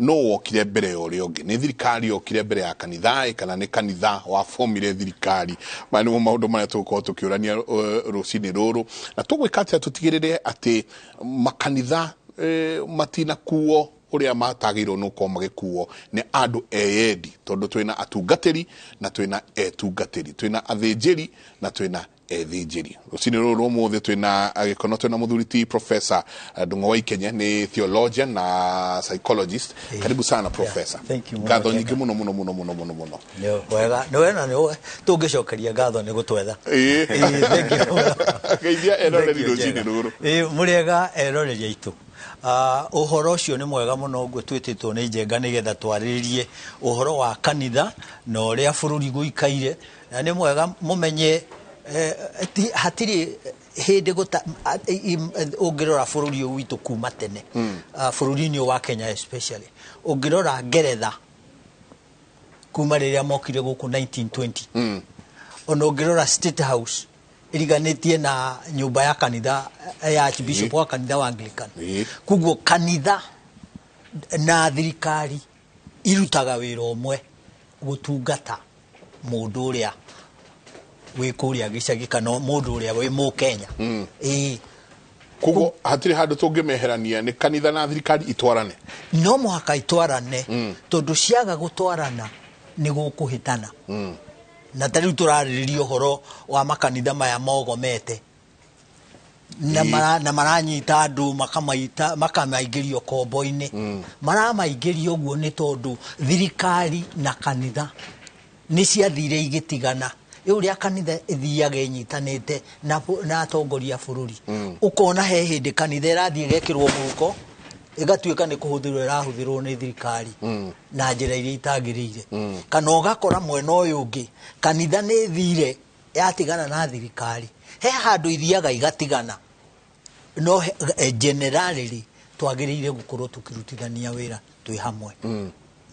No wokire mbere ya ũrĩa ũngĩ? Nĩ thirikari yokire mbere ya kanitha ĩ, kana nĩ kanitha wabomire thirikari? Maya nĩmo maũndũ marĩa tũgũkorwo tũkĩũrania rũcinĩ rũrũ, na tũgwĩka atĩa tũtigĩrĩre atĩ makanitha matinakuo ũrĩa matagĩrĩirwo nĩ gũkorwo magĩkuo nĩ andũ eyendi, tondũ twĩna atungatĩri na twĩna etungatĩri, twĩna athĩnjĩri na twĩna ethĩnjĩri. Rũcinĩ rũrũ rwa ũmũthĩ twĩna gĩkono, twĩna mũthuri ti Professor Ndung'o wa Ikenye, nĩ theologian na psychologist. Karibu sana, Professor. Thank you mũno, Ngatho Njenga. nyingĩ mũno mũno mũno mũno mũno mũno. Nĩ wega, nĩ wena, nĩ tũngĩcokeria ngatho nĩ gũtwetha. Ĩĩ, thank you. Geithia eroreri Thank you, rũcinĩ Njenga. rũrũ. Ĩĩ, mũrĩega eroreri aitũ. Ũhoro ũcio nĩ mwega mũno ũguo twĩtĩtwo nĩ Njenga nĩgetha twarĩrĩrie ũhoro wa kanitha na ũrĩa bũrũri gũikaire, na nĩ mwega mũmenye hatirĩ hĩndĩ gũta ũngĩrora bũrũri ũyũ witũ kuma tene, bũrũri-inĩ ũyũ wa Kenya especially, ũngĩrora Ngeretha kuma rĩrĩa mokire gũkũ 1920, ona ũngĩrora State House ĩriganĩtie na nyũmba ya kanitha ya Archbishop wa kanitha wa Anglican. Koguo kanitha na thirikari irutaga wĩra ũmwe, gũtungata mũndũ ũrĩa wĩ kũrĩa gĩcagi kana mũndũ ũrĩa wĩ Mũkenya. Ĩĩ. Koguo hatirĩ handũ tũngĩmeherania, nĩ kanitha na thirikari itwarane? No mũhaka itwarane, tondũ ciaga gũtwarana nĩ gũkũhĩtana. Na ta rĩu tũrarĩrĩria ũhoro wa makanitha maya mogomete na na maranyita andũ makamaita makamaingĩria ũkombo-inĩ. Maramaingĩria ũguo nĩ tondũ thirikari na kanitha nĩ ciathire igĩtigana. Ũrĩa kanitha ĩthiaga ĩnyitanĩte na atongoria a bũrũri, ũkona he hĩndĩ kanitha ĩrathiĩ ĩgekĩrwo mũhuko, ĩgatuĩka nĩ kũhũthĩrwo ĩrahũthĩrwo nĩ thirikari na njĩra iria itagĩrĩire, kana ũgakora mwena ũyũ ũngĩ kanitha nĩ ĩthire yatigana na thirikari. He handũ ithiaga igatigana, no generally twagĩrĩire gũkorwo tũkĩrutithania wĩra twĩ hamwe.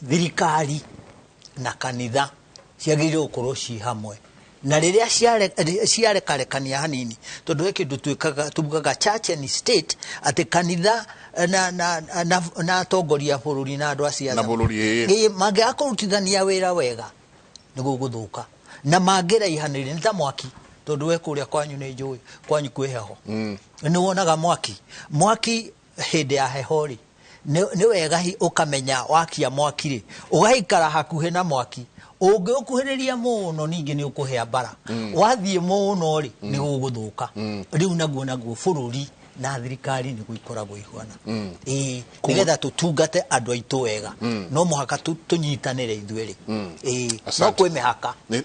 Thirikari na kanitha ciagĩrĩire gũkorwo ci hamwe, na rĩrĩa ciarekarekania hanini, tondũ he kĩndũ twĩkaga tugaga church and state, atĩ kanitha na atongoria a bũrũri na andũ a siasa Na bũrũri, ĩĩ. Ĩĩ, mangĩaga kũrutithania wĩra wega nĩ gũgũthũka, na mangĩraihanĩria nĩ ta mwaki, tondũ we kũrĩa kwanyu nĩ njũĩ kwanyu kwĩ heho, nĩ wonaga mwaki hĩndĩ ya heho rĩ, nĩ wega ũkamenya wakia mwaki rĩ, ũgaikara hakuhĩ na mwaki. Ũngĩũkuhĩrĩria mũno ningĩ nĩ ũkũhĩa mbara, wathiĩ mũno rĩ, nĩ gũgũthũka. Rĩu naguo bũrũri na thirikari nĩguo ikoragwo ihuana. Ĩĩ, nĩgetha tũtungate andũ aitũ wega no mũhaka tũnyitanĩre ithuĩ rĩ. Ĩĩ, no Asante. kwĩ mĩhaka. Nĩ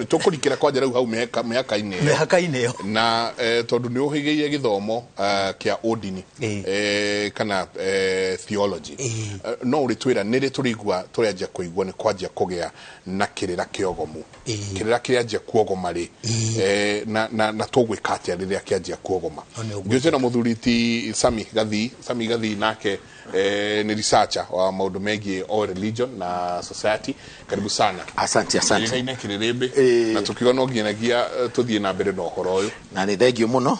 tũkũrikĩra kwanja rĩu hau mĩhaka-inĩ ĩyo. Mĩhaka-inĩ ĩyo. Na tondũ nĩ ũhĩgĩire gĩthomo kĩa ũndini kana theology, no ũrĩtwĩra nĩ rĩ tũrĩigua tũrĩanjia kũigua nĩ kwanjia kũgĩa na kĩrĩra kĩogomu? Kĩrĩra kĩanjia kuogoma rĩ, na tũgwĩka atĩa rĩrĩa kĩanjia kuogoma? No nĩ ũguo. Ngĩũcio na mũthuri ti Sami Gathii. Sami Gathii nake nĩ researcher wa maũndũ megiĩ all religion na society. Karibu sana. Asante, asante. Kĩrĩra-inĩ kĩrĩrĩmbĩ Ĩĩ. na tũkiuga no nginyagia tũthiĩ na mbere na ũhoro ũyũ. Na nĩ thengio mũno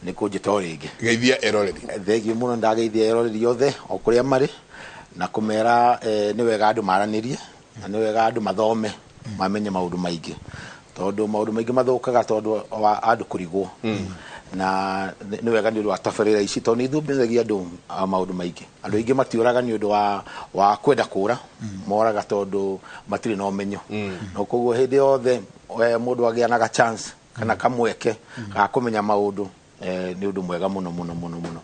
nĩ kũnjĩta o rĩngĩ. Geithia eroreri. Thengio mũno, ndageithia eroreri othe o kũrĩa marĩ na kũmera nĩ wega andũ maranĩrie na nĩ wega andũ mathome mamenye maũndũ maingĩ, tondũ maũndũ maingĩ mathũkaga tondũ wa andũ kũrigwo, na nĩ wega nĩ ũndũ wa tabarĩra ici, tondũ nĩ ithomithagia andũ maũndũ maingĩ. Andũ aingĩ matiũraga nĩ ũndũ wa kwenda kũra, moraga tondũ matirĩ na ũmenyo. No koguo hĩndĩ yothe mũndũ agĩa na ga chance kana kamweke ga kũmenya maũndũ, nĩ ũndũ mwega mũno mũno mũno mũno,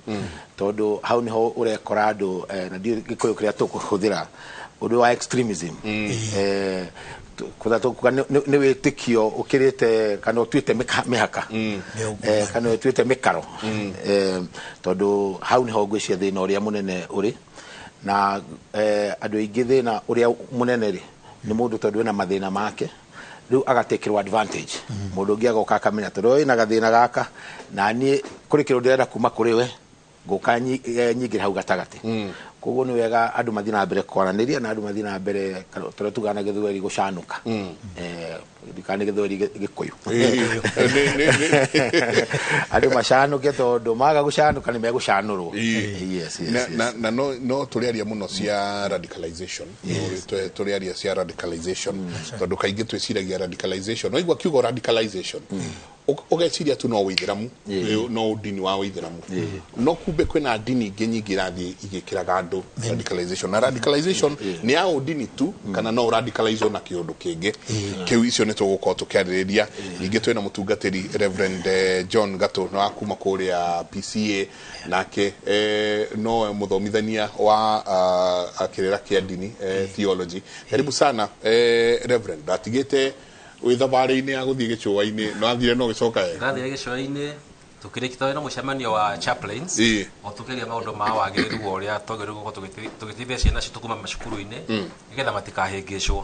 tondũ hau nĩho ũrekora andũ na ndiũĩ Gĩkũyũ kĩrĩa tũkũhũthĩra, ũndũ wa extremism, kũtha tũkuga nĩ wĩtĩkio ũkĩrĩte kana ũtuĩte mĩhaka kana ũtuĩte mĩkaro, tondũ hau nĩho ngwĩciria thĩna ũrĩa mũnene ũrĩ. Na andũ aingĩ thĩna ũrĩa mũnene rĩ, nĩ mũndũ tondũ ena mathĩna make rĩu agatekĩrwo advantage. Mũndũ ũngĩ agoka akamenya tondũ ũyũ wĩna gathĩna gaka na niĩ kũrĩ kĩndũ ndĩrenda kuma kũrĩ we, ngũka nyingĩre hau gatagatĩ. Koguo nĩ wega andũ mathiĩ na mbere kwaranĩria na andũ mathiĩ na mbere tũrĩa tugaga na gĩthweri gũcanũka, kana nĩ gĩthweri gĩkũyũ, andũ macanũke, tondũ maga gũcanũka nĩ megũcanũrwo. Yes. Na no tũrĩaria mũno cia radicalization. Tũrĩaria cia radicalization tondũ kaingĩ twĩciragia radicalization, waigua kiugo radicalization ũgeciria tu no wĩithĩramu, no ndini wa wĩithĩramu, no kumbe kwĩna ndini ingĩ nyingĩ irathiĩ igĩkĩraga andũ radicalization. Na radicalization nĩ ya ũndini tu kana no radicalize na kĩũndũ kĩngĩ kĩu? Icio nĩ tũgũkorwo tũkĩarĩrĩria. Ningĩ twĩna mũtungatĩri Reverend John Gatũ na wa kuma kũrĩa PCA, nake nowe mũthomithania wa kĩrĩra kĩa ndini, theology. Karibu sana, Reverend. Ndatigĩte wĩ thabarĩ-inĩ ya gũthiĩ gĩcũa-inĩ, no athire no gĩcoka wega. Ndathire gĩcũa-inĩ, tũkĩrĩkia twarĩ na mũcemanio wa chaplains, o tũkĩaria maũndũ ma wagĩrĩru wa ũrĩa twagĩrĩirwo gũkorwo tũgĩteithia ciana citũ kuma macukuru-inĩ nĩgetha matikahĩngĩcwo.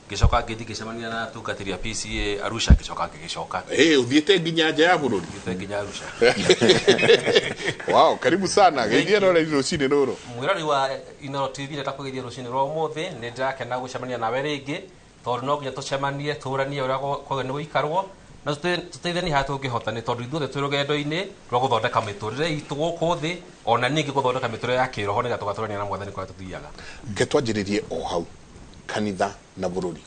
Ngĩcoka ngĩthiĩ ngĩcemania na atungatĩri a PCA Arusha, ngĩcoka ngĩgĩcoka. Hey, ũthiĩte nginya nja ya bũrũri. Thiĩte nginya Arusha. Wow, karibu sana. Geithia rora rũcinĩ rũrũ. Mwĩrori wa Inooro TV, ndakũgeithia rũcinĩ rwa ũmũthĩ. Nĩ ndĩrakena gũcemania nawe rĩngĩ, tondũ no nginya tũcemanie tũranie ũrĩa kwagĩrĩirwo nĩ gũikarwo na tũteithanie harĩa tũngĩhota, nĩ tondũ ithuothe twĩ rũgendo-inĩ rwa gũthondeka mĩtũrĩre itũ gũkũ thĩ, ona ningĩ gũthondeka mĩtũrĩre ya kĩroho nĩgetha tũgatũrania na Mwathani kũrĩa tũthiaga. Ke twanjĩrĩrie o hau, kanitha na bũrũri.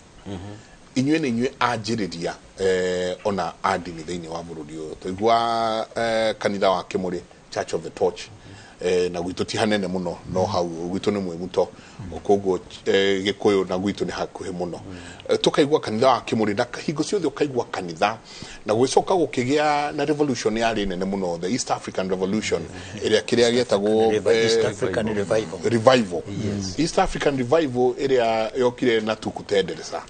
Inyuĩ nĩ inyuĩ anjĩrĩria ona a ndini thĩinĩ wa bũrũri ũyũ. Tũigua kanitha wa Kĩmũrĩ, Church of the Torch, na gwitũ ti hanene mũno, no hau gwitũ nĩ Mwĩmuto, koguo Gĩkũyũ na gwitũ nĩ hakuhĩ mũno. Tũkaigua kanitha wa Kĩmũrĩ, na hingo ciothe ũkaigua kanitha, na gũgĩcoka gũkĩgĩa na revolution yarĩ nene mũno, the East African Revolution, ĩrĩa kĩrĩa gĩetagwo East African Revival. Revival, East African Revival ĩrĩa yokire na tukutenderesa.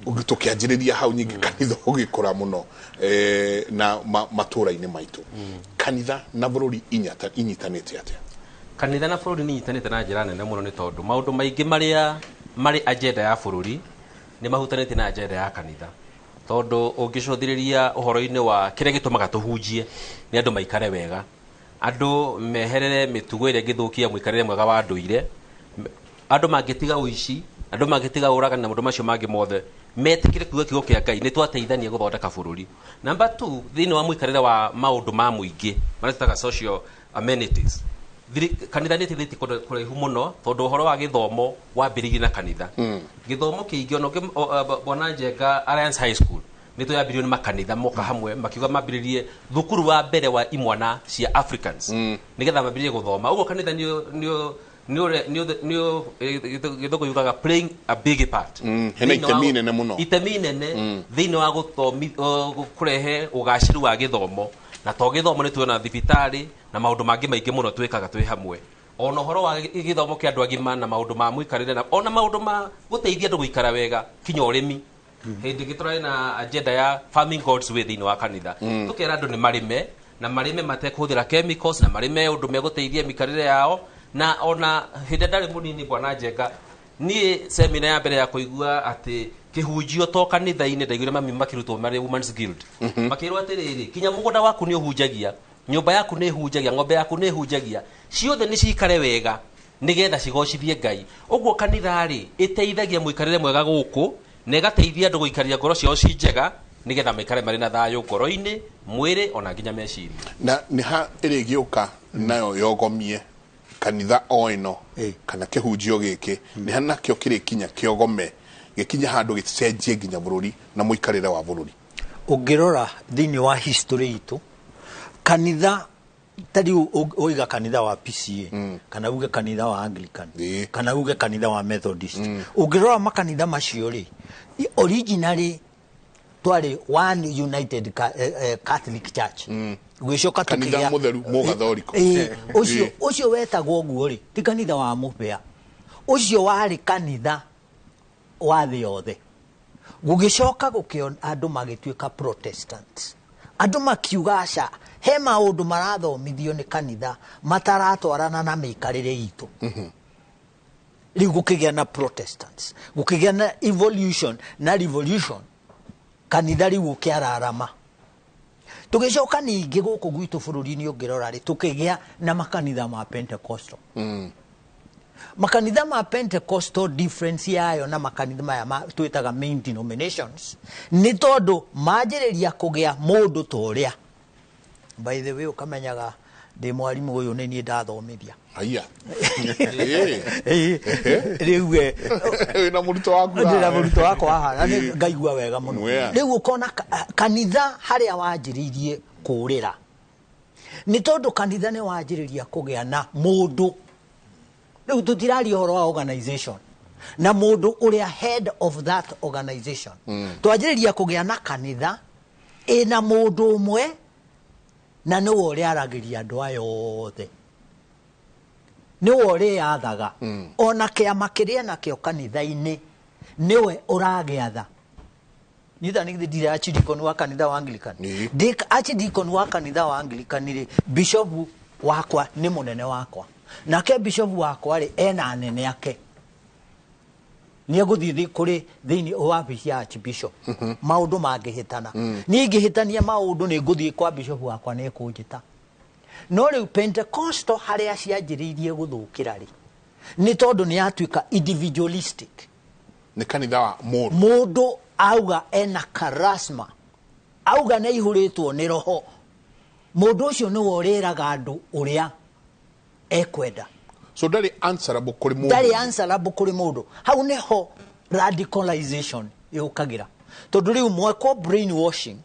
Tũkĩanjĩrĩria hau nyingĩ kanitha ũgĩkũra mũno na matũra-inĩ maitũ. Kanitha na bũrũri inyitanĩte atĩa? Kanitha na bũrũri nĩ inyitanĩte na njĩra nene mũno, nĩ tondũ maũndũ maingĩ marĩa marĩ agenda ya bũrũri nĩ mahutanĩtie na agenda ya kanitha, tondũ ũngĩcũthĩrĩria ũhoro-inĩ wa kĩrĩa gĩtũmaga tũhunjie nĩ andũ maikare wega, andũ meherere mĩtugo ĩrĩa ĩngĩthũkia mũikarĩre mwega wa ndũire. Andũ mangĩtiga ũici, andũ mangĩtiga ũragani na maũndũ macio mangĩ mothe, metĩkĩre kuga kiugo kĩa Ngai, nĩ twateithania gũthondeka bũrũri. Number two, thĩinĩ wa mũikarĩre wa maũndũ ma mũingĩ marĩa twĩtaga social amenities, kanitha nĩ ĩteithĩtie kũndũ kũraihu mũno, tondũ ũhoro wa gĩthomo wambĩrĩirie na kanitha. Gĩthomo kĩingĩ ona Bwana Njenga, Alliance High School nĩ tũyambĩrĩirio nĩ makanitha moka hamwe makiuga mambĩrĩrie thukuru wa mbere wa imwana cia Africans nĩgetha mambĩrĩrie gũthoma. Ũguo kanitha nĩ gĩthũngũ yugaga playing a big part. Hena Thĩinĩ wa itemi inene mũno. Itemi inene thĩinĩ wa kũrehe ũgacĩru wa gĩthomo. Na to gĩthomo, nĩ tuona thibitarĩ na maũndũ mangĩ maingĩ mũno twĩkaga twĩ hamwe, ona ũhoro wa gĩthomo kĩa andũ agima na maũndũ ma mũikarĩre, na ona maũndũ ma gũteithia andũ gũikara wega, kinya ũrĩmi. Hĩndĩ ĩngĩ tũrarĩ na agenda ya Farming God's Way thĩinĩ wa kanitha, tũkera andũ nĩ marĩme na marĩme matekũhũthĩra chemicals, na marĩme ũndũ megũteithia mĩikarĩre yao. Na ona hĩndĩ ĩrĩa ndarĩ mũnini, Bwana Njenga, niĩ semina ya mbere ya kũigua atĩ kĩhunjio to kanitha-inĩ ndaiguire mami makĩrutwo marĩ Women's Guild, makĩrwo atĩrĩrĩ, kinya mũgũnda waku nĩ ũhunjagia, nyũmba yaku nĩ ĩhunjagia, ng'ombe yaku nĩ ĩhunjagia, ciothe nĩ cikare wega nĩgetha cigocithie Ngai. Ũguo kanitha rĩ ĩteithagia mũikarĩre mwega gũkũ na ĩgateithia andũ gũikaria ngoro ciao ci njega nĩgetha maikare marĩ na thayũ ngoro-inĩ, mwĩrĩ, ona nginya meciria. Na nĩ ha ĩrĩgĩũka nayo yogomie kanitha o ĩno kana kĩhunjio gĩkĩ? Nĩ ha nakĩo kĩrĩkinya kĩogome gĩkinye handũ gĩcenjie nginya bũrũri na mũikarĩre wa bũrũri? Ũngĩrora thĩinĩ wa history itũ, kanitha ta rĩu ũiga kanitha wa PCA kana uge kanitha wa Anglican kana uge kanitha wa Methodist, ũngĩrora makanitha macio rĩ, originally twarĩ one united Catholic Church. Gwĩcoka Kanitha mũtheru mũgathoriko. Ũcio ũcio wetagwo ũguo rĩ, ti kanitha wa mũbĩa, ũcio warĩ kanitha wa thĩ yothe. Gũgĩcoka gũkĩona andũ magĩtuĩka Protestant, andũ makiuga aca, he maũndũ marathomithio nĩ kanitha mataratwarana na mĩikarĩre itũ. Rĩu gũkĩgĩa na Protestants, gũkĩgĩa na evolution na revolution, kanitha rĩu ũkĩararama. Tũgĩcoka ningĩ gũkũ gwitũ bũrũri-inĩ, ũngĩrora rĩ, tũkĩgĩa na makanitha ma Pentecostal. Makanitha ma Pentecostal, difference yayo na makanitha maya twĩtaga main denominations nĩ tondũ manjĩrĩria kũgĩa mũndũ ta ũrĩa, by the way, ũkamenyaga ndĩ mwarimũ ũyũ, nĩ niĩ ndathomithia. Haya. Rĩu Wĩna mũrutwo waku. Ndĩna mũrutwo wakwa haha na nĩ ngaigua wega mũno. Rĩu ũkona kanitha harĩa wanjĩrĩirie kũrĩra nĩ tondũ kanitha nĩ wanjĩrĩria kũgĩa na mũndũ. Rĩu tũtiraria ũhoro wa organization na mũndũ ũrĩa head of that organization. Twanjĩrĩria kũgĩa na kanitha ĩna mũndũ ũmwe na nĩwe ũrĩa aragĩria andũ aya othe, nĩwe ũrĩathaga. Ona kĩama kĩrĩa nakĩo kanitha-inĩ nĩwe ũragĩatha. Nitha nĩ ndirĩ archdeacon wa kanitha wa Anglican. Ndĩ archdeacon wa kanitha wa Anglican rĩ, bishop wakwa nĩ mũnene wakwa, nake bishop wakwa rĩ, ena anene ake. Nĩ egũthiĩ kũrĩ thĩinĩ wa wabici ya archbishop. Maũndũ mangĩhĩtana, niĩ ingĩhĩtania maũndũ, nĩ ngũthiĩ kwa bishop wakwa, nĩ ekũnjĩta. No rĩu Pentecostal harĩa cianjĩrĩirie gũthũkĩra rĩ, nĩ tondũ nĩ yatuĩka individualistic. Nĩ kanitha wa mũndũ. Mũndũ auga ena charisma, auga nĩ aihũrĩtwo nĩ roho, mũndũ ũcio nĩwe ũrĩraga andũ ũrĩa ekwenda. So ndarĩ answerable kũrĩ mũndũ. Ndarĩ answerable kũrĩ mũndũ. Hau nĩho radicalization yũkagĩra, tondũ rĩu mwekwo brainwashing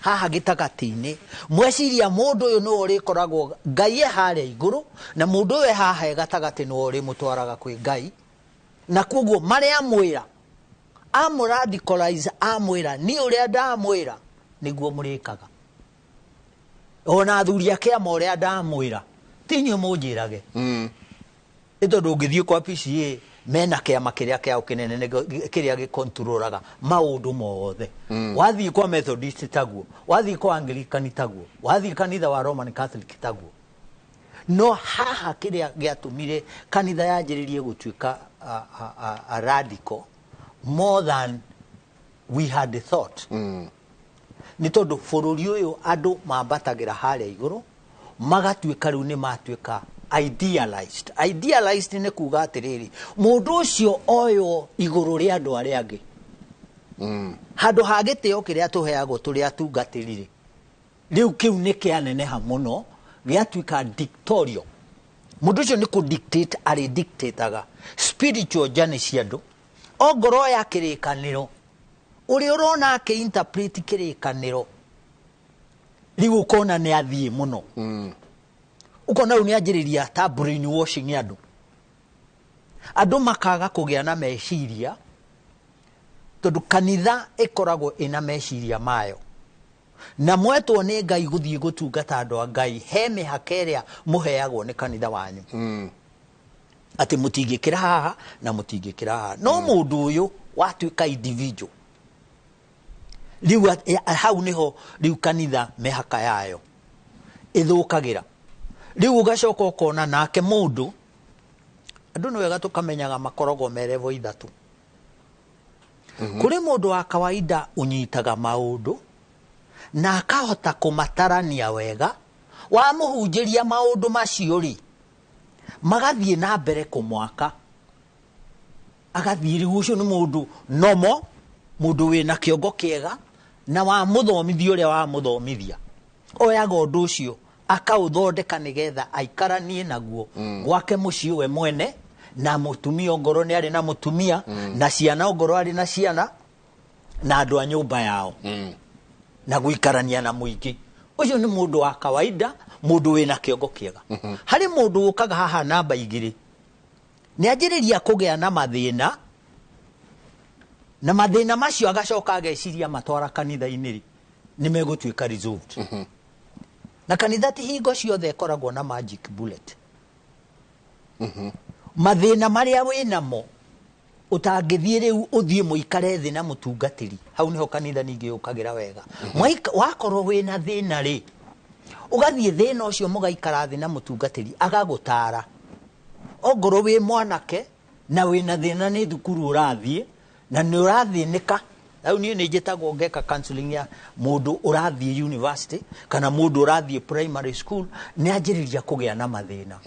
haha gĩtagatĩ-inĩ, mweciria mũndũ ũyũ nĩwe ũrĩkoragwo Ngai e harĩa igũrũ, na mũndũ ũyũ e haha e gatagatĩ nĩwe ũrĩmũtwaraga kwĩ Ngai, na koguo marĩa amwĩra, amũradicalize, amwĩra niĩ ũrĩa ndamwĩra nĩguo mũrĩkaga, ona athuri a kĩama ũrĩa ndamwĩra, ti inyuĩ mũnjĩrage. Nĩ tondũ ũngĩthiĩ kwa PCA, mena kĩama kĩrĩa kĩao kĩnene kĩrĩa gĩkontrolaga maũndũ mothe. Wathiĩ kwa Methodist taguo, wathiĩ kwa Anglican taguo, wathiĩ kanitha wa Roman Catholic taguo. No haha kĩrĩa gĩatũmire kanitha yanjĩrĩrie gũtuĩka a radical more than we had thought nĩ tondũ bũrũri ũyũ andũ mambatagĩra harĩa igũrũ, magatuĩka rĩu nĩ matuĩka idealized. Idealized nĩ kuga atĩrĩrĩ, mũndũ ũcio oywo igũrũ rĩa andũ arĩa angĩ. Handũ ha gĩtĩo kĩrĩa tũheagwo tũrĩ atungatĩri rĩ, rĩu kĩu nĩ kĩaneneha mũno, gĩatuĩka dictatorial. Mũndũ ũcio nĩ kũ dictate arĩ dictataga spiritual journey cia andũ. Ongorwo ya kĩrĩkanĩro ũrĩa ũrona akĩ interpret kĩrĩkanĩro, rĩu ũkona nĩ athiĩ mũno. Ũkona rĩu nĩ anjĩrĩria ta brainwashing andũ, andũ makaga kũgĩa na meciria, tondũ kanitha ĩkoragwo ĩna meciria mayo, na mwetwo nĩ Ngai gũthiĩ gũtungata andũ a Ngai, he mĩhaka ĩrĩa mũheagwo nĩ kanitha wanyu atĩ mũtingĩkĩra haha na mũtingĩkĩra haha. No mũndũ ũyũ watuĩka individual rĩu, hau nĩho rĩu kanitha mĩhaka yayo ĩthũkagĩra. Rĩu ũgacoka ũkona nake mũndũ, andũ nĩ wega tũkamenyaga makoragwo me level ithatũ. Kũrĩ mũndũ wa kawaida ũnyitaga maũndũ na akahota kũmatarania wega, wamũhunjĩria maũndũ macio rĩ, magathiĩ na mbere kũmwaka, agathiĩ. Rĩu ũcio nĩ mũndũ nomo, mũndũ wĩna kĩongo kĩega, na wamũthomithia ũrĩa wamũthomithia, oyaga ũndũ ũcio akaũthondeka nĩgetha aikaranie naguo gwake mũciĩ we mwene na mũtumia, ongorwo nĩ arĩ na mũtumia, na ciana, ongorwo arĩ na ciana, na andũ a nyũmba yao, na gũikarania na mũingĩ. Ũcio nĩ mũndũ wa kawaida, mũndũ wĩna kĩongo kĩega. Harĩ mũndũ ũkaga haha namba 2, nĩ anjĩrĩria kũgĩa na mathĩna, na mathĩna macio agacoka ageciria matwara kanitha-inĩ rĩ, nĩ megũtuĩka resolved. Na kanitha ti hingo ciothe ĩkoragwo na magic bullet. Mathĩna marĩa wĩnamo ũtangĩthiĩ rĩu ũthiĩ mũikare thĩ na mũtungatĩri, hau nĩho kanitha ningĩ yũkagĩra wega. Wakorwo wĩna thĩna rĩ, ũgathiĩ thĩna ũcio mũgaikara thĩ na mũtungatĩri agagũtara. Ongorwo wĩ mwanake na wĩna thĩna nĩ thukuru ũrathiĩ na nĩ ũrathĩnĩka, Rĩu niĩ nĩ njĩtagwo ngeka counseling ya mũndũ ũrathiĩ university kana mũndũ ũrathiĩ primary school, nĩ anjĩrĩria kũgĩa na mathĩna,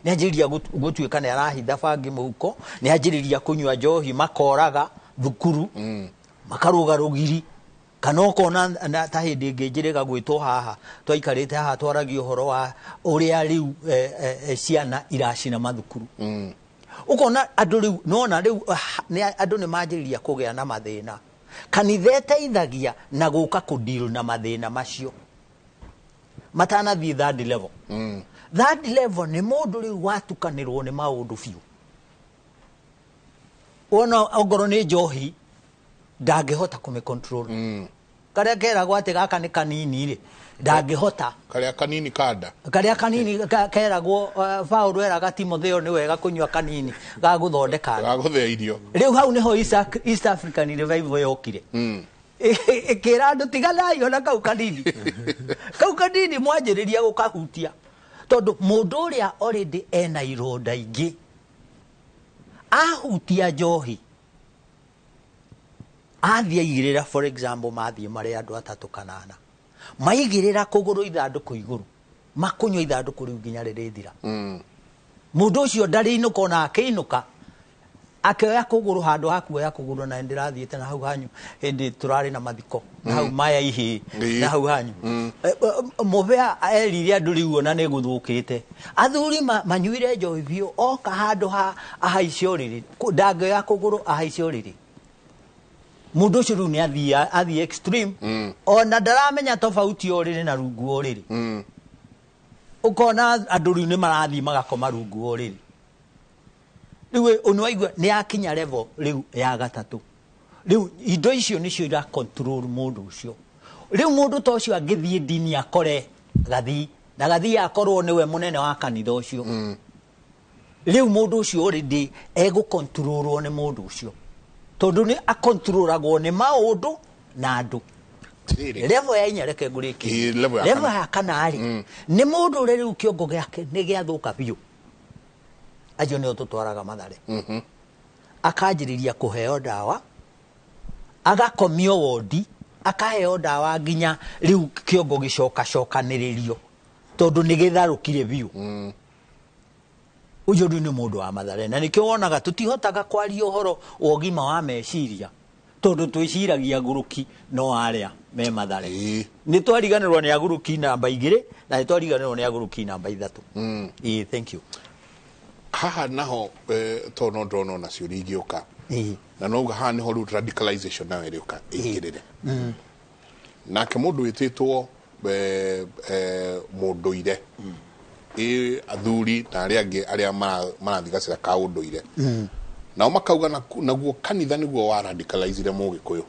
nĩ anjĩrĩria gũtuĩka nĩ arahitha bangi mũhuko, nĩ anjĩrĩria kũnyua njohi, makoraga thukuru, makarũga rũgiri, kana ũkona na ta hĩndĩ ĩngĩ njĩrĩga gwĩtwo haha, twaikarĩte haha twaragia ũhoro wa ũrĩa rĩu ciana iracina mathukuru. Ũkona andũ rĩu nona rĩu andũ nĩ manjĩrĩria kũgĩa na mathĩna. Kanitha ĩteithagia na gũka kũdeal na mathĩna macio matanathiĩ third level. Third level nĩ mũndũ rĩu watukanĩrwo nĩ maũndũ biũ. Wona ongorwo nĩ njohi ndangĩhota kũmĩ control. Karĩa keragwo atĩ gaka nĩ kanini rĩ, ndangĩhota. Karĩa kanini kanda. Karĩa kanini keragwo, Paũlũ eraga Timotheo nĩ wega kũnyua kanini ga gũthondeka nda. Ga gũthĩa irio. Rĩu hau nĩho East African Revival yokire. Ĩkĩra andũ tiganai ona kau kanini. Kau kanini mwanjĩrĩria gũkahutia. Tondũ mũndũ ũrĩa already ena ironda ingĩ, ahutia njohi, athiĩ aigĩrĩra, for example, mathiĩ marĩ andũ atatũ kana ana, maigĩrĩra kũgũrũ ithandũkũ igũrũ, makũnyua ithandũkũ rĩu nginya rĩrĩthira. Mũndũ ũcio ndarĩinũka, ona akĩinũka akĩoya kũgũrũ handũ ha kuoya kũgũrũ, na nĩndĩrathiĩte na hau hanyu hĩndĩ tũrarĩ na mathiko na hau maya ihĩ na hau hanyu. Mũbea erire andũ rĩu ona nĩ gũthũkĩte, athuri manyuire njohi biũ, oka handũ ha ahaice ũrĩrĩ, ndangĩoya kũgũrũ ahaice ũrĩrĩ. Mũndũ ũcio rĩu nĩ athiĩ extreme, ona ndaramenya tofauti ya ũrĩrĩ na rungu wa ũrĩrĩ. Ũkona andũ rĩu nĩ marathiĩ magakoma rungu wa ũrĩrĩ. Rĩu nĩ waigua nĩ akinya level rĩu ya gatatũ. Rĩu indo icio nĩcio ira control mũndũ ũcio. Rĩu mũndũ ta ũcio angĩthiĩ ndini akore gathii, na gathii akorwo nĩwe mũnene wa kanitha ũcio. Rĩu mũndũ ũcio already egũcontrolwo nĩ mũndũ ũcio, tondũ nĩ acontrolagwo nĩ maũndũ na andũ. Tiriri. Level ya inya, reke ngũrĩkie. Ĩ, level ya Level kana. ya kana rĩ, nĩ mũndũ ũrĩa rĩu kĩongo gĩake nĩ gĩathũka biũ. Acio nĩo tũtwaraga Mathare. Akanjĩrĩria kũheo ndawa, agakomio wondi, akaheo ndawa nginya rĩu kĩongo gĩcokacokanĩrĩrio, tondũ nĩ gĩtharũkire biũ. Ũcio rĩu nĩ mũndũ wa Mathare, na nĩkĩo wonaga tũtihotaga kwaria ũhoro wa ũgima wa meciria, tondũ twĩciragia agũrũki no arĩa me Mathare. Nĩ twariganĩrwo nĩ agũrũki namba 2, na nĩ twariganĩrwo nĩ agũrũki namba 3. Ĩĩ, thank you. Haha naho tondũ no ndĩrona ona ciũria ingĩũka. Na no uga haha nĩho rĩu radicalization nayo ĩrĩũka ĩingĩrĩre. Nake mũndũ wĩtĩtwo mũndũire, ĩ athuri na arĩa angĩ arĩa marathiĩ gacĩra ka ũndũire, nao makauga naguo kanitha nĩguo wa radicalizire mũgĩkũyũ,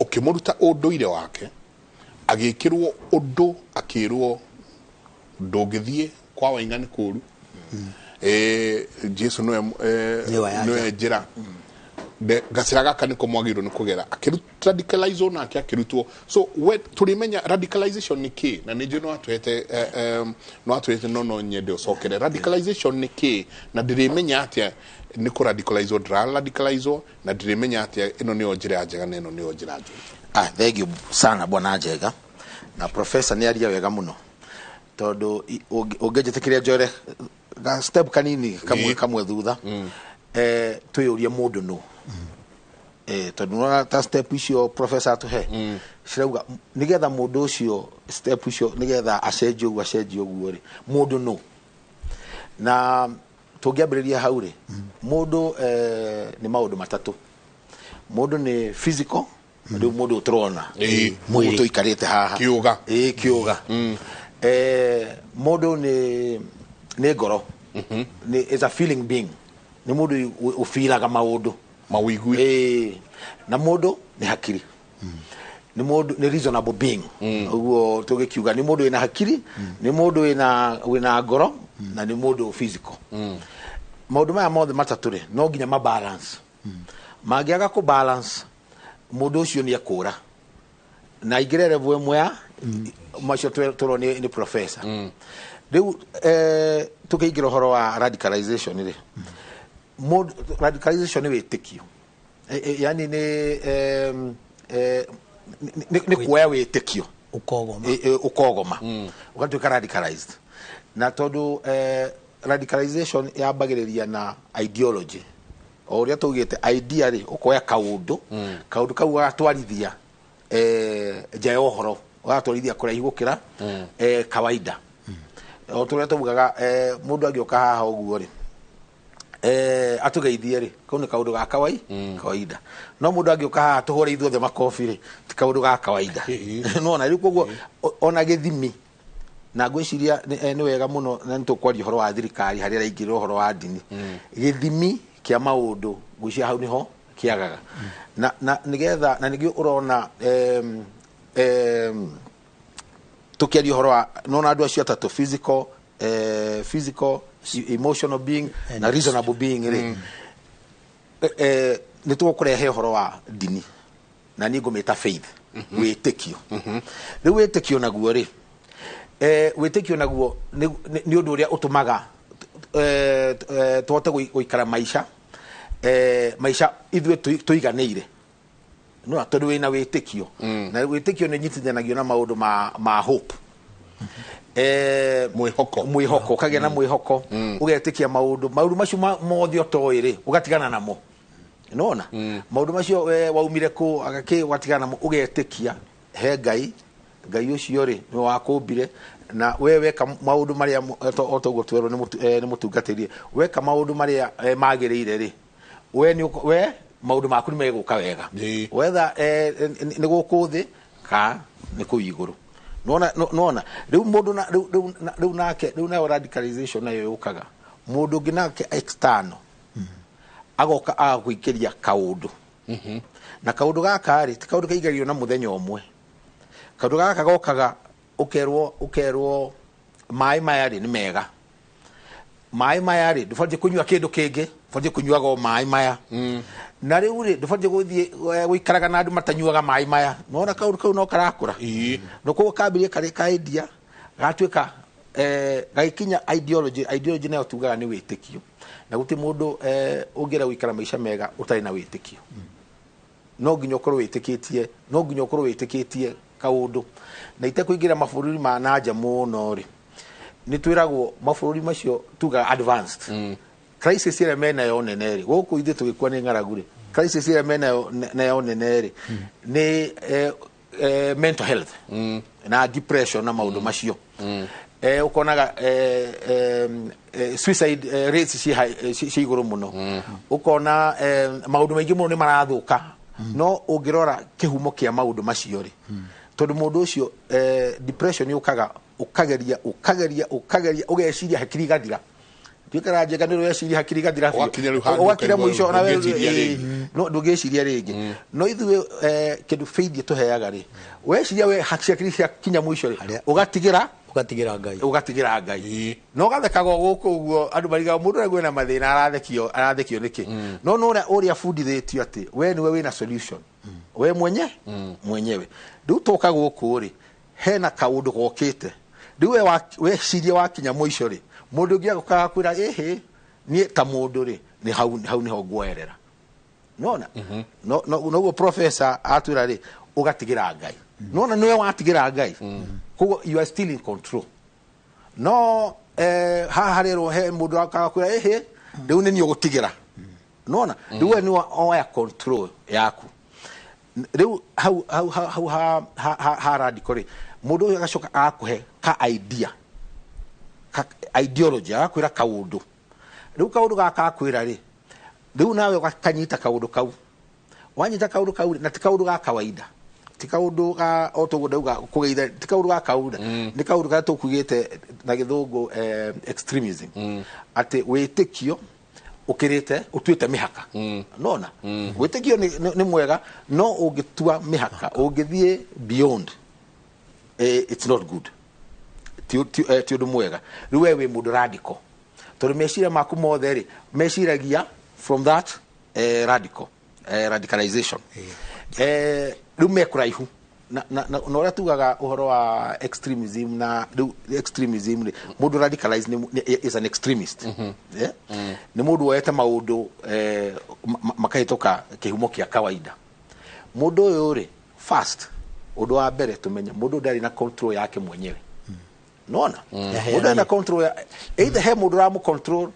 ũkĩmũruta ũndũire wake, agĩkĩrwo ũndũ, akĩrwo ndũngĩthiĩ kwa Waing'a nĩ kũũru. Jesu nĩwe Nĩwe ya nĩwe njĩra. Gacĩra gaka nĩko mwagĩrĩirwo nĩ kũgera. Radicalize nake akĩrutwo. So we tũrĩmenya radicalization nĩ kĩ, na nĩ njũĩ no atũhete, no nyende ũcokere radicalization nĩ kĩ, na ndĩrĩmenya atĩa nĩ kũ radicalize ndĩra radicalize, na ndĩrĩmenya atĩa ĩno nĩyo njĩra njega na ĩno nĩyo njĩra njũru. Thank you sana bwana Njega. Na professor nĩ aria wega mũno, tondũ ũngĩnjĩtĩkĩria njoere ga step kanini kamwe kamwe thutha. Twĩyũrie mũndũ nũ. Tondũ nĩwona ta step icio professor atũhe, cirauga nĩgetha mũndũ ũcio step icio nĩgetha acenjie ũguo, acenjie ũguo rĩ, mũndũ nũ. Na tũngĩambĩrĩria hau rĩ, mũndũ nĩ maũndũ matatũ. Mũndũ nĩ physical, rĩu mũndũ tũrona, mũndũ tũikarĩte haha. Kĩũga. Kĩũga. Mũndũ nĩ ngoro. Nĩ is a feeling being. Nĩ mũndũ ũfilaga maũndũ. Mawĩigwi. Na mũndũ nĩ hakiri. Nĩ mũndũ nĩ reasonable being. Ũguo tũgĩkiuga nĩ mũndũ wĩna hakiri, nĩ mũndũ wĩna ngoro, na nĩ mũndũ physical. Maũndũ maya mothe matatũ rĩ, no nginya ma balance. Mangĩaga kũ balance, mũndũ ũcio nĩ ekũra. Na aingĩre level ĩmwe ya macio tũrona nĩ professor. Rĩu tũkĩingĩra ũhoro wa radicalization rĩ, mũndũ radicalization nĩ wĩtĩkio. Yani nĩ kuoya wĩtĩkio. Ũkogoma. Ũkogoma, ũgatuĩka radicalized. Na tondũ radicalization yambagĩrĩria na ideology, o ũrĩa tũugĩte, idea rĩ, ũkoya kaũndũ, kaũndũ kau gagatwarithia nja ya ũhoro, ũgatwarithia kũraihu gũkĩra kawaida. O tũrĩa taugaga, mũndũ angĩũka haha ũguo rĩ, atũgeithie rĩ, kau nĩ kaũndũ ga kawaida. No mũndũ angĩũka haha tũhũre ithuothe makobi rĩ, ti kaũndũ ga kawaida. Nona rĩu koguo ona gĩthimi na ngwĩciria nĩ wega mũno, na nĩ tũkwaria ũhoro wa thirikari harĩa ĩraingĩrĩra ũhoro wa ndini. Gĩthimi kĩa maũndũ, ngwĩciria hau nĩho kĩagaga, na nĩgetha na nĩkĩo ũrona tũkĩaria ũhoro wa nona andũ acio atatũ, physical, emotional being na reasonable being rĩ, nĩ tũgũkũrehe ũhoro wa ndini, na niĩ ngũmĩta faith, wĩtĩkio. Rĩu wĩtĩkio naguo rĩ, wĩtĩkio naguo nĩ ũndũ ũrĩa ũtũmaga tũhote gũikara maica ithuĩ tũiganĩire. No tondũ wĩna wĩtĩkio, na wĩtĩkio nĩ nyitithanagio na maũndũ ma hope. Mwĩhoko. Mwĩhoko, ũkagĩa na mwĩhoko, ũgetĩkia maũndũ macio mothe ũtoĩ rĩ, ũgatigana namo. Nona maũndũ macio we waumire kũ agakĩ, ũgatigana namo, ũgetĩkia he Ngai. Ngai ũcio rĩ, nĩwe wakũmbire, na we weka maũndũ marĩa o toguo twerwo nĩ mũtungatĩri, weka maũndũ marĩa magĩrĩire rĩ, we we maũndũ maku nĩ megũka wega. Wetha nĩ gũkũ thĩ ka nĩ kũu igũrũ. Nona nona rĩu mũndũ na rĩu nake rĩu nayo radicalization nayo yũkaga, mũndũ ũngĩ nake external agoka agagũikĩria kaũndũ, na kaũndũ gaka rĩ, ti kaũndũ kaigagio na mũthenya ũmwe. Kaũndũ gaka gokaga ũkerwo maĩ maya rĩ nĩ mega, maĩ maya rĩ ndũbatiĩ kũnyua kĩndũ kĩngĩ, ũbatiĩ kũnyuaga o maĩ maya. Na rĩu rĩ, ndũbatiĩ gũthiĩ gũikaraga na andũ matanyuaga maĩ maya. Nona kaũndũ kau no karakũra. No koguo kambĩrĩria karĩ ka idea, gatuĩka gagĩkinya ideology. Ideology nayo tugaga nĩ wĩtĩkio, na gũtirĩ mũndũ ũngĩenda gũikara maica mega ũtarĩ na wĩtĩkio. No nginya ũkorwo wĩtĩkĩtie, no nginya ũkorwo wĩtĩkĩtie kaũndũ. Na itekũingĩra mabũrũri ma nanja mũno rĩ, nĩ twĩragwo mabũrũri macio tugaga advanced, crisis ĩrĩa menayo nene rĩ, gũkũ ithuĩ tũgĩkua nĩ ng'aragu rĩ, crisis ĩrĩa menayo nayo nene rĩ nĩ mental health na depression na maũndũ macio. Ũkonaga suicide rates ci igũrũ mũno, ũkona maũndũ maingĩ mũno nĩ marathũka. No ũngĩrora kĩhumo kĩa maũndũ macio rĩ, tondũ mũndũ ũcio depression yũkaga, ũkageria, ũkageria, ũkageria, ũgeciria hakiri igathira, tuĩkaga njega nĩ ũreciria hakiri igathira biũ. Ũgakinya rĩu handũ ũgakinya ũkaigua mũico ona we ndũngĩciria rĩngĩ. No ndũngĩciria rĩngĩ. No ithuĩ kĩndũ faith tũheaga rĩ, weciria we hakiri ciakinya mũico rĩ, ũgatigĩra ũgatigĩra Ngai. Ũgatigĩra Ngai. No gathekaga o gũkũ ũguo, andũ marigaga mũndũ ũrĩa kwĩna mathĩna arathekio, arathekio nĩkĩ? No no ũrĩa bundithĩtio atĩ we nĩwe wĩna solution, we mwenyewe. Rĩu tũka gũkũ rĩ, hena kaũndũ gokĩte rĩu, we weciria wakinya mũico rĩ, mũndũ ũngĩ agũkaga kwĩra ĩhĩ, niĩ ta mũndũ rĩ, nĩ hau nĩho nguoerera. Nona no no noguo professor atwĩra rĩ, ũgatigĩra Ngai. Nona nĩwe watigĩra Ngai, koguo you are still in control. No haha harerwo he mũndũ akaga kwĩra ĩhĩ, rĩu nĩ niĩ ũgũtigĩra. Nona rĩu we nĩwe oya control yaku. Rĩu hau ha radical rĩ, mũndũ ũyũ agacoka agakũhe ka idea, ka ideology, agakwĩra kaũndũ. Rĩu kaũndũ gaka akwĩra rĩ, rĩu nawe ũgakanyita kaũndũ kau. Wanyita kaũndũ kau rĩ, na ti kaũndũ ga kawaida, ti kaũndũ ga o tũguo ndauga kũgeitha, ti kaũndũ ga kawaida, nĩ kaũndũ karĩa tũkugĩte na gĩthũngũ extremism, atĩ wĩtĩkio ũkĩrĩte, ũtuĩte mĩhaka. Nona wĩtĩkio nĩ mwega, no ũngĩtua mĩhaka, ũngĩthiĩ beyond, it's not good. Ti ũndũ mwega. Rĩu we wĩ mũndũ radical, tondũ meciria maku mothe rĩ, meciragia from that radical radicalization. Rĩu me kũraihu. Na ũrĩa tugaga ũhoro wa extremism, na rĩu extremism rĩ, mũndũ radicalize is an extremist. Yeah? Nĩ mũndũ woete maũndũ makahĩtũka kĩhumo kĩa kawaida. Mũndũ ũyũ rĩ, first, ũndũ wa mbere tũmenye mũndũ ndarĩ na control yake mwenyewe. Nona mũndũ ndarĩ na control ya, either he mũndũ ũramũ control,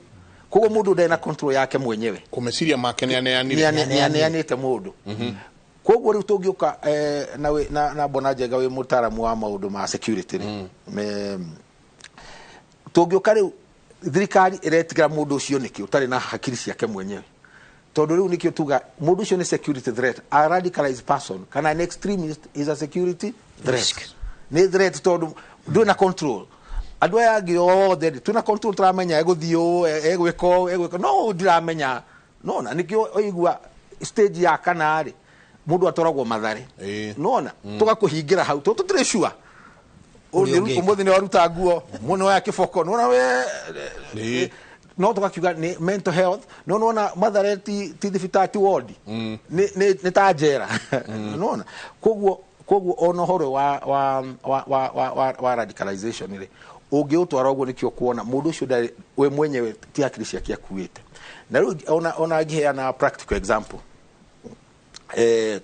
koguo mũndũ ndarĩ na control yake mwenyewe. Kũmeciria make nĩ aneanire. Nĩ aneanĩte mũndũ. Koguo rĩu tũngĩũka na mbona Njenga wĩ mũtaaramu wa maũndũ ma security rĩ, tũngĩũka rĩu thirikari ĩretigĩra mũndũ ũcio nĩkĩ ũtarĩ na hakiri ciake mwenyewe? Tondũ rĩu nĩkĩo tuga mũndũ ũcio nĩ security threat. A radicalized person kana an extremist is a security threat. Risk. Nĩ threat tondũ ndũrĩ na control. Andũ aya angĩ othe rĩ, twĩna control, tũramenya egũthiĩ ũũ, egwĩka ũũ, egwĩka, no ũyũ ndiramenya. Nona nĩkĩo ũigua stage ya kana rĩ, mũndũ atwaragwo Mathare. Nona tũgakũhingĩra hau tondũ tũtirĩ sure. Ũrĩa ũngĩka. Ũmũthĩ nĩ waruta nguo, mũno oya kĩboko, nona we. No tũgakiuga nĩ mental health, no nona Mathare ti thibitarĩ, ti ward, nĩ ta njera. Nona koguo ona ũhoro wa radicalization rĩ, ũngĩũtwara ũguo, nĩkĩo kuona mũndũ ũcio ndarĩ we mwenyewe, ti hakiri ciake akuĩte. Na rĩu ona ngĩheana practical example,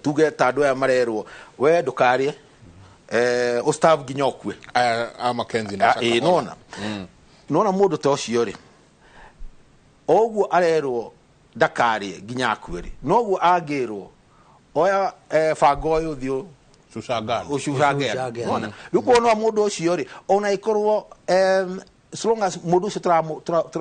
tuge ta andũ aya marerwo we ndũkarĩe, ũstarve nginya ũkue. Aya a Mackenzie na Ah, ĩĩ. Shakahola. Nona mũndũ ta ũcio rĩ, o ũguo arerwo ndakarĩe nginya akue rĩ, noguo angĩrwo oya banga ũyũ ũthiĩ Cucangani. ũcucange. Ũcucange. Nona rĩu kuona mũndũ ũcio rĩ, ona ĩkorwo as long as mũndũ ũcio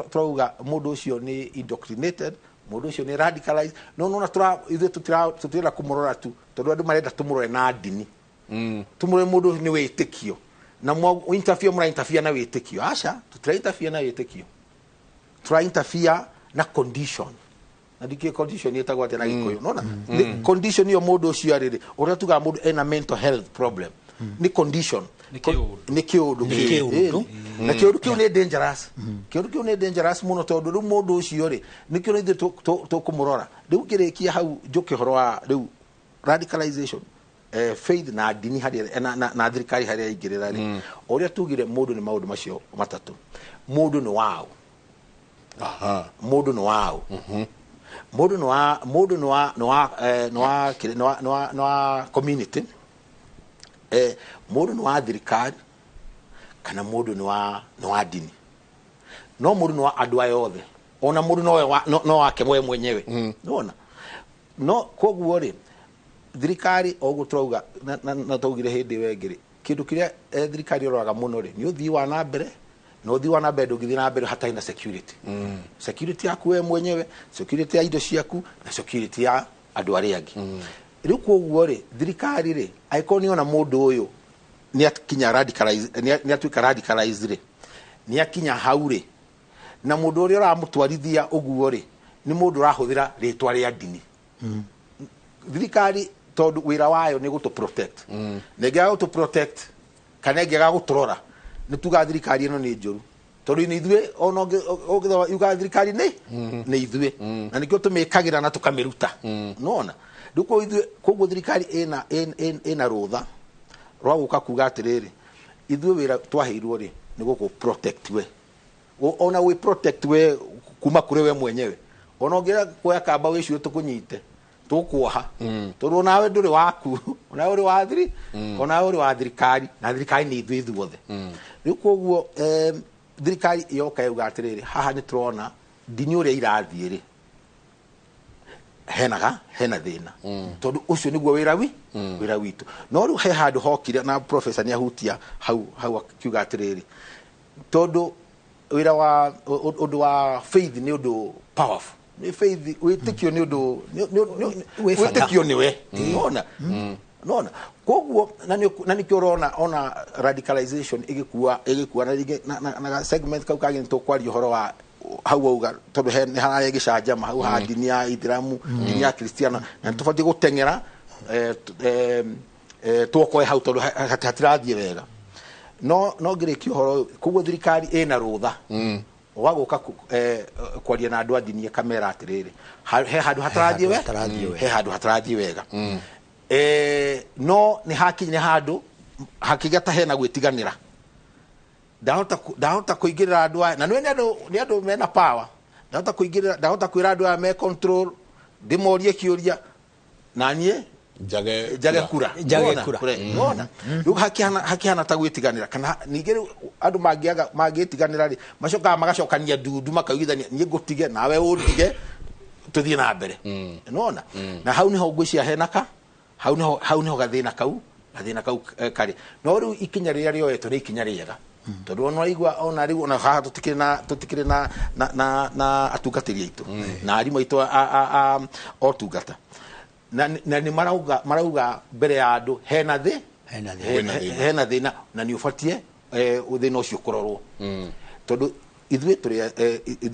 tũrauga mũndũ ũcio nĩ indoctrinated, mũndũ ũcio nĩ radicalized, no nona ithuĩ tũtirenda kũmũrora tu tondũ andũ marenda tũmũrore na ndini, tũmũrore mũndũ ũcio nĩ wĩtĩkio na interfere, mũra interfere na wĩtĩkio. Aca, tũtira interfere na wĩtĩkio, tũra interfere na condition, na ndikĩ condition ĩtagwo atĩa na Gĩkũyũ? Nona nĩ condition ĩyo mũndũ ũcio arĩ rĩ, ũrĩa tugaga mũndũ ena mental health problem nĩ condition. Nĩ kĩũndũ. Nĩ kĩũndũ. Nĩ kĩũndũ. Ĩĩ. Na kĩũndũ kĩu nĩ dangerous, kĩũndũ kĩu nĩ dangerous mũno, tondũ rĩu mũndũ ũcio rĩ, nĩkĩo ithuĩ tũkũmũrora. Rĩu ngĩrĩkia hau, njũke ũhoro wa rĩu radicalization, faith na ndini harĩa na thirikari harĩa ingĩrĩra rĩ, ũrĩa tugire mũndũ nĩ maũndũ macio matatũ. Mũndũ nĩ waũ? Mũndũ nĩ waũ? Mũndũ nĩ wa mũndũ nĩ wa nĩ wa eh, nĩ wa kĩrĩ- nĩ wa nĩ wa nĩ wa community, mũndũ nĩ wa thirikari, kana mũndũ nĩ wa ndini. No mũndũ nĩ wa andũ aya othe, ona mũndũ no wake we mwenyewe. Nona no koguo rĩ, thirikari o ũguo tũrauga na twaugire hĩndĩ ĩyo ĩngĩ rĩ, kĩndũ kĩrĩa thirikari ĩroraga mũno rĩ, nĩ ũthii wa na mbere. Na ũthii wa na mbere ndũngĩthiĩ na mbere hatarĩ na security, security yaku we mwenyewe, security ya indo ciaku, na security ya andũ arĩa angĩ. Rĩu koguo rĩ, thirikari rĩ, angĩkorwo nĩ ona mũndũ ũyũ nĩ akinya radicalize, nĩ atuĩka radicalized rĩ, nĩ akinya hau rĩ, na mũndũ ũrĩa ũramũtwarithia ũguo rĩ, nĩ mũndũ ũrahũthĩra rĩtwa rĩa ndini, thirikari tondũ wĩra wayo nĩ gũtũ protect, na ĩngĩaga gũtũ protect kana ĩngĩaga gũtũrora, nĩ tugaga thirikari ĩno nĩ njũru, tondũ nĩ ithuĩ. Ona ũngĩthoma yugaga thirikari nĩ ithuĩ, na nĩkĩo tũmĩkagĩra na tũkamĩruta. Nona rĩu koguo ithuĩ, koguo thirikari ĩna rũtha rwa gũka kuga atĩrĩrĩ, ithuĩ wĩra twaheirwo rĩ, nĩ gũkũ protect we. Ona wĩ protect we kuma kũrĩ we mwenyewe. Ona ũngĩenda kuoya kamba wĩcue, tũkũnyite, tũkuoha, tondũ onawe ndũrĩ waku, onawe ũrĩ wa thiri onawe ũrĩ wa thirikari, na thirikari nĩ ithuĩ ithuothe. Rĩu koguo thirikari yoka yauga atĩrĩrĩ, haha nĩ tũrona ndini ũrĩa irathiĩ rĩ, hena thĩna, tondũ ũcio nĩguo wĩra witũ. No rĩu he handũ hokire na professor nĩ ahutia hau hau, akiuga atĩrĩrĩ, tondũ wĩra wa ũndũ wa faith nĩ ũndũ powerful, nĩ faith, wĩtĩkio nĩ ũndũ Wĩ bata. wĩtĩkio nĩwe. Nona koguo na nĩkĩo ũrona ona radicalization ĩgĩkua na rĩngĩ na segment kau kangĩ nĩ tũkwaria ũhoro wa hau wauga, tondũ he nĩ hararĩ gĩcanjama hau ha ndini ya Ithiramu, ndini ya Kristiano, na nĩ tũbatiĩ gũteng'era tuokoe hau tondũ hatirathiĩ wega. No ngĩrĩkia ũhoro ũyũ, koguo thirikari ĩna rũtha wa gũka kwaria na andũ a ndini, ĩkamera atĩrĩrĩ, he handũ hatarathiĩ we hatarathiĩ wega. He handũ hatarathiĩ wega. No nĩ hakinyire handũ hakĩgĩa ta hena gwĩtiganĩra. Ndahota kũingĩrĩra andũ aya na nĩ andũ mena power. Ndahota kũingĩrĩra, ndahota kwĩra andũ aya me control, ndĩmorie kĩũria na niĩ njage kura. Nona rĩu hakĩhana ta gwĩtiganĩra kana ningĩ rĩu andũ mangĩtiganĩra rĩ macokaga magacokania ndundu makaiguithania niĩ ngũtige nawe ũndige tũthiĩ na mbere. Nona na hau niho ngwĩciria hena ka hau niho gathĩna kau karĩ. No rĩu ikinya rĩrĩa rĩoetwo nĩ ikinya rĩega tondũ ona waigua ona rĩu ona haha tũtikĩrĩ na atungatĩri aitũ na arimũ aitũ a ũtungata na nĩ marauga mbere ya andũ hena thĩna na nĩ ũbatiĩ thĩna ũcio kũrorwo tondũ ithuĩ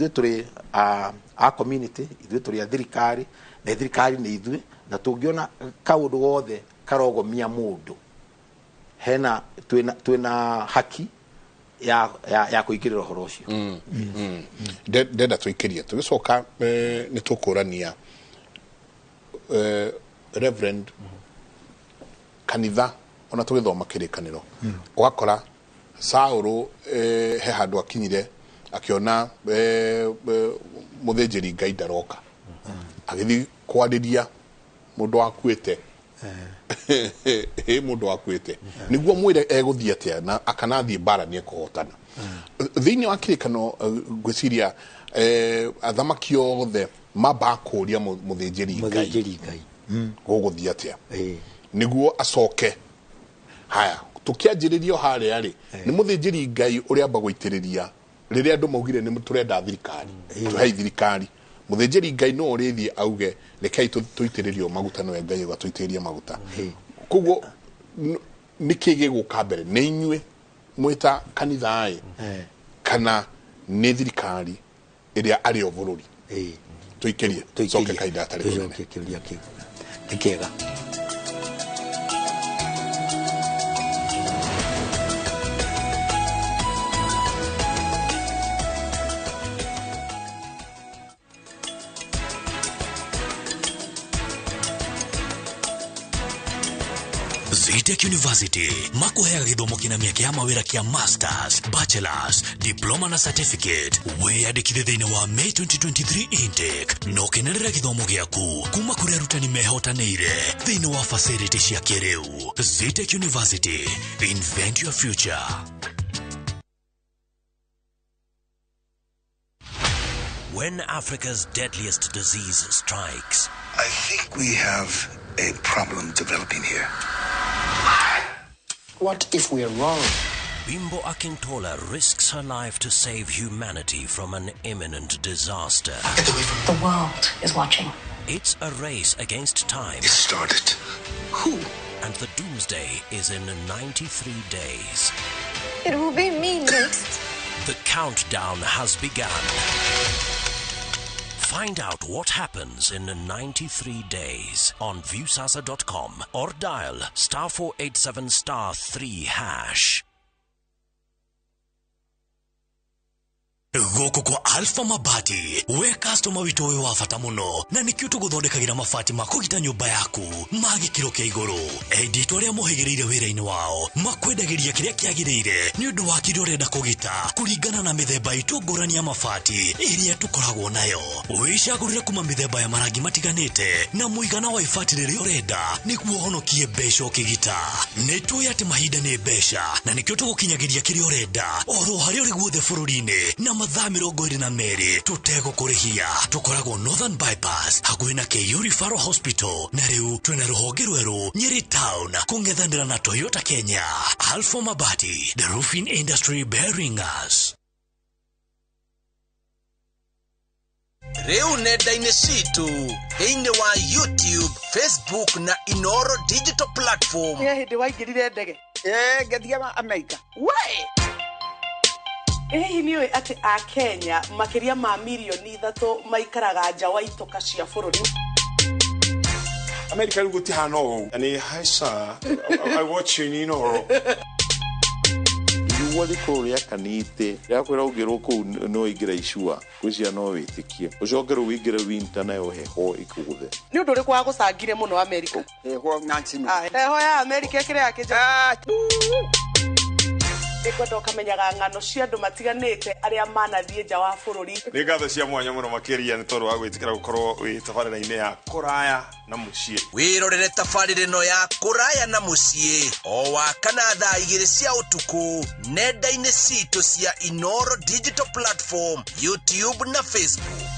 tũrĩ a community, ithuĩ tũrĩ a thirikari na thirikari nĩ ithuĩ, na tũngĩona kaũndũ gothe karogomia mũndũ hena twĩna haki ya kũingĩrĩra ũhoro ũcio. Ndenda tũikĩrie tũgĩcoka nĩ tũkũrania Reverend kanitha ona tũgĩthoma kĩrĩkanĩro ũgakora Saũlũ he handũ akinyire akiona mũthĩnjĩri Ngai ndaroka agĩthiĩ kwarĩria mũndũ wakuĩte mũndũ wakuĩte nĩguo mwĩre egũthiĩ atĩa na akanathiĩ mbara nĩ ekũhotana. Thĩinĩ wa kĩrĩkano ngwĩciria athamaki othe mambaga kũũria mũthĩnjĩri Ngai gũgũthiĩ atĩa nĩguo acoke. Haya tũkĩanjĩrĩrio harĩa rĩ nĩ mũthĩnjĩri Ngai ũrĩa amba gũitĩrĩria rĩrĩa andũ maugire nĩ tũrenda thirikari tũhei thirikari mũthĩnjĩri Ngai no ũrĩthiĩ auge rekei tũitĩrĩrio maguta nĩwe Ngai ũgatũitĩrĩria maguta. Koguo nĩkĩ gĩgũka mbere, nĩ inyuĩ mwĩta kanitha ĩ kana nĩ thirikari ĩrĩa arĩ o bũrũri? Tũikĩrie tũcoke kahinda gatarĩ kanene. Nĩ kĩega. Zetech University makuheaga gĩthomo kĩna mĩeke ya mawĩra kĩa masters, bachelors, diploma na certificate. Wĩyandĩkithie thĩinĩ wa May 2023 intake na ũkenerere gĩthomo gĩaku kuma kũrĩ arutani mehotanĩire thĩinĩ wa facility cia kĩrĩu. Zetech University, invent your future. When Africa's deadliest disease strikes, I think we have a problem developing here. What if we're wrong? Bimbo Akintola risks her life to save humanity from an imminent disaster. Get away from the world is watching. It's a race against time. It started. Who? And the doomsday is in 93 days. It will be me next. The countdown has begun. Find out what happens in 93 days on viewsasa.com or dial *487*3#. Gũkũ kwa Alpha Mabati we customer witũ wĩ wa bata mũno na nĩkĩo tũgũthondekagĩra mabati ma kũgita nyũmba yaku ma gĩkĩro kĩa igũrũ. Endi itũ arĩa mohĩgĩrĩire wĩra-inĩ wao makwendagĩria kĩrĩa kĩagĩrĩire nĩ ũndũ wa kĩrĩa ũrenda kũgita kũringana na mĩthemba itũ ngũrani ya mabati ĩrĩa tũkoragwo nayo. Wĩcagũrĩre kuma mĩthemba ya marangi matiganĩte na mũigana wa ibati rĩrĩa ũrenda nĩguo ũhonokie mbeca ũkĩgita. Nĩ tũĩ atĩ mahinda nĩ mbeca na nĩkĩo tũgũkinyagĩria kĩrĩa ũrenda oro harĩa ũrĩ guothe bũrũri-inĩ na mathaa 22 tũtegũkũrĩhia. Tũkoragwo Northern Bypass hakuhĩ na KU Referral Hospital na rĩu twĩna rũhonge rwerũ Nyeri Town kũng'ethanĩra na Toyota Kenya. Alpha Mabati, the roofing industry bearing us. Rĩu nenda-inĩ citũ thĩinĩ wa YouTube, Facebook na Inoro digital platform. Nĩ hĩndĩ waingĩrire ndege? Ngathiaga Amerika. We! Hihi nĩ ũĩ atĩ a Kenya makĩria ma mirioni 3 maikaraga nja wa itoka cia bũrũri? America rĩu gũtihana ũũ. Nĩ hi sir, I watch you in Inoro. Do you Gwathi kũrũ rĩa kanite rĩakwĩra ũngĩrwo kũu no ingĩra icua gwĩciria no wĩtĩkie ũcoke rĩu wĩingĩre winter nayo heho ĩkũgũthe. Nĩ ũndũ ũrĩkũ wagũcangire mũno Amerika? Heho Nancy. Heho ya Amerika ĩkĩrĩ ya kĩnja. Nĩngwenda ũkamenyaga ng'ano cia andũ matiganĩte arĩa manathiĩ nja wa bũrũri. Nĩ ngatho cia mwanya mũno makĩria nĩ tondũ wa gwĩtĩkĩra gũkorwo wĩ tabarĩra-inĩ ya kũraya na mũciĩ. Wĩrorere tabarĩra ĩno ya kũraya na mũciĩ o wa kana thaa 2 cia ũtukũ nenda-inĩ citũ cia Inoro Digital Platform, YouTube na Facebook.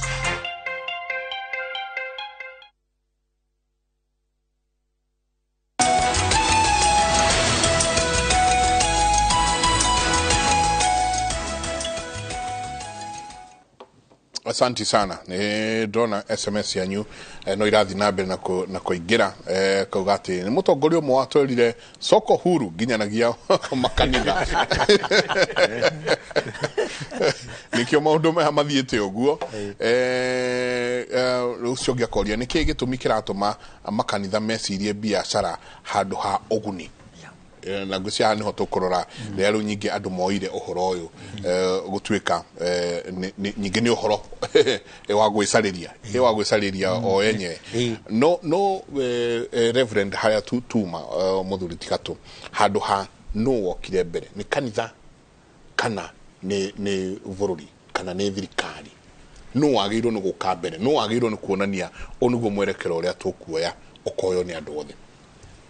Asanti sana. Ndona SMS yanyu no irathi na mbere na kũingĩra kauga atĩ nĩ mũtongoria ũmwe watwerire soko huru nginyanagia makanitha. Nĩkĩo maũndũ maya mathiĩte ũguo. Ũcio ũngĩ akoria nĩkĩĩ gĩtũmi kĩratũma makanitha mecirie biacara handũ ha ũguni. Na ngwĩciria haha nĩho tũkũrora rĩrĩa rĩu nyingĩ andũ moire ũhoro ũyũ gũtuĩka nyingĩ nĩ ũhoro wa gwĩcarĩria wa gwĩcarĩria o enyewe. No Reverend harĩa tuma mũthuri ti gatũ handũ ha no wokire mbere nĩ kanitha kana nĩ bũrũri kana nĩ thirikari, no wagĩrĩirwo nĩ gũka mbere, no wagĩrĩirwo nĩ kuonania ũũ nĩguo mwerekero ũrĩa tũkuoya ũkoywo nĩ andũ othe.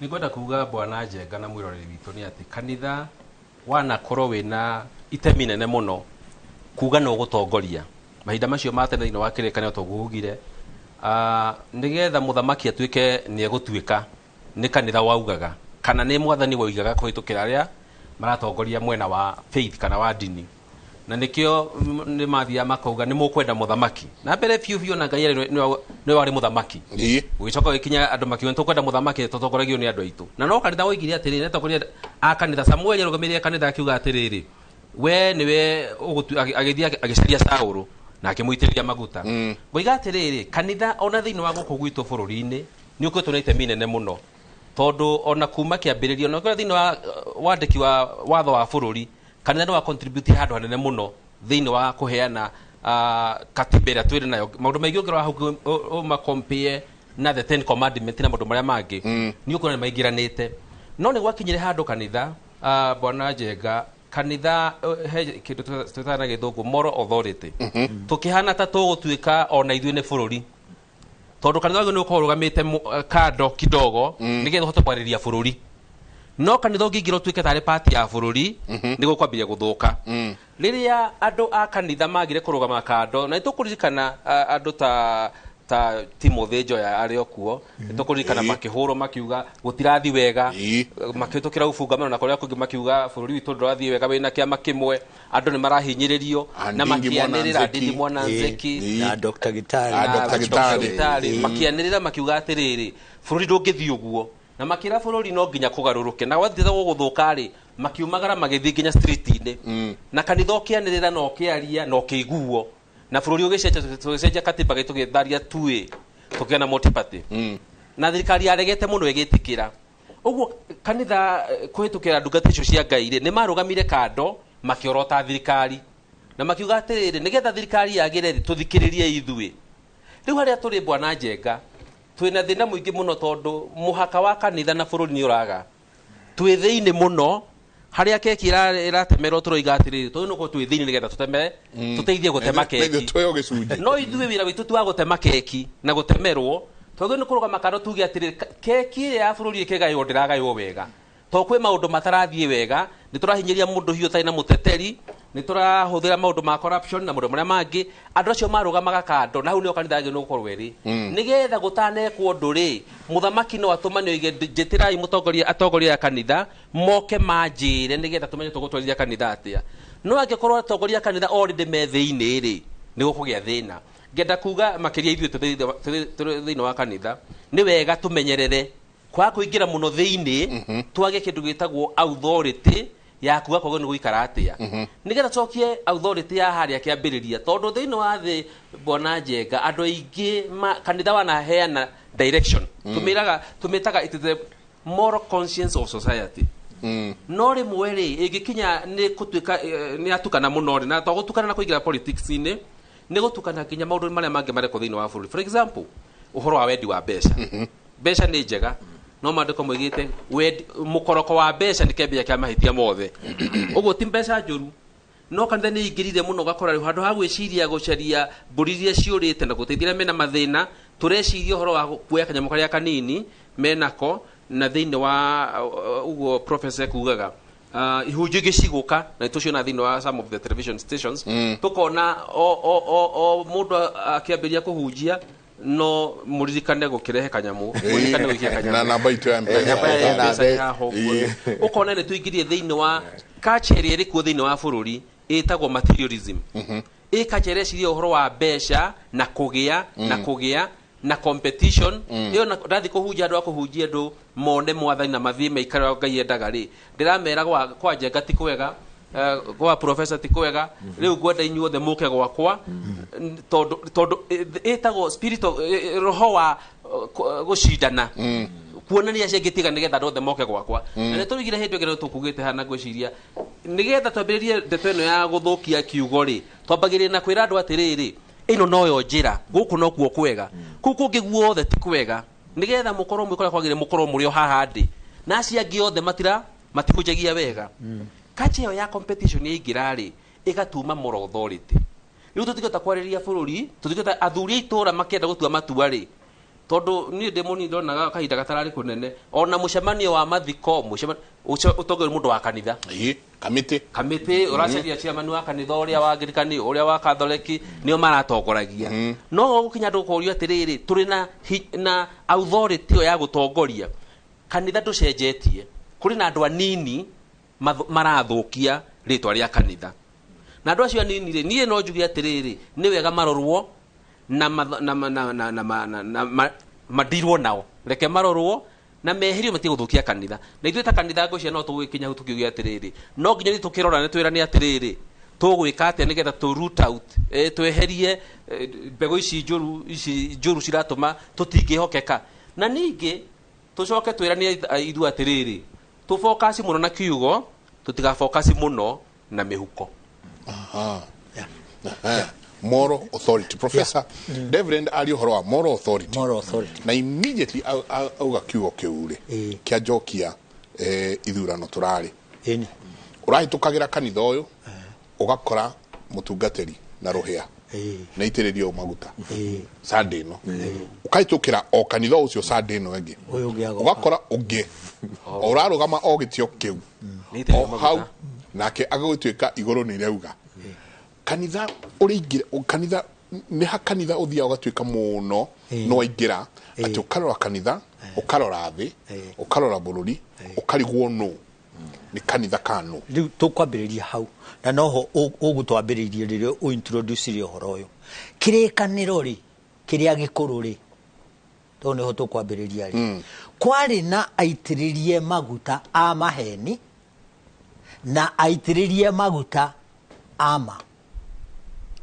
Nĩngwenda kuga bwana Njenga na mwĩroreri witũ nĩ atĩ kanitha wanakorwo wĩna itemi nene mũno kuga no gũtongoria mahinda macio ma tene thĩinĩ wa kĩrĩkanĩro tũguugire nĩgetha mũthamaki atuĩke nĩ egũtuĩka nĩ kanitha waugaga kana nĩ mwathani woigaga kũhĩtũkĩra arĩa maratongoria mwena wa faith kana wa ndini, na nĩkĩo nĩ mathiaga makauga nĩ mũkwenda mũthamaki na mbere biũ biũ na Ngai nĩwe warĩ mũthamaki. Gũgĩcoka gũgĩkinya andũ makiuga nĩtũkwenda mũthamaki tũtongoragio nĩ andũ aitũ, na no kanitha woigire atĩrĩrĩ nĩatongoria a kanitha Samueli arũgamĩrĩire kanitha akiuga atĩrĩrĩ we nĩwe agĩthiĩ agĩcaria Saũlũ na akĩmũitĩrĩria maguta. Ngoiga atĩrĩrĩ kanitha ona thĩinĩ wa gũkũ gwitũ bũrũri-inĩ nĩ ũkoretwo na itemi nene mũno tondũ ona kuma kĩambĩrĩria ona ũkorwo thĩinĩ wa wandĩki wa watho wa bũrũri kanitha nĩ wa contribute handũ hanene mũno thĩinĩ wa kũheana katiba ĩrĩa twĩrĩ nayo. Maũndũ maingĩ ũngĩrora hau ũma compare na the 10 commandment na maũndũ marĩa mangĩ nĩ ũkuona nĩ maingĩranĩte. No nĩ gwakinyire handũ kanitha bwana Njenga kanitha he kĩndũ twĩtaga na gĩthũngũ moral authority tũkĩhana ta tũgũtuĩka ona ithuĩ nĩ bũrũri tondũ kanitha wagĩrĩirwo nĩ gũkorwo ũrũgamĩte kando kidogo nĩgetha ũhote kwarĩria bũrũri. No kanitha ũngĩingĩra ũtuĩke tarĩ part ya bũrũri nĩ gũkwambĩrĩria gũthũka. Rĩrĩa andũ a kanitha magire kũrũgama kando na nĩtũkũririkana andũ ta Timothy Njoya arĩ o kuo nĩtũkũririkana makĩhũrwo makiuga gũtirathi wega makĩhĩtũkĩra ubungamano na kũrĩa kũngĩ makiuga bũrũri witũ ndũrathiĩ wega wĩna kĩama kĩmwe andũ nĩ marahinyĩrĩrio na makĩanĩrĩra Ndindi Mwana Nzeki na Dr. Gitari makĩanĩrĩra makiuga atĩrĩrĩ bũrũri ndũngĩthiĩ ũguo na makĩra bũrũri no nginya kũgarũrũke na gwathiĩ gũgũthũka rĩ makiumagara magĩthiĩ nginya street-inĩ na kanitha ũkĩanĩrĩra na ũkĩaria na ũkĩiguo na bũrũri ũgĩcenjia katiba gitũ gĩtharia tuĩ tũkĩgĩa na multi-party na thirikari yaregete mũno ĩgĩtĩkĩra ũguo kanitha kũhĩtũkĩra ndungata icio cia Ngai rĩ nĩ marũgamire kando makĩorota thirikari na makiuga atĩrĩrĩ nĩgetha thirikari yagĩre rĩ tũthikĩrĩrie ithuĩ. Rĩu harĩa tũrĩ bwana Njenga twĩna thĩna mũingĩ mũno tondũ mũhaka wa kanitha na bũrũri nĩ ũraga twĩ thĩinĩ mũno harĩa keki ĩratemerwo tũroiga atĩrĩrĩ tondũ nĩgũkorwo twĩ thĩinĩ nĩgetha tũteme tũteithie gũtema keki no ithuĩ wĩra witũ ti wa gũtema keki na gũtemerwo tondũ nĩ kũrũgama kando tuge atĩrĩrĩ keki ĩrĩa ya bũrũri ĩkĩgaywo ndĩragaywo wega tondũ kwĩ maũndũ matarathiĩ wega nĩ tũrahinyĩria mũndũ hiũ ũtarĩ na mũteteri nĩ tũrahũthĩra maũndũ ma corruption na maũndũ marĩa mangĩ andũ acio marũgamaga kando na hau nĩho kanitha yagĩrĩirwo gũkorwo ĩrĩ nĩgetha gũtanekwo ũndũ rĩ mũthamaki no atũmane oige njĩtĩrai mũtongoria atongoria a kanitha moke manjĩre nĩgetha tũmenye tũgũtwarithia kanitha atĩa. No angĩkorwo atongoria a kanitha already me thĩinĩ rĩ nĩ gũkũgĩa thĩna. Ngenda kuga makĩria ithuĩ tũrĩ thĩinĩ wa kanitha nĩ wega tũmenyerere kwaga kũingĩra mũno thĩinĩ twage kĩndũ gĩtagwo authority ya kuga koguo nĩ gũikara atĩa nĩgetha tũcokie authority ya harĩa kĩambĩrĩria tondũ thĩinĩ wa thĩ bwana Njenga andũ aingĩ kanitha wanaheana direction tũmĩtaga it is the moral conscience of society. No rĩmwe rĩ ĩngĩkinya nĩ gũtuĩka nĩ atukana mũno rĩ, na to gũtukana na kũingĩra politics-inĩ, nĩ gũtukana nginya maũndũ marĩa mangĩ marekwo thĩinĩ wa bũrũri. For example, ũhoro wa wendi wa mbeca. Mbeca nĩ njega, no maandĩko moigĩte mũkoroko wa mbeca nĩ kĩambĩrĩria kĩa mahĩtia mothe. Ũguo ti mbeca njũru, no kanitha nĩ ingĩrire mũno, ũgakora rĩu handũ ha gwĩciria gũcaria mbũri iria ciũrĩte na gũteithia arĩa mena mathĩna, tũreciria ũhoro wa kuoya kanyamũ karĩa kanini menako. Na thĩinĩ wa ũguo professor kugaga, ihunjio ingĩ cigũka na nĩtũciona thĩinĩ wa some of the television stations, tũkona o mũndũ akĩambĩrĩria kũhunjia, no mũririkane gũkĩrehe kanyamũ, mũririkane gũikia kanyamũ na namba itũ ya M-Pesa. Namba ya Na M-Pesa haha ũguo. Ũkona nĩ tũingĩrie thĩinĩ wa culture ĩrĩa ĩrĩ kuo thĩinĩ wa bũrũri ĩtagwo materialism. Ĩ culture ĩreciria ũhoro wa mbeca na kũgĩa na kũgĩa na competition. Ĩyo na ndathiĩ kũhunjia, andũ a kũhunjia andũ mone mwathani na mathiĩ maikare ũrĩa Ngai endaga rĩ, ndĩramera kwa Njenga ti kwega, kwa professor ti kwega, rĩu ngwenda inyuothe mũke gwakwa, tondũ ĩtagwo spirit of roho wa gũcindana, kuonania acio angĩ tiga, nĩgetha andũ othe moke gwakwa. Na nĩ tũrigire hĩndĩ ĩngĩ tũkugĩte hana, ngwĩciria nĩgetha twambĩrĩrie ndeto ĩno ya gũthũkia kiugo rĩ, twambagĩrĩria na kwĩra andũ atĩrĩrĩ, ĩno noyo njĩra, gũkũ nokuo kwega, kũu kũngĩ guothe ti kwega, nĩgetha mũkorwo mwĩ kũrĩa kwagĩrĩire, mũkorwo mũrĩ o haha ndĩ na acio angĩ othe matira matihunjagia wega. Kacha ĩyo ya competition yaingĩra rĩ, ĩgatuma moral authority. Rĩu tũtingĩhota kwarĩria bũrũri, tũtingĩhota athuri a itũũra makĩenda gũtua matua rĩ, tondũ niĩ ndĩ mũnini ndonaga kahinda gatararĩ kũnene, ona mũcemanio wa mathiko ũtongorio nĩ mũndũ wa kanitha. Kamĩtĩ. Kamĩtĩ ũracaria chairman wa kanitha, ũrĩa wa Anglikani, ũrĩa wa Katholeki, nĩo maratongoragia. No gũkinya andũ kũrio atĩrĩrĩ, tũrĩ na authority ĩyo ya gũtongoria kanitha, ndũcenjetie. Kũrĩ na andũ anini marathũkia rĩtwa rĩa kanitha, na andũ acio anini rĩ, niĩ no njuge atĩrĩrĩ, nĩ wega marorwo na na na na na na na madirwo nao, reke marorwo na meherio, matige gũthũkia kanitha. Na ithuĩ ta kanitha, ngwĩciria no tũgĩkinya hau tũkiuge atĩrĩrĩ, no nginya ithuĩ tũkĩrora nĩ twĩrane atĩrĩrĩ, tũgwĩka atĩa nĩgetha tũ root out, tweherie mbegũ ici njũru, ici njũru ciratũma tũtingĩhokeka. Na ningĩ tũcoke twĩrane ithuĩ atĩrĩrĩ, tũfocus mũno na kiugo, tũtigafocus mũno na mĩhuko. Aha. Aha. Moral authority, Professor Reverend ari ũhoro wa moral authority. Moral authority. Na immediately auga kiugo kĩu rĩ, kĩanjokia ithurano tũrarĩ. Ũrahĩtũkagĩra kanitha ũyũ, ũgakora mũtungatĩri na rũhĩa na itĩrĩrio maguta Sunday ĩno, ũkahĩtũkĩra o kanitha ũcio Sunday ĩno ĩngĩ, Ũyũ ũngĩ agoka. Ũgakora ũngĩ o ũrarũgama o gĩtio kĩu Nĩ o hau, nake agagũtuĩka igũrũ nĩ irauga kanitha ũrĩingĩra kanitha nĩ ha kanitha ũthiaga ũgatuĩka mũno no waingĩra atĩ ũkarora kanitha, ũkarora thĩ, ũkarora bũrũri, ũkarigwo nũ nĩ kanitha kanũ. Rĩu tũkwambĩrĩria hau, na noho ũgũtwambĩrĩirie rĩrĩa ũintroducire ũhoro ũyũ, kĩrĩkanĩro rĩ, kĩrĩa gĩkũrũ rĩ, tondũ nĩho tũkwambĩrĩria rĩ, kwarĩ na aitĩrĩrie maguta a maheni na aitĩrĩrie maguta ama.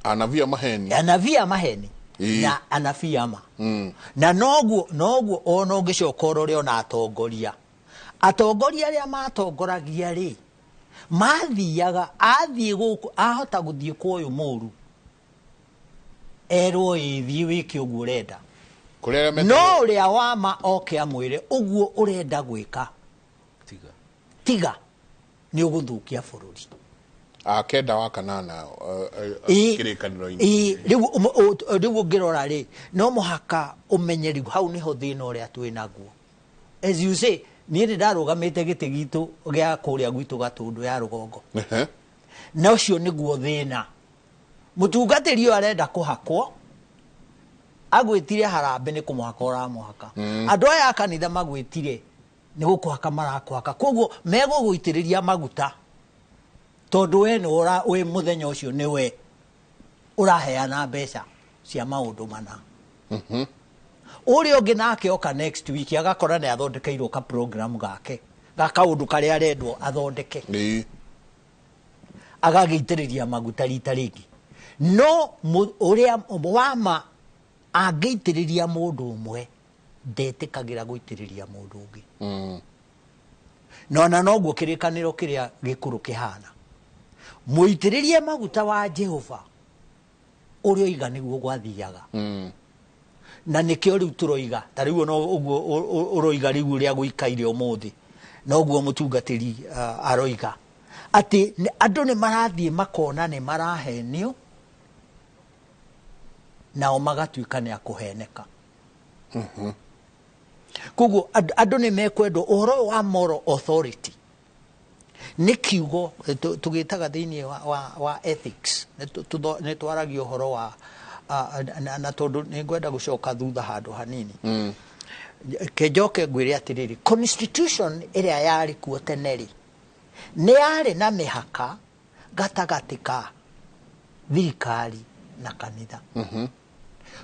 Anabii a maheni. Anabii a maheni na anabii ama. Na noguo ona ũngĩcoka ũrore ona atongoria arĩa matongoragia rĩ, mathiaga athiĩ gũkũ, ahota gũthiĩ kwa ũyũ mũru, erwo ĩ thiĩ wĩke ũguo ũrenda. Kũrĩ arĩa no ũrĩa wama oke amwĩre ũguo ũrenda gwĩka tiga, tiga, nĩ ũgũthũkia bũrũri. A kenda wa kanana kĩrĩkanĩro-inĩ. Ĩ, rĩu ũngĩrora rĩ, no mũhaka ũmenye rĩu hau nĩho thĩna ũrĩa twĩ naguo. As you say, niĩ nĩ ndarũgamĩte gĩtĩ gitũ gĩa kũrĩa gwitũ Gatũndũ ya rũgongo, na ũcio nĩguo thĩna. Mũtungatĩri ũyũ arenda kũhakwo, agwĩtire harambĩ, nĩ kũmũhaka ũramũhaka. Andũ aya a kanitha magwĩtire nĩ gũkũhaka marakũhaka, koguo megũgũitĩrĩria maguta tondũ we nĩ wĩ mũthenya ũcio nĩwe ũraheana mbeca cia maũndũ mana. Ũrĩa ũngĩ nake oka next week, agakora nĩ athondekeirwo ka program gake ga kaũndũ karĩa arendwo athondeke, agagĩitĩrĩria maguta rita rĩngĩ. No ũrĩa wama angĩitĩrĩria mũndũ ũmwe, ndetĩkagĩra gũitĩrĩria mũndũ ũngĩ. Na ona noguo kĩrĩkanĩro kĩrĩa gĩkũrũ kĩhana. Mũitĩrĩrie maguta wa Jehova ũrĩa oiga nĩguo gwathiaga. Na nĩkĩo rĩu tũroiga ta rĩu ona ũguo ũroiga rĩu ũrĩa gũikaire ũmũthĩ, noguo mũtungatĩri aroiga atĩ andũ nĩ marathiĩ makona nĩ marahenio, nao magatuĩka nĩ akũheneka. Koguo andũ nĩ mekwendwo ũhoro ũyũ wa moral authority nĩ kiugo tũgĩtaga thĩinĩ wa ethics. Nĩ twaragia ũhoro wa na tondũ nĩ ngwenda gũcoka thutha handũ hanini. Ke njoke ngwĩre atĩrĩrĩ, constitution ĩrĩa yarĩ kuo tene rĩ, nĩ yarĩ na mĩhaka gatagatĩ ka thirikari na kanitha.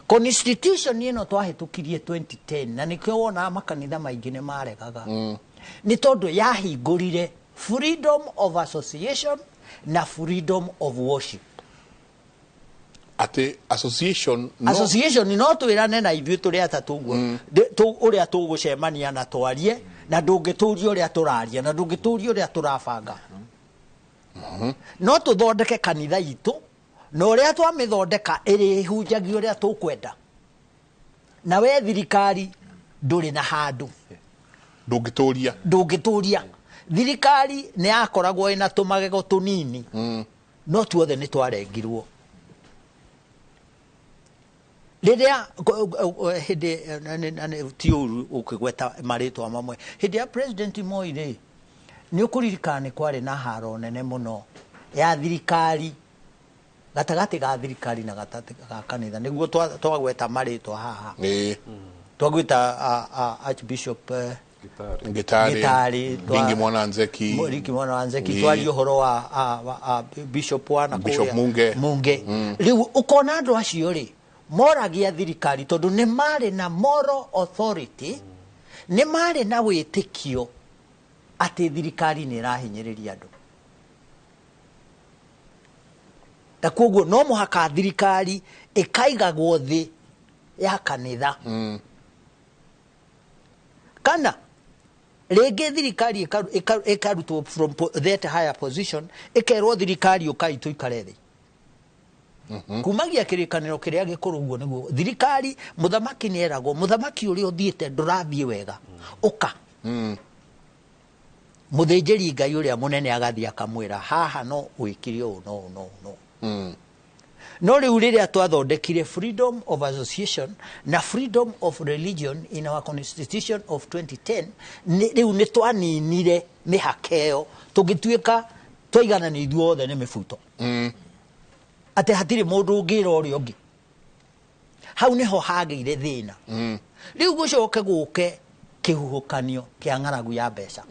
Constitution ĩno twahĩtũkirie 2010, na nĩkĩo wonaga makanitha maingĩ nĩ maregaga, nĩ tondũ yahingũrire freedom of association na freedom of worship. Atĩ association no Association no twĩrane na ithuĩ tũrĩ atatũ ũguo ũrĩa tũgũcemania na twarie, na ndũngĩtũria ũrĩa tũraria, na ndũngĩtũria ũrĩa tũrabanga. No tũthondeke kanitha itũ, na ũrĩa twamĩthondeka ĩrĩhunjagia ũrĩa tũkwenda, na we thirikari ndũrĩ na handũ. Ndũngĩtũria. Ndũngĩtũria. Thirikari nĩ yakoragwo ĩna tũmagego tũnini, no tuothe nĩ twarengirwo rĩrĩa hĩndĩ ti ũru ũkĩgweta marĩtwa mamwe. Hĩndĩ ya President Moi rĩ, nĩ ũkũririkana nĩ kwarĩ na haro nene mũno ya thirikari, gatagatĩ ga thirikari na gatagatĩ ga kanitha, nĩguo twagweta marĩtwa haha. Twagwĩta Archbishop Gĩtarĩ. Gĩtarĩ, Ringi Mwana Nzeki. Ringi Mwana wa Nzeki. Twaria ũhoro wa Bishop wa na Bishop kũrĩa. Munge. Munge. Rĩu ũkona andũ acio rĩ, moragia thirikari tondũ nĩ marĩ na moral authority, nĩ marĩ na wĩtĩkio atĩ thirikari nĩ ĩrahinyĩrĩria andũ, na koguo no mũhaka thirikari ĩkaigagwo thĩ ya kanitha, kana rĩngĩ thirikari ĩkarutwo from that higher position, ĩkerwo thirikari, ũkai tũikare thĩ. Kumagia kĩrĩkanĩro kĩrĩa gĩkũrũ ũguo nĩguo thirikari, mũthamaki nĩ eragwo, mũthamaki ũrĩa ũthiĩte ndũrathiĩ wega, ũka. Mũthĩnjĩri Ngai ũrĩa mũnene agathiĩ akamwĩra, haha no wĩkire ũũ no ũũ no ũũ no ũũ. No rĩu rĩrĩa twathondekire freedom of association na freedom of religion in our constitution of 2010, rĩu nĩ twaninire mĩhaka ĩyo, tũgĩtuĩka twaiganana ithuothe nĩ mĩbuto, atĩ hatirĩ mũndũ ũngĩra ũrĩa ũngĩ. Hau nĩho hagĩire thĩna. Rĩu gũcoke gũke kĩhuhũkanio kĩa ng'aragu ya mbeca,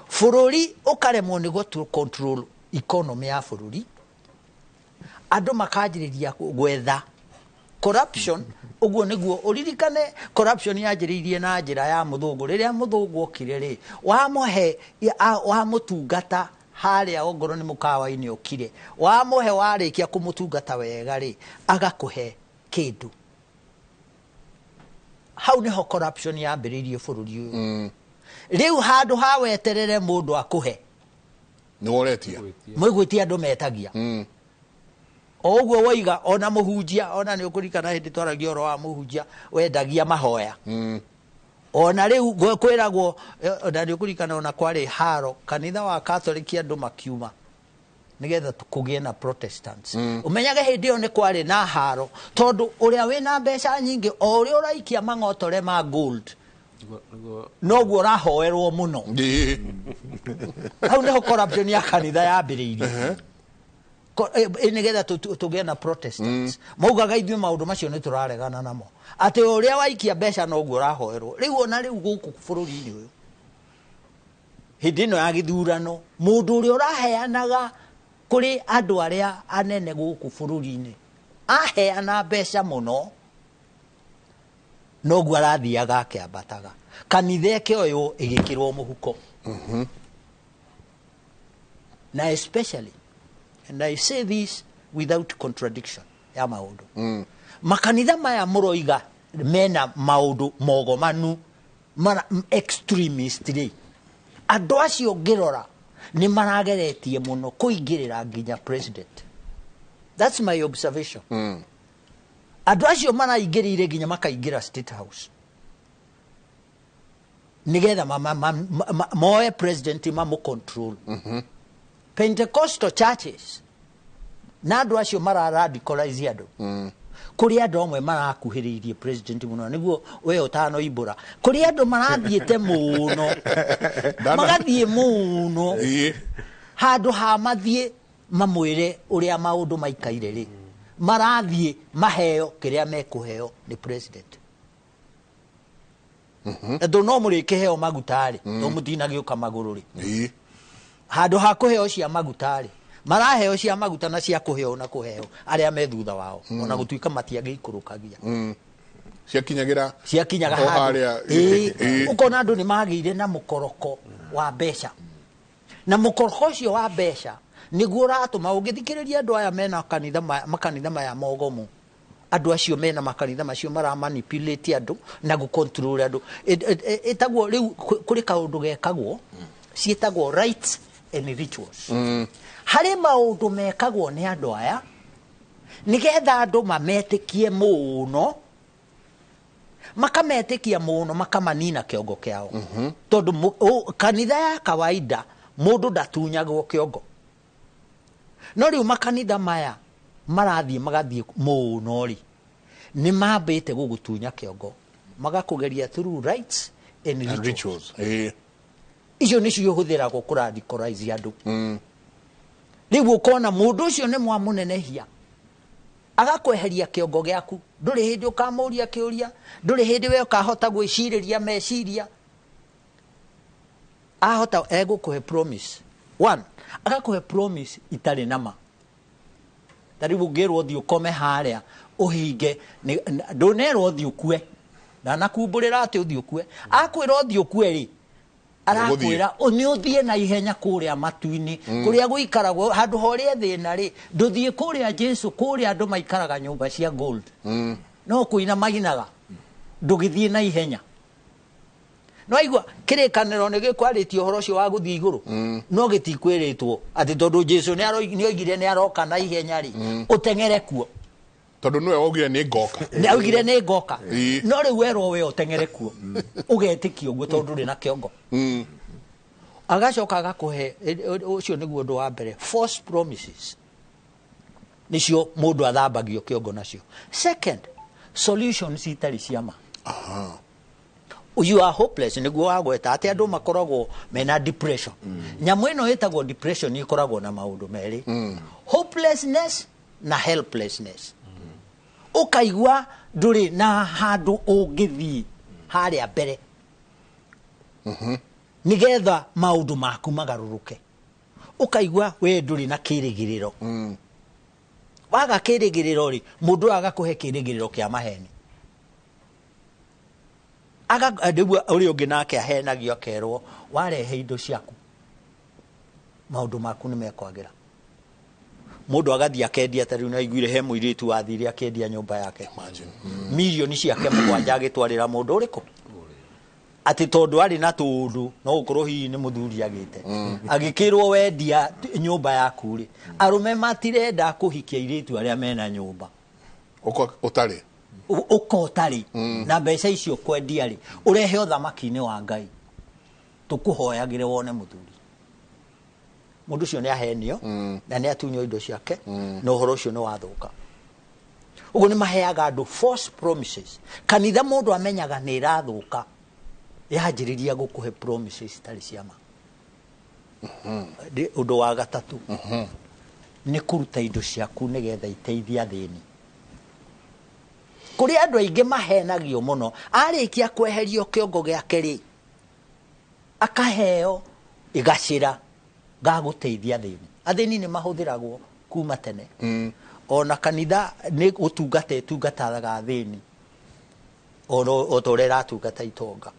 bũrũri ũkaremwo nĩ gũtũ control economy ya bũrũri, andũ makanjĩrĩria gwetha corruption. Ũguo nĩguo ũririkane corruption yanjĩrĩirie na njĩra ya mũthũngũ. Rĩrĩa mũthũngũ okire rĩ, wamũhe wamũtungata harĩa ongorwo nĩ mũkawa-inĩ okire, wamũhe, warĩkia kũmũtungata wega rĩ, agakũhe kĩndũ. Hau nĩho corruption yambĩrĩirie bũrũri ũyũ. Rĩu handũ ha weterere mũndũ akũhe, Nĩ woretia. Mwĩgwĩtia, andũ metagia o ũguo woiga. Ona mũhunjia, ona nĩ ũkũririkana hĩndĩ twaragia ũhoro wa mũhunjia wendagia mahoya. Ona rĩu kwĩragwo ona nĩ ũkũririkana ona kwarĩ haro kanitha wa Catholic, andũ makiuma nĩgetha kũgĩe na Protestants. Ũmenyage hĩndĩ ĩyo nĩ kwarĩ na haro, tondũ ũrĩa wĩna mbeca nyingĩ, o ũrĩa ũraikia mang'otore ma gold, noguo ũrahoerwo mũno. Hau nĩho corruption ya kanitha yambĩrĩirie. Nĩgetha tũgĩe na Protestants, maugaga ithuĩ maũndũ macio nĩ tũraregana namo, atĩ ũrĩa waikia mbeca noguo ũrahoerwo. Rĩu ona rĩu gũkũ bũrũri-inĩ ũyũ, hĩndĩ ĩno ya gĩthurano, mũndũ ũrĩa ũraheanaga kũrĩ andũ arĩa anene gũkũ bũrũri-inĩ, aheana mbeca mũno, noguo arathiaga akĩambataga. Kanitha ĩkĩoywo ĩgĩkĩrwo mũhuko, na especially, and I say this without contradiction ya maũndũ, makanitha maya mũroiga mena maũndũ mogomanu mara extremist rĩ, Andũ acio ngĩrora nĩ marageretie mũno kũingĩrĩra nginya president. That's my observation. Andũ acio maraingĩrĩire nginya makaingĩra State House nigetha moe president, mamũ control. Pentecostal churches na andũ acio mararadicalize andũ. Kũrĩ andũ amwe marakuhĩrĩirie president mũno, nĩguo we ũtanoimbũra, kũrĩ andũ marathiĩte mũno, magathiĩ mũno handũ ha mathiĩ mamwĩre ũrĩa maũndũ maikaire rĩ, marathiĩ maheo kĩrĩa mekũheo nĩ president. Na tondũ no mũrĩkĩheo maguta rĩ, to mũtinagĩũka magũrũ rĩ, handũ ha kũheo cia maguta rĩ, maraheo cia maguta na cia kũheo na kũheo arĩa me thutha wao, ona gũtuĩka matiagĩikũrũkagia. Ciakinyagira ciakinyaga o handũ. Harĩa. Ũkona andũ nĩ magĩire na mũkoroko wa mbeca, na mũkoroko ũcio wa mbeca nĩguo ũratũma ũngĩthikĩrĩria andũ aya mena kanitha maya, makanitha maya mogomu, andũ acio mena makanitha macio maramanipulate andũ na gũcontrol andũ. Ĩtagwo rĩu kũrĩ kaũndũ gekagwo ciĩtagwo rites and rituals. Harĩ maũndũ mekagwo nĩ andũ aya nĩgetha andũ mametĩkie mũno, makametĩkia mũno, makamanina kĩongo kĩao, tondũ kanitha ya kawaida mũndũ ndatunyagwo kĩongo, no rĩu makanitha maya marathiĩ magathiĩ mũno rĩ, nĩ mambĩte gũgũtunya kĩongo, magakũgeria through rites and And rituals. Rituals. Icio nĩcio ihũthĩragwo kũradicalize andũ. Rĩu ũkona mũndũ ũcio nĩ mwamũnenehia, agakweheria kĩongo gĩaku, ndũrĩ hĩndĩ ũkamũria kĩũria, ndũrĩ hĩndĩ we ũkahota gwĩcirĩria meciria. Ahota egũkũhe promise one, agakũhe promise itarĩ nama. Ta rĩu ũngĩrwo ũthiĩ ũkome harĩa ũhinge, ndũnerwo ũthiĩ ũkue, ndanakumbũrĩra atĩ ũthiĩ ũkue. Akwĩra ũthiĩ ũkue rĩ, arakwĩra nĩ ũthiĩ na ihenya kũrĩa matu-inĩ, kũrĩa gũikaragwo handũ horĩa thĩna rĩ, ndũthiĩ kũrĩa Jesu, kũrĩa andũ maikaraga nyũmba cia gold, no kũina mainaga, ndũgĩthiĩ na ihenya. No aigua kĩrĩkanĩro nĩ gĩkwarĩtie ũhoro ũcio wa gũthiĩ igũrũ, no gĩtikwĩrĩtwo atĩ tondũ Jesu nĩ oigire nĩ aroka na ihenya rĩ, ũteng'ere kuo. Tondũ nĩwe waugire nĩ ngoka. Nĩ augire nĩ ngoka, no rĩu werwo we ũteng'ere kuo, ũgetĩkia ũguo tondũ ndũrĩ na kĩongo. Agacoka agakũhe ũcio nĩguo ũndũ wa mbere, false promises nĩcio mũndũ athambagio kĩongo nacio. Second, solutions itarĩ cia ma. You are hopeless, nĩguo wagweta atĩ andũ makoragwo mena depression. Nyamũ ĩno ĩtagwo depression ĩkoragwo na maũndũ merĩ, hopelessness na helplessness. Ũkaigua ndũrĩ na handũ ũngĩthiĩ harĩa mbere nĩgetha maũndũ maku magarũrũke, ũkaigua we ndũrĩ na kĩrĩgĩrĩro. Waga kĩrĩgĩrĩro rĩ, mũndũ ũyũ agakũhe kĩrĩgĩrĩro kĩa maheni. Aga nĩguo ũrĩa ũngĩ nake ahenagio, akerwo warehe indo ciaku maũndũ maku nĩ mekwagĩra. Mũndũ agathiĩ akendia. Ta rĩu nĩaiguire he mũirĩtu wathire akĩendia nyũmba yake, mirioni ciake 7, agĩtwarĩra mũndũ ũrĩkũ, atĩ tondũ arĩ na tũũndũ, no gũkorwo hihi nĩ mũthuri agĩte, agĩkĩrwo wendia nyũmba yaku rĩ, arũme matirenda kũhikia airĩtu arĩa mena nyũmba. Ũtarĩ. Ũka ũtarĩ na mbeca icio kwendia rĩ, ũrehe ũthamaki-inĩ wa Ngai tũkũhoyagĩre wone mũthuri. Mũndũ ũcio nĩ ahenio na nĩ atunywo indo ciake, na ũhoro ũcio nĩ wathũka. Ũguo nĩ maheaga andũ false promises. Kanitha mũndũ amenyaga nĩ ĩrathũka yanjĩrĩria gũkũhe promises itarĩ cia ma. Ũndũ wa gatatũ nĩ kũruta indo ciaku nĩgetha iteithie athĩni. Kũrĩ andũ aingĩ mahenagio mũno, arĩkia kweherio kĩongo gĩake rĩ, akaheo ĩgacĩra gagũteithia athĩni. Athĩni nĩ mahũthĩragwo kuma tene, ona kanitha nĩ gũtungata ĩtungataga athĩni o ta ũrĩa ĩratungata itonga.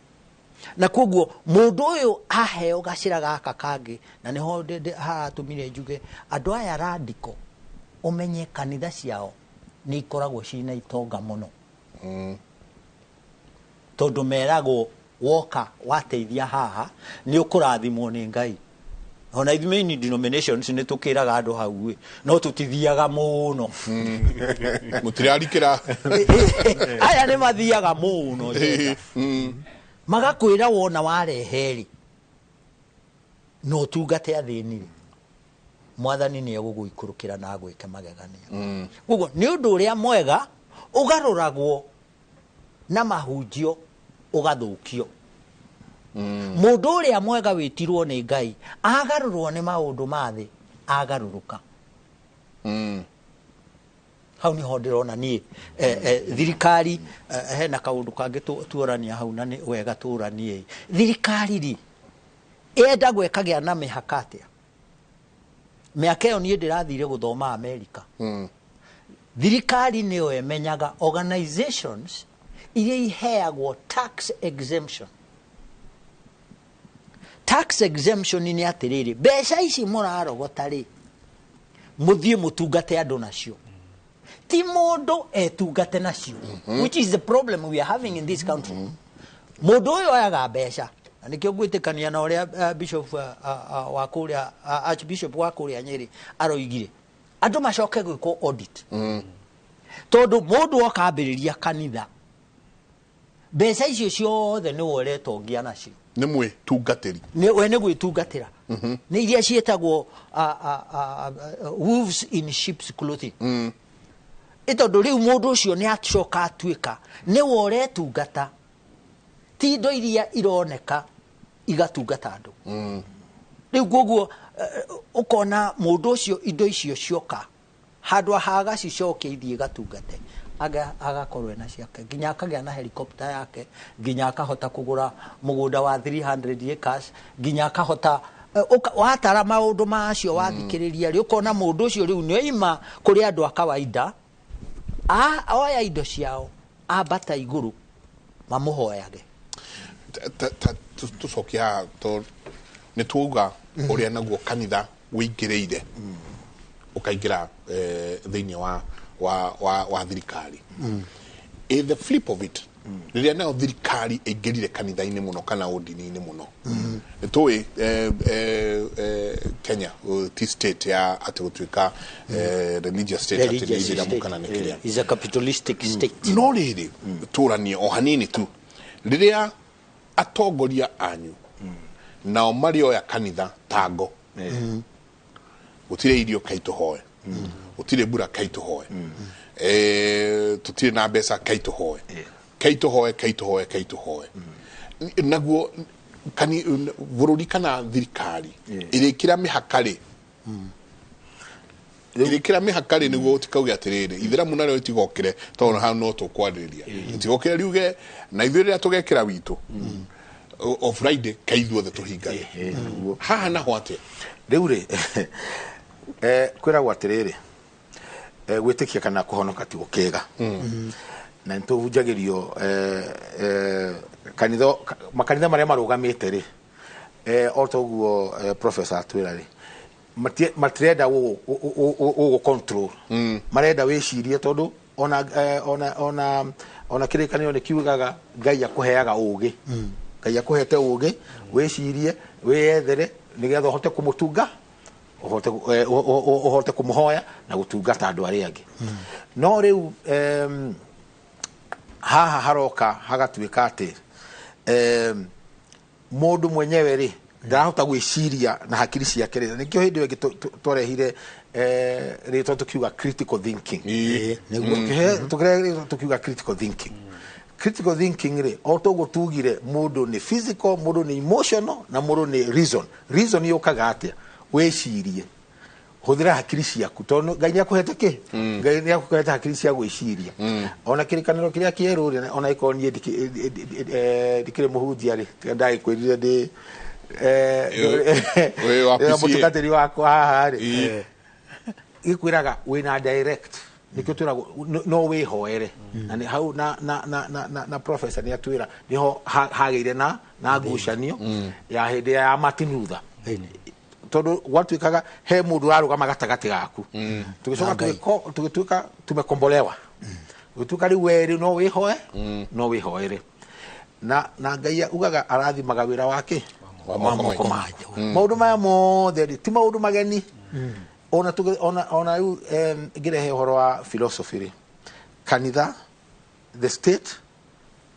Na koguo mũndũ ũyũ aheo gacĩra gaka kangĩ, na nĩho haratũmire njuge andũ aya radical, ũmenye kanitha ciao nĩ ikoragwo ciĩna itonga mũno, tondũ meragwo Woka wateithia haha nĩ ũkũrathimwo nĩ Ngai. Ona ithuĩ main denominations nĩ tũkĩraga andũ hau ĩ, no tũtithiaga mũno. Mũtirarikĩra. Aya nĩ mathiaga mũno Njenga. Magakwĩra wona warehe rĩ, no ũtungate athĩni rĩ, Mwathani nĩ egũgũikũrũkĩra na agwĩke magegania. Koguo nĩ ũndũ ũrĩa mwega ũgarũragwo na mahunjio ũgathũkio. Mũndũ ũrĩa mwega wĩtirwo nĩ Ngai agarũrwo nĩ maũndũ ma thĩ agarũrũka. Hau niho ndĩrona niĩ thirikari hena kaũndũ kangĩ tuorania hau na nĩ wega tũranie. Thirikari rĩ yendagwo ĩkagĩa na mĩhaka atĩa? Mĩaka ĩyo niĩ ndĩrathire gũthoma Amerika. Thirikari nĩyo ĩmenyaga organizations iria iheagwo tax exemption. Tax exemption nĩ atĩrĩrĩ, mbeca ici mũrarogota rĩ, mũthiĩ mũtungate andũ nacio, ti mũndũ etungate nacio, which is the problem we are having in this country. Mũndũ ũyũ oyaga mbeca, na nĩkĩo ngwĩtĩkania na ũrĩa bishop wa kũrĩa archbishop wa kũrĩa Nyĩrĩ aroigire andũ macoke gwĩkwo audit, tondũ mũndũ oka ambĩrĩria kanitha, mbeca icio ciothe nĩwe ũretongia nacio. Nĩ mwĩtungatĩri. Nĩ we nĩ gwĩtungatĩra, nĩ iria ciĩtagwo wolves in sheep's clothing. Ĩ tondũ rĩu mũndũ ũcio nĩ acoka atuĩka nĩwe ũretungata, ti indo iria ironeka igatungata andũ. Rĩu koguo ũkona mũndũ ũcio indo icio cioka handũ ha agacicokia ithiĩ igatungate, agakorwo ena ciake, nginya akagĩa na helicopter yake, nginya akahota kũgũra mũgũnda wa 300 acres, nginya akahota watara maũndũ macio wathikĩrĩria rĩ, ũkona mũndũ ũcio rĩu nĩ oima kũrĩ andũ a kawaida, oya indo ciao ambata igũrũ mamũhoyage. Tũcokie haha to nĩ tuauga ũrĩa naguo kanitha wĩingĩrĩire ũkaingĩra thĩinĩ wa thirikari. In the flip of it, rĩrĩa nayo thirikari ĩingĩrire kanitha-inĩ mũno kana ũndini-inĩ mũno, nĩ tũĩ Kenya ti state ya atĩ gũtuĩka religious state, atĩ nĩ Religious ithĩramu state. kana nĩ kĩrĩa. Is a capitalistic state. No rĩrĩ, tũranie o hanini tu, rĩrĩa atongoria anyu nao marĩoya kanitha tango, gũtirĩ irio kai tũhoe, gũtirĩ mbura kai tũhoe, tũtirĩ na mbeca kai tũhoe, kai tũhoe, kai tũhoe, kai tũhoe, naguo kani bũrũri kana thirikari ĩrĩkĩra mĩhaka rĩ, ĩrĩkĩra mĩhaka rĩ, nĩguo ũtikauge atĩrĩrĩ ithĩramu narĩo rĩtigokĩre, tondũ hau no tũkwarĩrĩria, rĩtigokĩre riuge na ithuĩ rĩrĩa tũgekĩra witũ o Friday kai ithuothe tũhingage haha naho atĩa? Rĩu rĩ, kwĩragwo atĩrĩrĩ, gwĩtĩkia kana kũhonoka ti gũkĩga, na nĩ tũhunjagĩrio kanitha, makanitha marĩa marũgamĩte rĩ, o toguo professor atwĩra rĩ, matirenda gũgũ control, marenda wĩcirie, tondũ ona kĩrĩkanĩro nĩ kiugaga Ngai akũheaga ũgĩ, Ngai akũhete ũgĩ wĩcirie, wĩyethere nĩgetha ũhote kũmũtunga, ũhote kũmũhoya na gũtungata andũ arĩa angĩ. No rĩu haha haroka hagatuĩka atĩ mũndũ mwenyewe rĩ ndarahota gwĩciria na hakiri ciake rĩ. Nĩkĩo hĩndĩ ĩyo ĩngĩ twarehire rĩtwa tũkiuga critical thinking. Tũkĩrehe rĩtwa tũkiuga critical thinking. Critical thinking rĩ, o toguo tugire, mũndũ nĩ physical, mũndũ nĩ emotional na mũndũ nĩ reason. Reason yũkaga atĩa? Wĩcirie, hũthĩra hakiri ciaku, tondũ Ngai nĩ akũhete kĩ, Ngai nĩ akũhete hakiri cia gwĩciria. Ona kĩrĩkanĩro kĩrĩa kĩerũ rĩ, ona ĩkorwo niĩ ndikĩrĩ mũhunjia rĩ, tiga ndagĩkwĩrire ndĩ Wĩ wa PCA. mũtungatĩri wakwa haha rĩ, gĩkwĩraga wĩna direct, nĩkĩo twĩragwo no wĩhoere. Na nĩ hau na professor nĩ atwĩra nĩho hagĩire na ngucanio ya hĩndĩ ya Martin Luther, tondũ gwatuĩkaga he mũndũ ũrarũgama gatagatĩ gaku. Tũgĩcoka Na Ngai. Tũgĩtuĩka tumekombolewa, gũtuĩka rĩu we rĩu no wĩhoe, no wĩhoere. Na Ngai ugaga arathimaga wĩra wake wa moko maku. Maũndũ maya mothe rĩ ti maũndũ mageni. Ona ona rĩu ngĩrehe ũhoro wa philosophy rĩ, kanitha, the state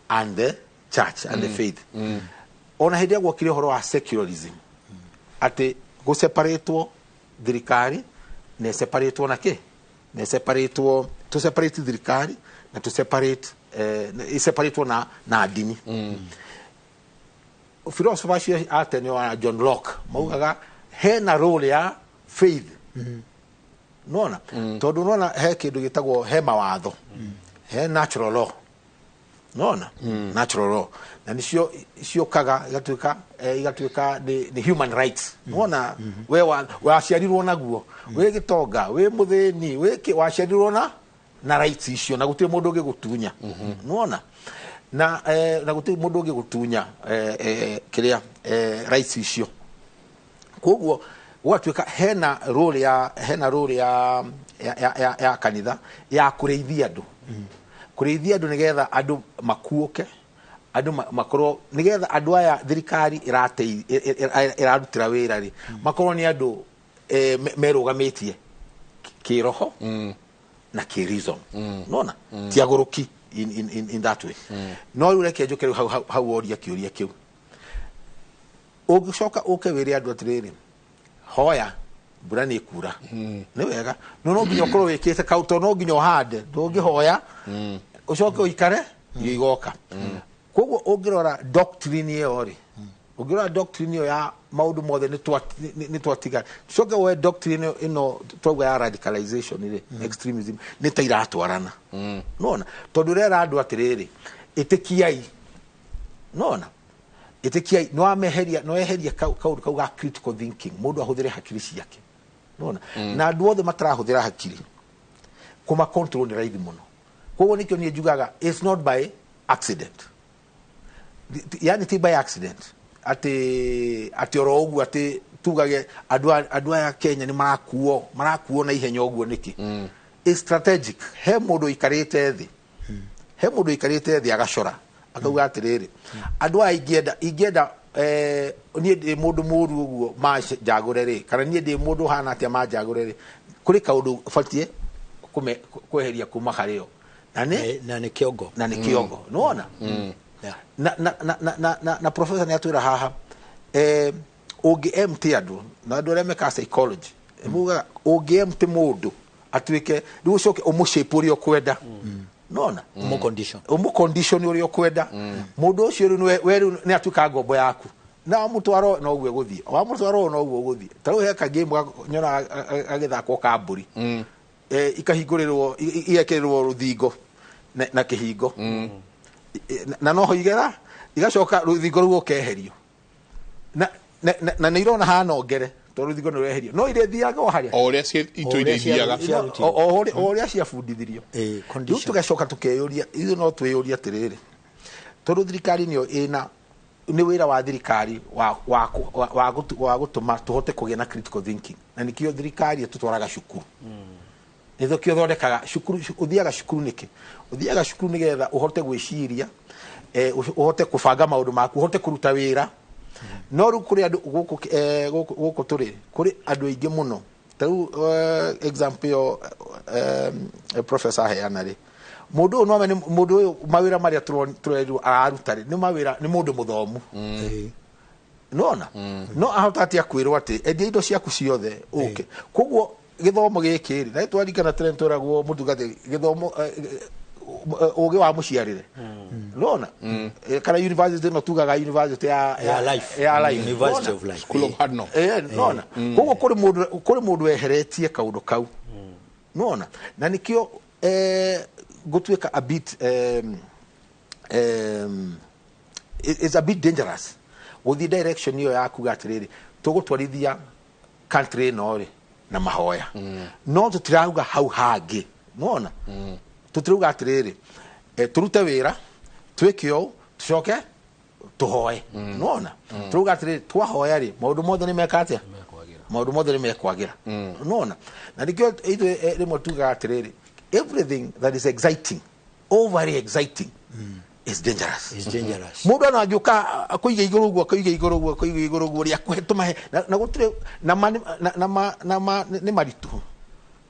and the church and the faith. Ona hĩndĩ ĩrĩa gwokire ũhoro wa secularism, atĩ gũseparatwo thirikari na ĩseparatwo na kĩ, na ĩseparatwo, tũ separate thirikari na tũ separate ĩseparatwo na ndini. Philosopher acio a tene wa John Locke maugaga hena role ya faith. Nona tondũ nona he kĩndũ gĩtagwo he mawatho, he natural law. Nona natural law na nicio ciũkaga igatuĩka nĩ human rights. Nona we waciarirwo naguo, wĩ gĩtonga, wĩ mũthĩni, wĩ waciarirwo na rights icio, na gũtirĩ mũndũ ũngĩgũtunya. Nona na gũtirĩ mũndũ ũngĩgũtunya kĩrĩa rights icio. Koguo gwatuĩka hena role ya kanitha ya kũrĩithia andũ. Kũrĩithia andũ nĩgetha andũ makuũke, andũ makorwo nĩgetha andũ aya thirikari ĩrarutĩra wĩra rĩ, makorwo nĩ andũ merũgamĩtie kĩroho na kĩ-reason. Nona ti agũrũki in that way. No rĩu reke njũke rĩu hau woria kĩũria kĩu. Ũngĩcoka ũke wĩre andũ atĩrĩrĩ, hoya mbura nĩ ĩkura, nĩ wega, no nginya ũkorwo wĩkĩte kau, tondũ no nginya ũhande, ndũngĩhoya ũcoke ũikare irio igoka. Koguo ũngĩrora doctrine ĩyo rĩ, ũngĩrora doctrine ĩyo ya maũndũ mothe nĩ twatiga, tucoke woe doctrine ĩno twauga ya radicalization rĩ, extremism, nĩ ta iratwarana. Nona tondũ ũrera andũ atĩrĩrĩ, ĩtĩkiai. Nona ĩtĩkiai, no weheria kaũndũ kau ga critical thinking, mũndũ ahũthĩre hakiri ciake. Nona na andũ othe matarahũthĩra hakiri kũma control nĩ raithi mũno. Koguo nĩkĩo niĩ njugaga it's not by accident. Yani ti by accident atĩ oro ũguo atĩ tugage andũ aya Kenya nĩ marakuo na ihenya ũguo nĩkĩ. It's strategic. He mũndũ ũikarĩte thĩ, he mũndũ ũikarĩte thĩ agacora akauga atĩrĩrĩ, andũ aya ingĩenda niĩ ndĩ mũndũ mũru ũguo manjagũre rĩ, kana niĩ ndĩ mũndũ ũhana atĩa manjagũre rĩ, kũrĩ kaũndũ ũbatiĩ kweheria kuma harĩ o, na nĩ kĩongo, na nĩ kĩongo. Nĩwona? Na professor nĩ atwĩra haha, ũngĩ MT andũ, na andũ arĩa mekaga psychology mugaga ũngĩ MT mũndũ atuĩke rĩu ũcoke ũmũshape ũrĩa ũkwenda. Nona ũmũcondition ũrĩa ũkwenda, mũndũ ũcio rĩu we rĩu nĩ atuĩka ngombo yaku, na wamũtwara noguo ĩgũthiĩ, wamũtwara noguo ũgũthiĩ. Ta rĩu he kagame nyonaga agĩthakwo ka mbũri, ikahingũrĩrwo, igekĩrĩrwo rũthingo na kĩhingo, na noho igera igacoka rũthingo rũu rũkeherio, na nĩ irona hana ngere tondũ rũthingo nĩ rweherio, no irĩthiaga o harĩa o ũrĩa itũ ithiaga, o ũrĩa ciabundithirio. Rĩu tũgacoka tũkeyũria, ithuĩ no twĩyũrie atĩrĩrĩ, tondũ thirikari nĩyo ĩna, nĩ wĩra wa thirikari wa gũtũma tũhote kũgĩa na critical thinking, na nĩkĩo thirikari ĩtũtwaraga cukuru, nĩkĩo thondekaga cukuru. Ũthiaga cukuru nĩkĩ? Ũthiaga cukuru nĩgetha ũhote gwĩciria, ũhote kũbanga maũndũ maku, ũhote kũruta wĩra. No rĩu kũrĩ andũ gũkũ tũrĩ, kũrĩ andũ aingĩ mũno. Ta rĩu example ĩyo professor aheana rĩ, mũndũ ũyũ no amenye mũndũ ũyũ mawĩra marĩa tũrerirwo araruta rĩ, nĩ mawĩra, nĩ mũndũ mũthomu. Nona no ahota atĩa kwĩrwo atĩ endia indo ciaku ciothe ũke. Koguo gĩthomo gĩkĩ rĩ, na twarikana tene tweragwo mũtungatĩri gĩthomo ũgĩ wa mũciarĩre. Nona kana university no tugaga university ya life, ya life, University of Life, School of Hard Knocks. Nona koguo kũrĩ mũndũ weheretie kaũndũ kau. Nona na nĩkĩo gũtuĩka a bit it's a bit dangerous gũthiĩ direction ĩyo ya kuga atĩrĩrĩ, tũgũtwarithia country ĩno rĩ na mahoya, no tũtirauga hau hangĩ. Nona tũtirauga atĩrĩrĩ, tũrute wĩra, twĩke ũũ, tũcoke tũhoe. Nona tũrauga atĩrĩrĩ, twahoya rĩ, maũndũ mothe nĩ meka atĩa? Maũndũ mothe nĩ mekwagĩra. Nona na nĩkĩo ithuĩ rĩmwe tugaga atĩrĩrĩ, everything that is exciting, overly exciting, Is dangerous. Is dangerous. Mundu ana angiuka akuiga iguru guo akuiga iguru guo akuiga iguru guo ria kuhe na gutire na na ma ni maritu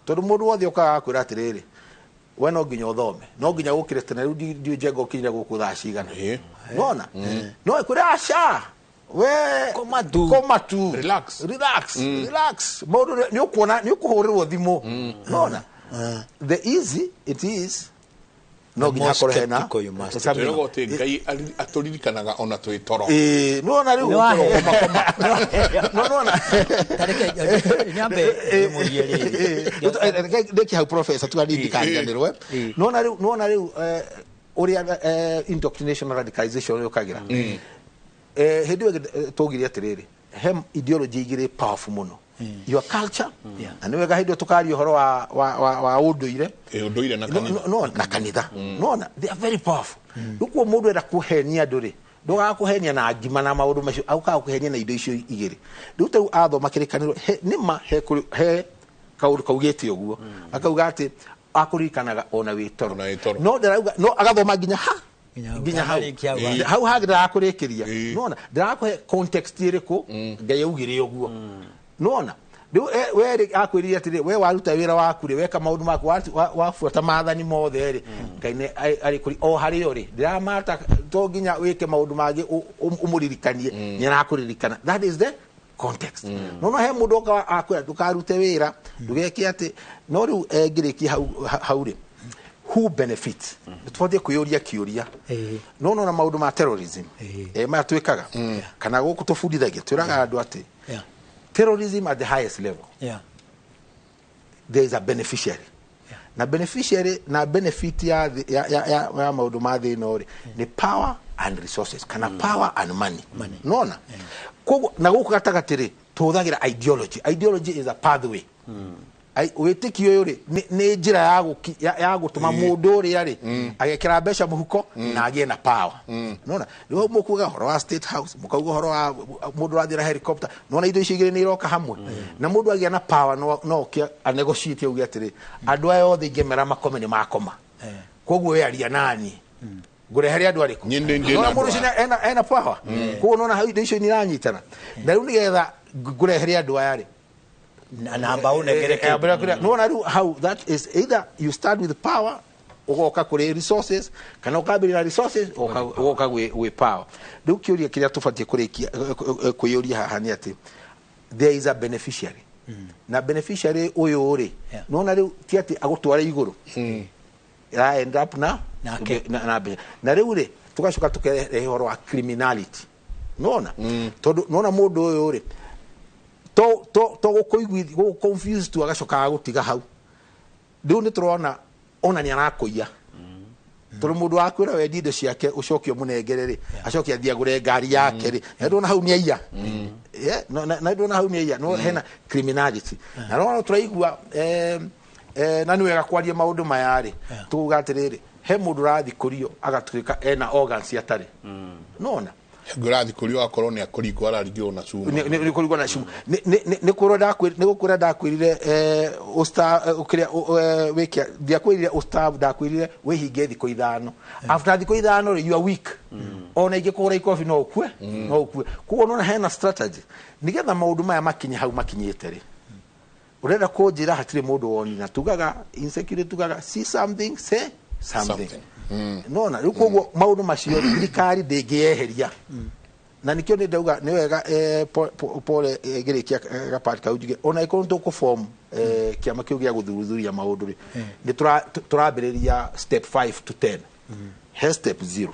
tondu mundu wothe ukaga akwira atiriri we no nginya uthome no nginya gukire tene riu ndiu njenga ukinyire guku thaa cigana nona no ikwira aca we koma tu relax relax relax mundu ni ukuona ni ukuhurirwo thimu nona the easy it is no nginya akorwo hena twĩragwo atĩ Ngai atũririkanaga ona twĩ toro. Nona rĩu nona tareke nyambe mũrie rĩrĩ ndĩki hau professor tugaririkaniranĩrwe nona rĩu nona rĩu ũrĩa indoctrination na radicalization yũkagĩra hĩndĩ ĩyo tũgire atĩrĩrĩ he ideology igĩrĩ powerful mũno your culture na nĩ wega hĩndĩ ĩyo tũkaria ũhoro wa ũndũire ũndũire na kanitha no na kanitha nona they are very powerful rĩu kuo mũndũ enda kũhenia andũ rĩ ndũgaga kũhenia na ngima na maũndũ macio aukaga kũhenia na indo icio igĩrĩ rĩu ta rĩu athoma kĩrĩkanĩro nĩma he kaũndũ kaugĩte ũguo akauga atĩ akũririkanaga ona wĩ toro no ndarauga no agathoma nginya ha nginya hau hau hangĩ ndarakũrĩkĩria nona ndarakũhe context ĩrĩkũ Ngai augire ũguo nona riu we ri akwirire atiri we waruta wira waku ri weka maundu maku wabuata maathani mothe ri Ngai ni ari kuri o hari ri ndiramata to nginya wike maundu mangi umuririkanie ni arakuririkana that is the context no no he mundu oka akwira ndukarute wira ndugeke ati no riu ngirikia hau ri who benefits tubatie kwiyuria kiuria no no na maundu ma terrorism maya twikaga kana guku tubundithagia twiraga andu ati terrorism at the highest level there is a beneficiary na beneficiary na benefit ya ya maundu ma thĩ ri ni power and resources kana power and money nona koguo na guku gatagati ri tuhuthagira ideology ideology is a pathway wĩtĩkio ũyũ rĩ nĩ njĩra ya gũtũma mũndũ ũrĩa rĩ agekĩra mbeca mũhuko na agĩe na power nona rĩu mũkuga ũhoro wa state house mũkauga ũhoro wa mũndũ ũrathiĩ na helicopter nona indo icio igĩrĩ nĩ iroka hamwe na mũndũ agĩa na power no oke anegotiate auge atĩrĩ andũ aya othe ingĩmera makome nĩ makoma koguo we aria nani ngũrehere andũ arĩkũ nona mũndũ ũcio ena power koguo nona hau indo icio nĩ iranyitana na rĩu nĩgetha ngũrehere andũ aya rĩ namba unegereke no na how that is either you start with power ugoka kuri resources kana ukambirira resources ugoka gwi power riu kiuria kiria tubatie kurikia kwiyuria haha ni ati there is a beneficiary na beneficiary uyu ri nona riu ti ati agutware iguru ira end up na na na riu ri tugacoka tukerehe horo wa criminality nona tondu nona mundu uyu ri to gukuiguithia guku confused tu agacoka agutiga hau riu ni turona ona ni arakuiya tondu mundu akwira wendi indo ciake ucoke umunengere ri acoke athie agure ngari yake ri na ndona hau ni aiya na ndona hau ni aiya no hena criminality na no turaigua na ni wega kwaria maundu maya ri tuuga atiriri he mundu urathi kurio agatuika ena organs atari nona ngurathi kurio akorwo ni akuringwo araringirwo na cuma ni kuringwo na cuma ni kurwo ndakwirire ni gukura ndakwirire usta ukiria wikia ndiakwirire usta ndakwirire wihinge thikũ ithano after thikũ ithano you are weak ona ingĩkũgũra ikobi no ukue no ukue koguo nona hena strategy nigetha maundu maya makinye hau makinyĩte rĩ urenda kũnjĩra hatirĩ mũndũ wonina tugaga insecurity tugaga see something say something nona riu koguo maundu macio thirikari ndĩngĩyeheria na nikio ni ndauga ni wega pole ngĩrĩkia gapart kau njuge ona ĩkorwo nĩ tũkũform kĩama kĩu gĩa gũthuthuria maũndũ rĩ nĩ tũrambĩrĩria step 5 to 10 he step 0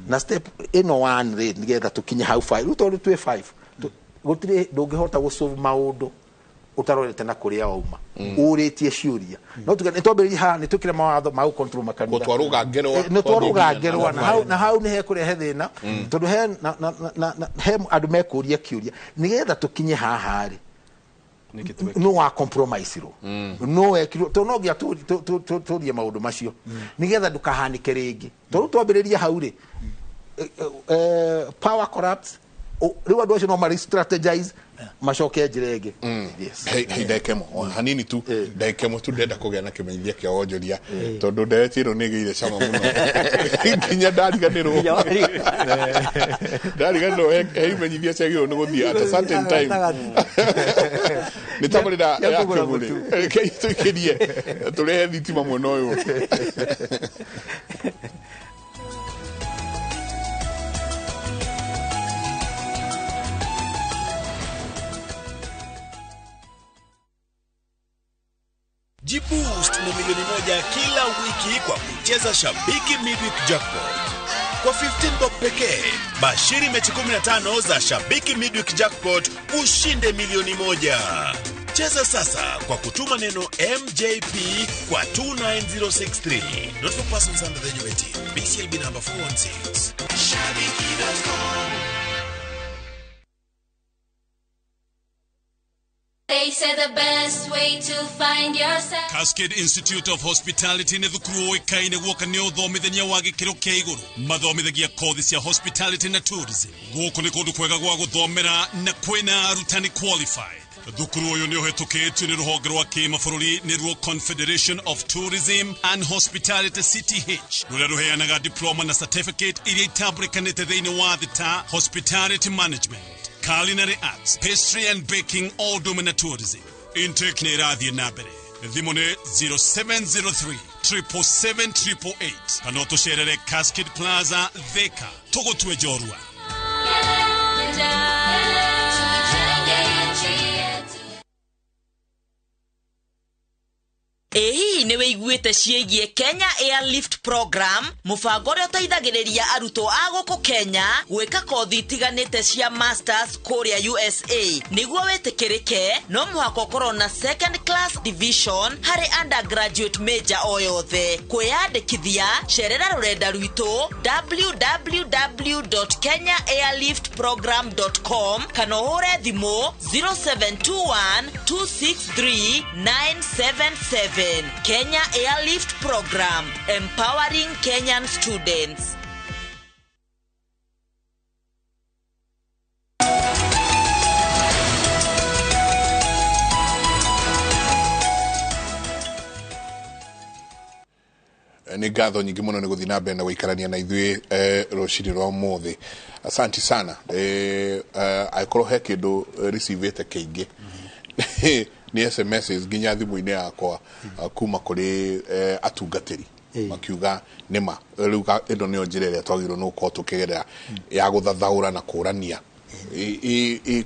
na step ĩno 1 rĩ nĩgetha tũkinye hau 5 rĩu tondũ twĩ 5 gũtirĩ ndũngĩhota gũsolve maũndũ utarorete na kuria wauma uritie ciuria no tuge nitwambiririe haha nitukire mawatho ma control makanitha nitwarugangerwa na hau ni hekurehe thina tondu he he andu mekuria kiuria nigetha tukinye haha ri no wa compromise ro no wekirwo to no ngia turie maundu macio nigetha ndukahanike ringi tondu twambiririe hau ri power corrupts riu andu acio no mari strategize Macoke njĩra ĩngĩ. Yes. Hei ndagĩka ĩmwe hanini tu, ndagĩka ĩmwe tu, ndĩrenda kũgĩa na kĩmenyithia kĩa wonjoria, tondũ ndereti ĩno nĩ ĩgĩire cama mũno nginya ndariganĩrwo he imenyithia ciagĩrĩirwo nĩ gũthiĩ at a certain time. Nĩ tabarĩra ya kĩgũrĩ, rekei tũikĩrie tũrehe thitima mwena ũyũ. Jiboost na 1,000,000 kila wiki kwa kucheza Shabiki Midweek Jackpot. Kwa 15 bob pekee, bashiri mechi 15 za Shabiki Midweek Jackpot ushinde 1,000,000. Cheza sasa kwa kutuma neno MJP kwa 29063. Not for persons under the age of 18. BCLB number 416. Shabiki.com. They say the best way to find yourself. Cascade Institute of Hospitality nĩ thukuru ũĩkaine guoka nĩ ũthomithania wa gĩkĩro kĩa igũrũ. Mathomithagia kothi cia hospitality na tourism. Gũkũ nĩ kũndũ kwega gwa gũthomera na kwĩna arutani qualified. Thukuru ũyũ nĩ ũhetũkĩtio nĩ rũhonge rwa kĩmabũrũri nĩruo Confederation of Tourism and Hospitality CTH, rũrĩa rũheanaga diploma na certificate iria itambũrĩkanĩte thĩinĩ wa thĩ ta hospitality management, culinary arts, pastry and baking, all na tourism. Intake nĩ ĩrathiĩ na mbere. Thimũ nĩ 0703 777 888 kana ũtũcerere Cascade Plaza, Thika. Tũgũtue njorua. Ĩ hihi nĩ wĩiguĩte ciĩgiĩ Kenya Airlift Program, mũbango ũrĩa ũteithagĩrĩria arutwo a gũkũ Kenya gwĩka kothi itiganĩte cia masters kũrĩa USA? Nĩguo wĩtĩkĩrĩke, no mũhaka ũkorwo na second class division harĩ undergraduate major o yothe. Kwĩyandĩkithia, cerera rũrenda rwitũ www.kenyaairliftprogram.com kana ũhũre thimũ 0721 263 977. Kenya Airlift Program, empowering Kenyan students. Nĩ ngatho nyingĩ mũno nĩ gũthiĩ na mbere na gũikarania na ithuĩ rũcinĩ rwa ũmũthĩ. Asanti sana. Angĩkorwo he kĩndũ receivĩte kĩingĩ nĩ SMS nginya thimũ-inĩ yakwa kuma kũrĩ atungatĩri makiuga nĩma rĩu ĩno nĩyo njĩra ĩrĩa twagĩrĩirwo nĩ gũkorwo tũkĩgerera ya gũthathaũra na kũrania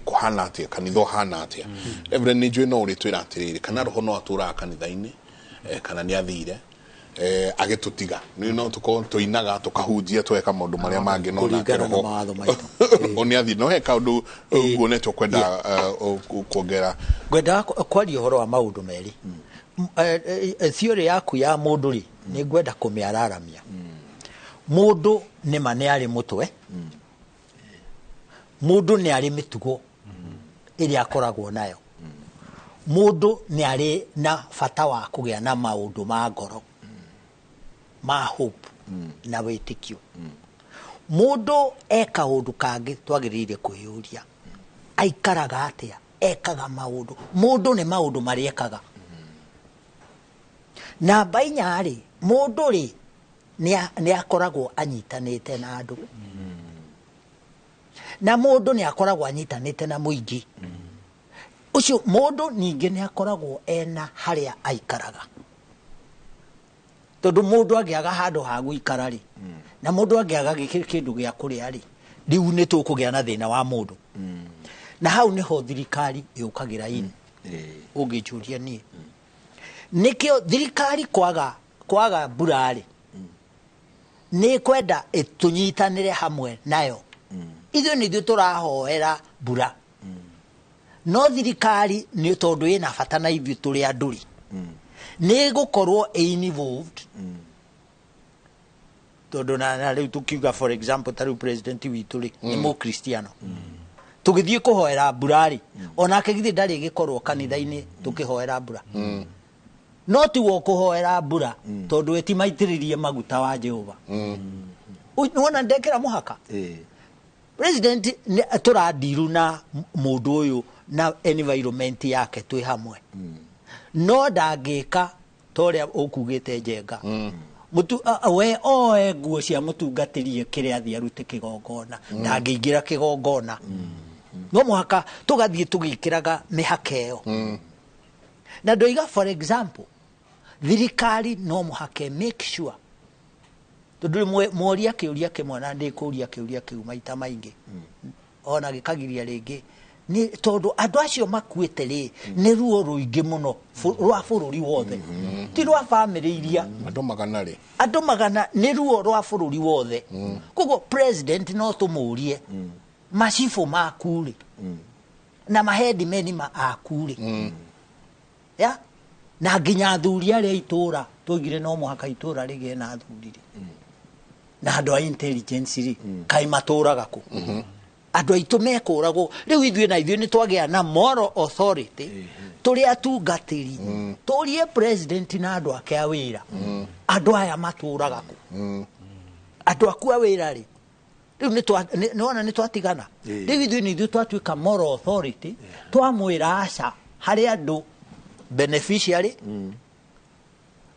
kũhana atĩa kanitha ũhana atĩa. Reverend, nĩ njũĩ no ũrĩtwĩra atĩrĩrĩ, kana roho no atũraga kanitha-inĩ kana nĩ athire agĩtũtiga. Nĩ no tũkorwo tũinaga tũkahunjia tũgeka maũndũ marĩa mangĩ no nake Kũringana na roho mawatho maitũ. roho nĩ athire. No he kaũndũ nguonete ũkwenda kuongera. Ngwendaga kwaria ũhoro wa maũndũ merĩ. Theory yaku ya mũndũ rĩ, nĩ ngwenda kũmĩararamia. Mũndũ nĩma nĩ arĩ mũtwe, mũndũ nĩ arĩ mĩtugo ĩrĩa akoragwo nayo, mũndũ nĩ arĩ na bata wa kũgĩa na maũndũ ma ngoro, ma hope na wĩtĩkio. Mũndũ e kaũndũ kangĩ twagĩrĩire kwĩyũria, aikaraga atĩa, ekaga maũndũ. Mũndũ nĩ maũndũ marĩa ekaga. Namba inya rĩ, mũndũ rĩ nĩ akoragwo anyitanĩte na andũ, na mũndũ nĩ akoragwo anyitanĩte na mũingĩ ũcio. Mũndũ ningĩ nĩ akoragwo ena harĩa aikaraga, tondũ mũndũ angĩaga handũ ha gũikara rĩ, na mũndũ angĩaga kĩndũ gĩa kũrĩa rĩ, rĩu nĩ tũkũgĩa na thĩna wa mũndũ. Na hau nĩho thirikari yũkagĩra in. Ũngĩnjũria niĩ, nĩkĩo thirikari kwaga mbura rĩ, nĩ kwenda tũnyitanĩre hamwe nayo. Ithuĩ nĩ ithuĩ tũrahoera mbura, no thirikari nĩ tondũ ĩna bata na ithuĩ tũrĩ andũ rĩ, nĩ ĩgũkorwo ĩ involved. Tondũ na rĩu tũkiuga for example ta rĩu president witũ rĩ, nĩ mũkristiano, tũgĩthiĩ kũhoera mbura rĩ, onake githĩ ndarĩ gĩkorwo kanitha-inĩ tũkĩhoera mbura? No tiwe ũkũhoera mbura, tondũ ĩtimaitĩrĩrie maguta wa Jehova. Nĩwona ndekĩra mũhaka president tũrandiru na mũndũ ũyũ Na environment yake twĩ hamwe, no ndangĩka ta ũrĩa ũkugĩte Njenga. Mutu, we oe nguo cia mũtungatĩri kĩrĩa athiĩ arute kĩgongona, ndangĩingĩra kĩgongona. No mũhaka tũgathiĩ tũgĩkĩraga mĩhaka ĩyo. Na ndoiga, for example, thirikari no mũhaka make sure, tondũ mworia kĩũria kĩmwe na ndĩkũria kĩũria kĩu maita maingĩ, ona gĩkagiria rĩngĩ, nĩ tondũ andũ acio makuĩte rĩ, nĩ ruo rũingĩ mũno rwa bũrũri wothe, ti rwa bamĩrĩ iria. Andũ 100 rĩ. Andũ 100 nĩ ruo rwa bũrũri wothe. Koguo president no tũmũrie, macibũ maku rĩ, na maheadmen ma aku rĩ, ya na nginya athuri arĩa itũra tũigire no mũhaka itũra rĩgĩe na athuri rĩ, na andũ a intelligence rĩ, kaĩ matũraga kũ? Andũ aitũ mekũragwo rĩu. Ithuĩ na ithuĩ nĩ twagĩa na moral authority tũrĩ atungatĩri, tũrie president na andũ ake a wĩra, andũ aya matũraga kũ? Andũ aku a wĩra rĩ, rĩu nĩwona nĩ twatigana. Rĩu ithuĩ nĩ ithuĩ twatuĩka moral authority, twamwĩra aca, harĩ andũ beneficiary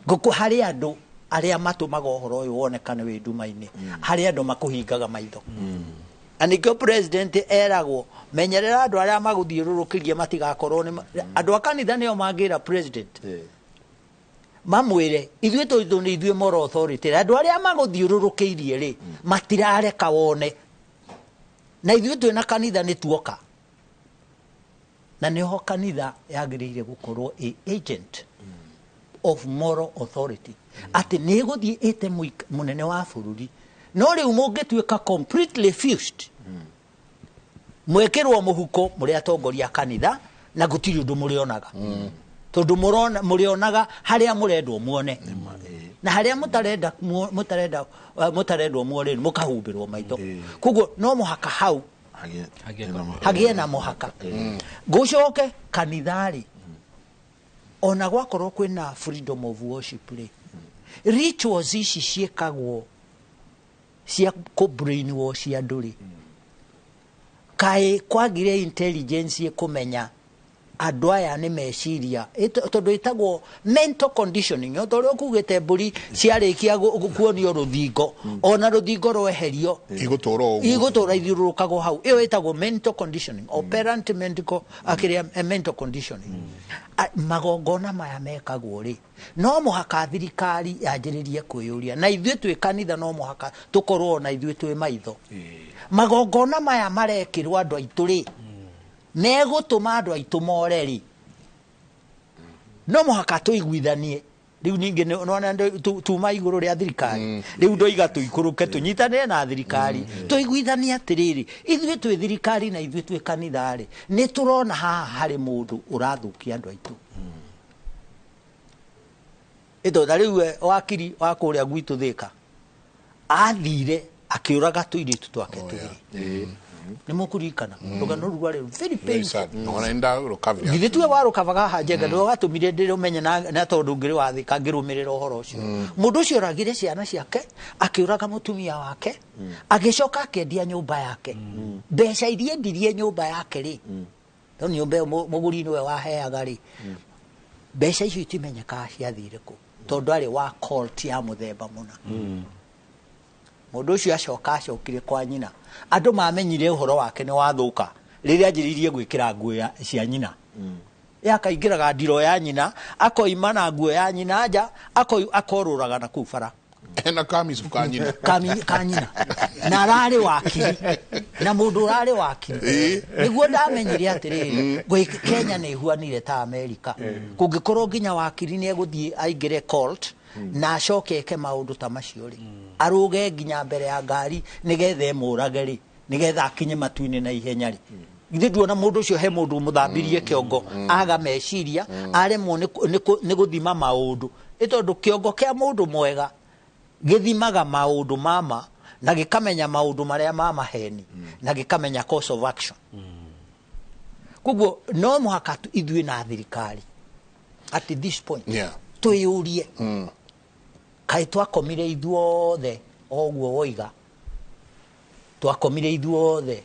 ngũkũ, harĩ andũ arĩa matũmaga ũhoro ũyũ wonekane wĩ nduma-inĩ, harĩ andũ makũhingaga maitho. Na nĩkĩo president eragwo, menyerera andũ arĩa magũthiũrũrũkĩrie matigakorwo nĩ andũ a kanitha. Nĩo mangĩra president, mamwĩre ithuĩ tondũ nĩ ithuĩ moral authority, andũ arĩa magũthiũrũrũkĩirie rĩ, matirareka wone, na ithuĩ twĩna kanitha nĩ tuoka. Na nĩho kanitha yagĩrĩire gũkorwo a agent of moral authority, atĩ nĩ ĩgũthiĩ ĩte mũnene wa bũrũri. No rĩu mũngĩtuĩka completely fused, mwĩkĩrwo mũhuko mũrĩ atongoria a kanitha, na gũtirĩ ũndũ mũrĩonaga, tondũ mũrĩonaga harĩa mũrendwo muone, na harĩa mũtarenda mũtarendwo muone mũkahumbĩrwo maitho. Koguo no mũhaka hau hagĩe na mũhaka. Ngũcoke kanitha-rĩ, ona gwakorwo kwĩna freedom of worship rĩ, rituals ici ciĩkagwo cia kũ brainwash andũ rĩ, kaĩ kwagire intelligence ĩkũmenya andũ aya nĩ meciria? Tondũ ĩtagwo mental conditioning, o ta ũrĩa ũkugĩte, mbũri ciarĩkia kuonio rũthingo, ona rũthingo rweherio Igũtũra o ũguo. Igũtũra ithiũrũrũkagwo hau. Ĩyo ĩtagwo mental conditioning, operant mental, akĩrĩa mental conditioning. Magongona maya mekagwo rĩ, no mũhaka thirikari yanjĩrĩrie kwĩyũria, na ithuĩ twĩ kanitha no mũhaka tũkorwo na ithuĩ twĩ maitho. Magongona maya marekĩrwo andũ aitũ rĩ, megũtũma andũ aitũ more rĩ? No mũhaka tũiguithanie. Rĩu ningĩ nĩwona tuma igũrũ rĩa thirikari, rĩu ndoiga tũikũrũke tũnyitanĩre na thirikari, tũiguithanie atĩrĩrĩ, ithuĩ twĩ thirikari na ithuĩ twĩ kanitha rĩ, nĩ tũrona haha harĩ mũndũ ũrathũkia andũ aitũ. Ĩto ta rĩu wakiri wa kũrĩa gwitũ Thĩka athire akĩũraga tũirĩtu twake twĩrĩ. Nĩ mũkũririkana rũgano rũu? Rwarĩ very Very painful. sad. Ona nda rũkavira. Githĩ tuwe warũkavaga haha, Njenga, nĩwe watũmire ndĩrũmenye, na tondũ ngĩrĩ wa Thĩka ngĩrũmĩrĩra ũhoro ũcio. Mũndũ ũcio oragire ciana ciake, akĩũraga mũtumia wake, agĩcoka akĩendia nyũmba yake. Mbeca iria endirie nyũmba yake rĩ, no nyũmba ĩyo mũgũri nĩwe waheaga rĩ, mbeca icio itimenyekaga ciathire kũ, tondũ arĩ wa cult ya mũthemba mũna. Mũndũ ũcio acoka acokire kwa nyina. Andũ mamenyire ũhoro wake nĩ wathũka rĩrĩa anjĩrĩirie gwĩkĩra nguo cia nyina. Ye akaingĩraga ndiro ya nyina, akoima na nguo ya nyina nja, akorũraga na kũu bara. Ena kamicu ka nyina. Ka nyina, na ararĩ wakiri, na mũndũ ũrarĩ wakiri. Nĩguo ndamenyire atĩrĩrĩ, gwĩ Kenya nĩ ĩhuanire ta Amerika, kũngĩkorwo nginya wakiri nĩ egũthiĩ aingĩre cult na acoke eke maũndũ ta macio rĩ, arũge nginya mbere ya ngari nĩgetha ĩmũrage rĩ, nĩgetha akinye matu-inĩ na ihenya rĩ. Githĩ nduona mũndũ ũcio he mũndũ ũmũthambirie kĩongo, aga meciria, aremwo nĩ gũthima maũndũ? Nĩ tondũ kĩongo kĩa mũndũ mwega gĩthimaga maũndũ mama, na gĩkamenya maũndũ marĩa ma maheni, na gĩkamenya course of action. Koguo no mũhaka ithuĩ na thirikari at this point twĩyũrie, kaĩ twakomire ithuothe o ũguo woiga, twakomire ithuothe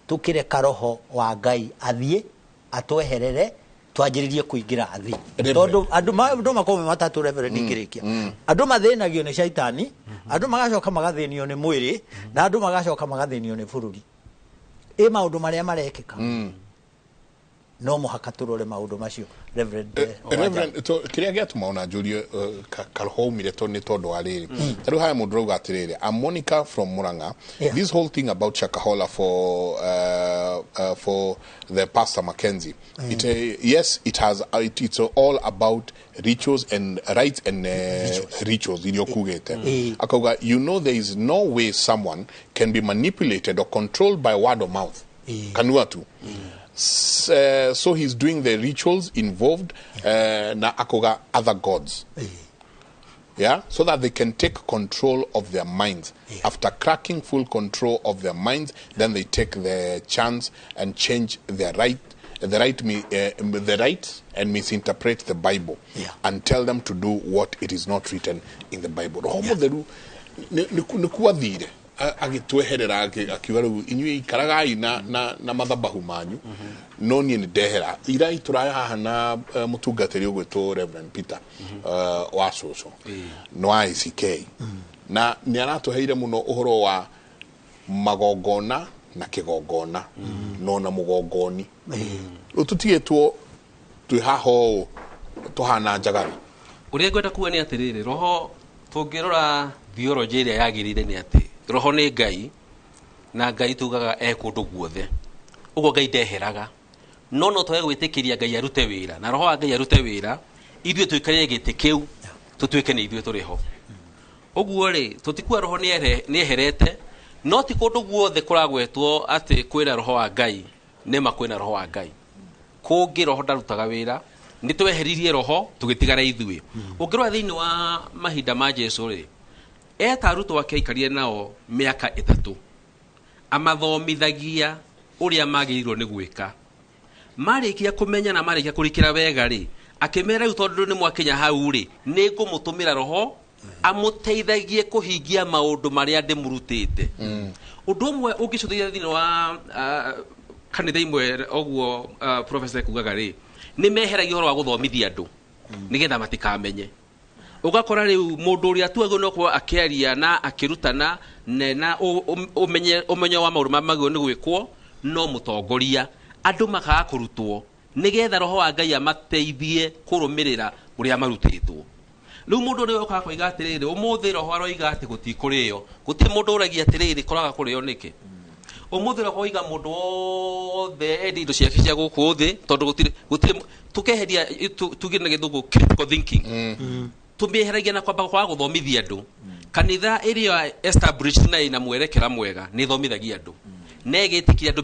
tũkĩreka roho wa Ngai athiĩ? Atweherere twanjĩrĩrie kũingĩra thĩ, tondũ andũ makorwo me matatũ, Reverend, ngĩrĩkia. Andũ mathĩnagio nĩ caitani, andũ magacoka magathĩnio nĩ mwĩrĩ, na andũ magacoka magathĩnio nĩ bũrũri. Ĩ maũndũ marĩa marekĩka, no mũhaka tũrore maũndũ macio, Reverend. Reverend, kĩrĩa gĩatũma ona njũrie karoho umire to nĩ tondũ wa rĩrĩ, ta rĩu haya mũndũ rauga atĩrĩrĩ, "I'm Monica from Murang'a. This whole thing about Shakahola for the Pastor Mackenzie, yes, it has it's all about rituals and rites and rituals iria ũkugĩte." Akauga, "There is no way someone can be manipulated or controlled by word of mouth, kanua tu. So he's doing the rituals involved na akoga other gods, yeah, so that they can take control of their minds. After cracking full control of their minds, then they take the chance and change their right the right mi- the right and misinterpret the Bible and tell them to do what it is not written in the Bible." Roho Mũtheru nĩ kuathire agĩtweherera, akiuga rĩu inyuĩ ikaragai na mathabahu manyu, no niĩ nĩ ndehera. Ira tũraya haha na mũtungatĩri ũgwĩtwo Reverend Peter wa cũcũ no wa ACK, na nĩ aratũheire mũno ũhoro wa magongona na kĩgongona no na mũgongoni. Rĩu tũtigĩtwo twĩ haha ũũ tũhana njagathi. Ũrĩa ngwenda kuga nĩ atĩrĩrĩ, roho tũngĩrora theology ĩrĩa yagĩrĩire nĩ atĩ roho nĩ Ngai, na Ngai tugaga e kũndũ guothe, ũguo Ngai ndeheraga, no twage gwĩtĩkĩria Ngai arute wĩra na roho wa Ngai arute wĩra, ithuĩ tũikarĩre gĩtĩ kĩu, tũtuĩke nĩ ithuĩ tũrĩ ho. Ũguo rĩ, tũtikua roho nĩ eherete, no ti kũndũ guothe kũragwetwo atĩ kwĩna roho wa Ngai. Nĩma kwĩna roho wa Ngai, kũngĩ roho ndarutaga wĩra, nĩ tweheririe roho tũgĩtigara ithuĩ. Ũngĩrora thĩinĩ wa mahinda ma Jesu rĩ, eta arutwo ake, aikarire nao mĩaka 3 amathomithagia ũrĩa magĩrĩirwo nĩ gwĩka. Marĩkia kũmenya na marĩkia kũrikĩra wega rĩ, akĩmera, "Rĩu tondũ nĩ mwakinya hau rĩ, nĩ ngũmũtũmĩra roho amũteithagie kũhingia maũndũ marĩa ndĩmũrutĩte." Ũndũ ũmwe ũngĩcũthĩrĩria thĩinĩ wa kanitha imwe, ũguo professor kugaga rĩ, nĩ meheragia ũhoro wa gũthomithia andũ nĩgetha matikamenye. Ũgakora rĩu mũndũ ũrĩa tuagwo no gũkorwo akĩaria na akĩrutana nena ũmenyo wa maũndũ marĩa magĩrĩirwo nĩ gwĩkwo, no mũtongoria andũ makaga kũrutwo nĩgetha roho wa Ngai amateithie kũrũmĩrĩra ũrĩa marutĩtwo. Rĩu mũndũ ũrĩa ũkaga koiga atĩrĩrĩ, ũmũthĩ roho aroiga atĩ gũtikũrĩo, gũtirĩ mũndũ ũragia atĩrĩrĩ, koraga kũrĩo nĩkĩ? Ũmũthĩ roho oiga mũndũ wothe endie indo ciake cia gũkũ thĩ, tondũ gũtirĩ tũkeheria tuge na gĩthũngũ critical thinking, tũmĩeheragia na kwamba kwaga gũthomithia andũ. Kanitha ĩrĩa established na ĩna mwerekera mwega nĩ ĩthomithagia andũ, na ĩgĩtĩkĩria andũ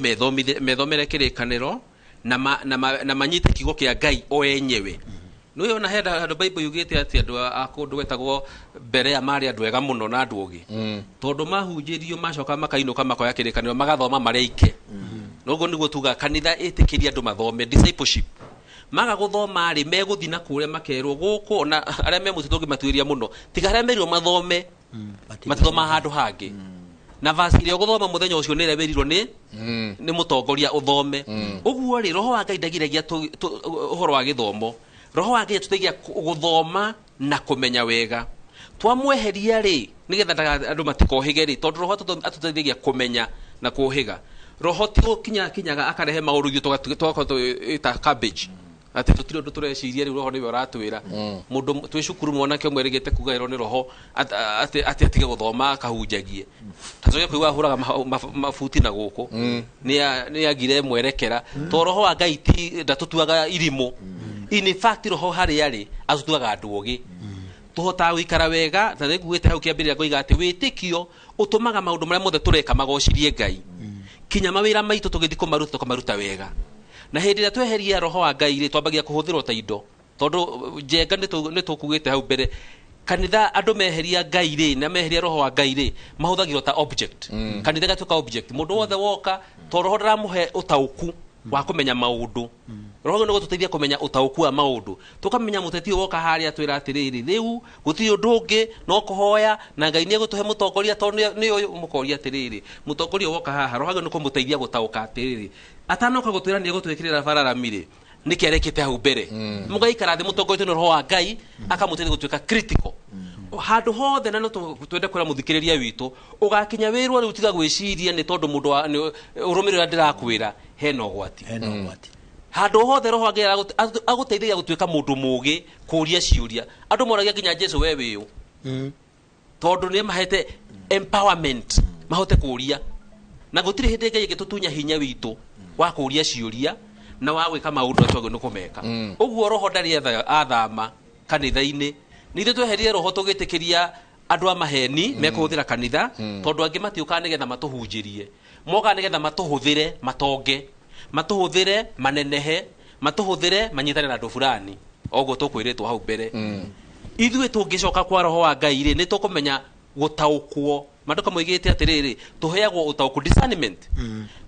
methomere kĩrĩkanĩro na manyite kiugo kĩa Ngai o enyewe. Nĩ ona hena handũ Bible yugĩte atĩ andũ a kũndũ gwetagwo Berea marĩ andũ ega mũno na andũ ogĩ, tondũ mahunjĩrio macoka makainũka makoya kĩrĩkanĩro magathoma marĩ aike. Noguo nĩguo tugaga kanitha ĩtĩkĩria andũ mathome, discipleship. Maga gũthoma rĩ, megũthiĩ na kũrĩa makerwo gũkũ, ona arĩa me mũtitũ ũngĩmatuĩria mũno, tiga harĩa merirwo mathome, matithomaga handũ hangĩ. Na verse ĩrĩa ũgũthoma mũthenya ũcio nĩ ĩrĩa wĩrirwo nĩ mũtongoria ũthome. Ũguo rĩ, roho wa Ngai ndagiragia ũhoro wa gĩthomo. Roho wa Ngai atũteithagia gũthoma na kũmenya wega. Twamweheria rĩ, nĩgetha andũ matikohĩge rĩ, tondũ roho atũteithagia kũmenya na kũhĩga. Roho ti gũkinya kinyaga akarehe maũndũ ithuĩ tũgakorwo twĩta cabbage, atĩ tũtirĩ ũndũ tũreciria, rĩu roho nĩwe ũratwĩra. Mũndũ twĩ cukuru, mwanake ũmwe erĩgĩte kugaĩrwo nĩ roho atĩ atige gũthoma akahunjagie, tacoke kũigua ahũraga mabuti na gũkũ nĩ agire mwerekera, to roho wa Ngai ti ndatũtuaga irimũ. In fact, roho harĩa arĩ atũtuaga andũ ogĩ, tũhotaga gũikara wega. Na nĩnguĩte hau kĩambĩrĩria ngoiga atĩ wĩtĩkio ũtũmaga maũndũ marĩa mothe tũreka magocirie Ngai, kinya mawĩra maitũ tũgĩthiĩ kũmaruta tũkamaruta wega. Na hĩndĩ ĩrĩa tweheria roho wa Ngai rĩ, twambagia kũhũthĩrwo ta indo, tondũ njenga nĩ tũkugĩte hau mbere, kanitha andũ meheria Ngai rĩ, na meheria roho wa Ngai rĩ, mahũthagĩrwo ta object. Kanitha gatuĩka object, mũndũ wothe woka, to roho ndaramũhe ũtaũku wa kũmenya maũndũ. Roho nĩ gũtũteithia kũmenya ũtaũku wa maũndũ, tũkamenya mũteti ũyũ woka harĩa twĩra atĩrĩrĩ, rĩu gũtirĩ ũndũ ũngĩ no kũhoya na Ngai nĩ egũtũhe mũtongoria, tondũ nĩ ũyũ. Mũkoria atĩrĩrĩ, mũtongoria ũyũ woka haha, roho nĩ kũmũteithia gũtaũka atĩrĩrĩ, atanoka gũtwĩra nĩ egũtwĩkĩrĩra bara rami rĩ, nĩkĩ arekĩte hau mbere. Mũgaikara thĩ mũtongoretio nĩ roho wa Ngai, akamũteithia gũtuĩka critical handũ hothe. Na no twende kwĩra mũthikĩrĩria witũ, ũgakinya wĩrwo rĩu tiga gwĩciria nĩ tondũ mũndũ wa ũrũmĩrĩra ndĩrakwĩra hena ũgwati. Hena ũgwati. Handũ hothe roho wa Ngai agũteithagia gũtuĩka mũndũ mũgĩ kũria ciũria. Andũ moragia nginya Jesu, we wĩũ? Tondũ nĩ mahete empowerment mahote kũria, na gũtirĩ hĩndĩ Ngai ĩngĩtũtunya hinya witũ wa kũria ciũria na wa gwĩka maũndũ arĩa twagĩrĩirwo nĩ kũmeka. Ũguo roho ndarĩ athama kanitha-inĩ. Nĩ ithuĩ tweherire roho, tũgĩtĩkĩria andũ a maheni mekũhũthĩra kanitha, tondũ angĩ matiũkaga nĩgetha matũhunjĩrie, mokaga nĩgetha matũhũthĩre matonge, matũhũthĩre manenehe, matũhũthĩre manyitane na andũ fulani. Oguo tũkwĩrĩtwo hau mbere, ithuĩ tũngĩcoka kwa roho wa Ngai rĩ, nĩ tũkũmenya gũtaũkwo. Maandĩko moigĩte atĩrĩrĩ, tũheagwo ũtaũku, discernment,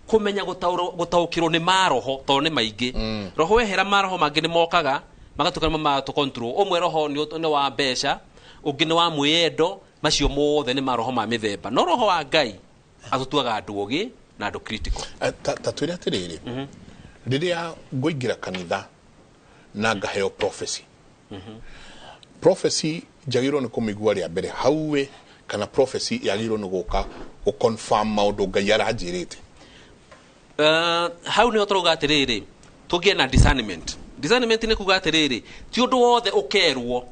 kũmenya gũtaũkĩrwo nĩ maroho, tondũ nĩ maingĩ. Roho wehera, maroho mangĩ nĩ mokaga magatuĩka nĩmo maratũ control. Ũmwe roho nĩ wa mbeca, ũngĩ nĩ wa mwĩyendo. Macio mothe nĩ maroho ma mĩthemba, no roho wa Ngai atũtuaga andũ ogĩ na andũ critical. Ta twĩre atĩrĩrĩ, rĩrĩa ngũingĩra kanitha na ngaheo prophecy, prophecy njagĩrĩirwo nĩ kũmĩigua rĩa mbere hau ĩ, kana prophecy yagĩrĩirwo nĩ gũka gũ confirm maũndũ Ngai aranjĩrĩte? Hau nĩho tũrauga atĩrĩrĩ, tũgĩe na discernment. Discernment nĩ kuga atĩrĩrĩ, ti ũndũ wothe ũkerwo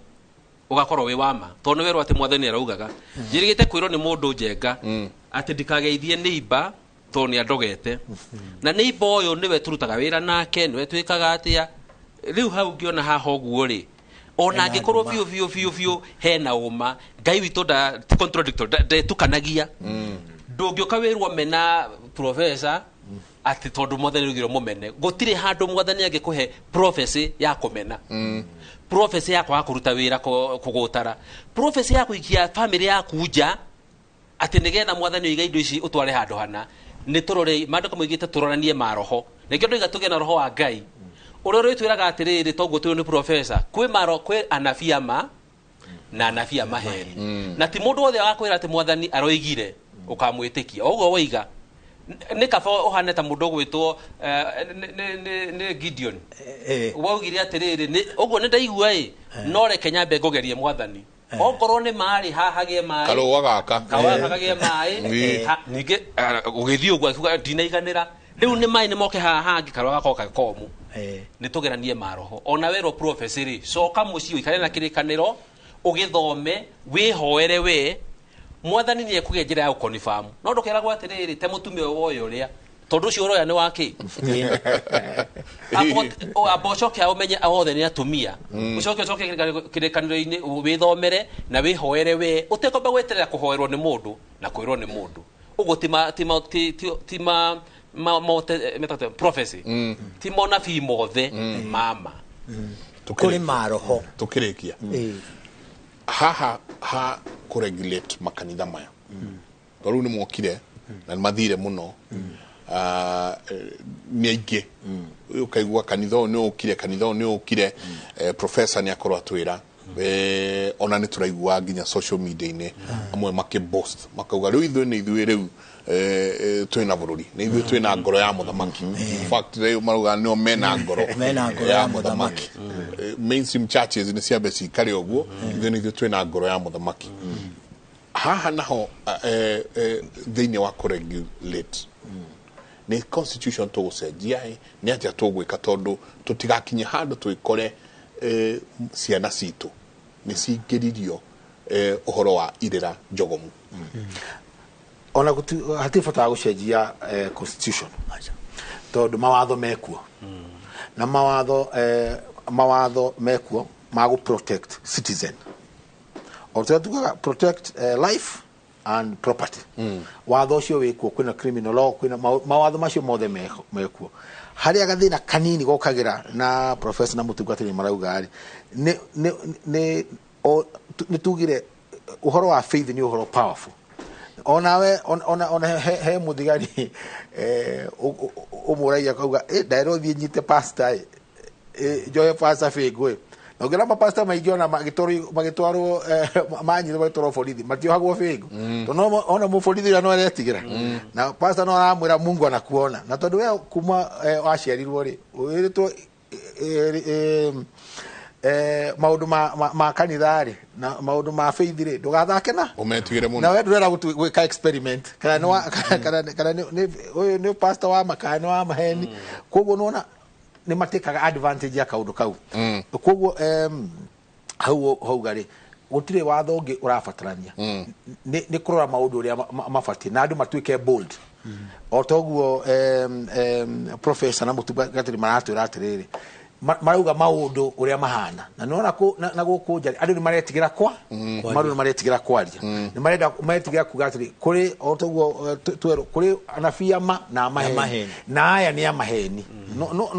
ũgakorwo wĩ wama, tondũ nĩ werwo atĩ mwathani araugaga. Njĩrĩgĩte kwĩrwo nĩ mũndũ njenga atĩ ndikageithie neighbor tondũ nĩ andogete, na neighbor ũyũ nĩwe tũrutaga wĩra nake, nĩwe twĩkaga atĩa. Rĩu hau ngĩona haha ũguo rĩ, ona Hena angĩkorwo nduma. biũ biũ biũ biũ hena ũma, Ngai witũ nda ti contradictory, ndetukanagia. Ndũngĩũka wĩrwo mena professor atĩ tondũ mwathani augire mũmene. Gũtirĩ handũ mwathani angĩkũhe prophecy ya kũmena, prophecy ya kwaga kũruta wĩra, kũgũtara, prophecy ya kũikia family yaku nja atĩ nĩgetha mwathani oiga indo ici ũtware handũ hana. Nĩ tũrore maandĩko moigĩte tũroranie maroho. Nĩkĩo ndoiga tũgĩe na roho wa Ngai ũrĩa ũrĩtwĩraga atĩrĩrĩ, toguo twĩrwo nĩ professor, kwĩ maro, kwĩ anabii ama na anabii a maheni, na ti mũndũ wothe wakwĩra atĩ mwathani aroigire ũkamwĩtĩkia. O ũguo woiga, nĩ kaba ũhane ta mũndũ ũgwĩtwo nĩ Gideon, waugire atĩrĩrĩ, ũguo nĩ ndaigua ĩ, no reke nyambe ngũgerie mwathani, okorwo nĩ maĩ haha hagĩe maĩ. Karũa gaka. Karũa gaka kagĩe maĩ. Ningĩ ũgĩthiĩ ũguo akiuga ndinaiganĩra, rĩu nĩ maĩ nĩ moke haha hangĩ, karũa gakoka komũ. Nĩ tũgeranie maroho. Ona werwo prophecy rĩ, coka mũciĩ ũikare na kĩrĩkanĩro, ũgĩthome, wĩhoere we mwathani nĩ ekũgĩa njĩra ya gũkonfamu. No ndũkeragwo atĩrĩrĩ, te mũtumia ũyũ woya ũrĩa, tondũ ũcio ũroya nĩ wake. Amba ũcoke ũmenye othe nĩ atumia, ũcoke ũcoke kĩrĩkanĩro-inĩ, wĩthomere na wĩhoere we, ũtekwamba gweterera kũhoerwo nĩ mũndũ na kwĩrwo nĩ mũndũ ũguo. Ti ma ti ma ti ti ti ma ma mote metagwo prophecy, ti monabii mothe mama. Kũrĩ maroho. Tukĩrĩkia haha ha kũregulate makanitha maya, tondũ rĩu nĩ mokire na nĩ mathire mũno. Nĩ aingĩ, ũkaigua kanitha ũyũ nĩ ũkire, kanitha ũyũ nĩ ũkire. Professor nĩ akorwo atwĩra, ona nĩ tũraigua nginya social media-inĩ amwe makĩ boast makauga rĩu ithuĩ nĩ ithuĩ rĩu twĩna bũrũri, nĩ ithuĩ twĩna ngoro ya mũthamaki. In fact, rĩu marauga nĩo mena ngoro Mena ngoro ya mũthamaki. Mainstream churches nĩ ciambe cikare ũguo, ithuĩ nĩ ithuĩ twĩna ngoro ya mũthamaki. Haha naho thĩinĩ wa kũregulate, nĩ constitution tũgũcenjia ĩ, nĩ atĩa tũgwĩka tondũ tũtigakinye handũ twĩkore ciana citũ nĩ cingĩririo ũhoro wa irĩra njogomu? Ona hatirĩ bata wa gũcenjia constitution, tondũ mawatho mekuo, na mawatho mekuo ma gũ protect citizen, o tũrĩa tugaga protect life and property. Watho ũcio wĩkuo, kwĩna criminal law, kwĩna mawatho macio mothe mekuo. Harĩa gathĩna kanini gokagĩra na professor na mũtungatĩri marauga rĩ, nĩ tugire ũhoro wa faith nĩ ũhoro powerful. Onawe ona he mũthigari ũmũragia akauga, "Eh, nderwo thiĩ nyite pastor ĩ." Njohe pastor bĩngũ ĩ, na ũngĩona mapasta maingĩ ona magĩtwarwo manyitwo magĩtwarwo borithi matiohagwo bĩngũ, tondũ ona mũborithi ũrĩa no aretigĩra na pastor no aramwĩra Mungu anakuona, na tondũ we kuma waciarirwo rĩ wĩrĩtwo maũndũ ma kanitha rĩ na maũndũ ma faith rĩ, ndũgathake na Ũmetigĩre mũno. Na we ndũrenda gwĩka experiment kana nĩ kana ũyũ nĩ pastor wa ma kana nĩ wa maheni. Koguo nĩwona nĩ matĩkaga advantage ya kaũndũ kau. Koguo hau hauga rĩ, gũtirĩ watho ũngĩ ũrabatarania, nĩ kũrora maũndũ ũrĩa mabatiĩ na andũ matuĩke bold, o toguo professor na mũtungatĩri maratwĩra atĩrĩrĩ, marauga maũndũ ũrĩa mahana, na nĩwona na gũkũ nja andũ nĩ maretigĩra kwa maũndũ, nĩ maretigĩra kwaria, nĩ marenda maretigĩra kuga atĩrĩ kũrĩ o toguo twerwo kũrĩ anabii ama na amaheni. Amaheni. Na aya nĩ amaheni, no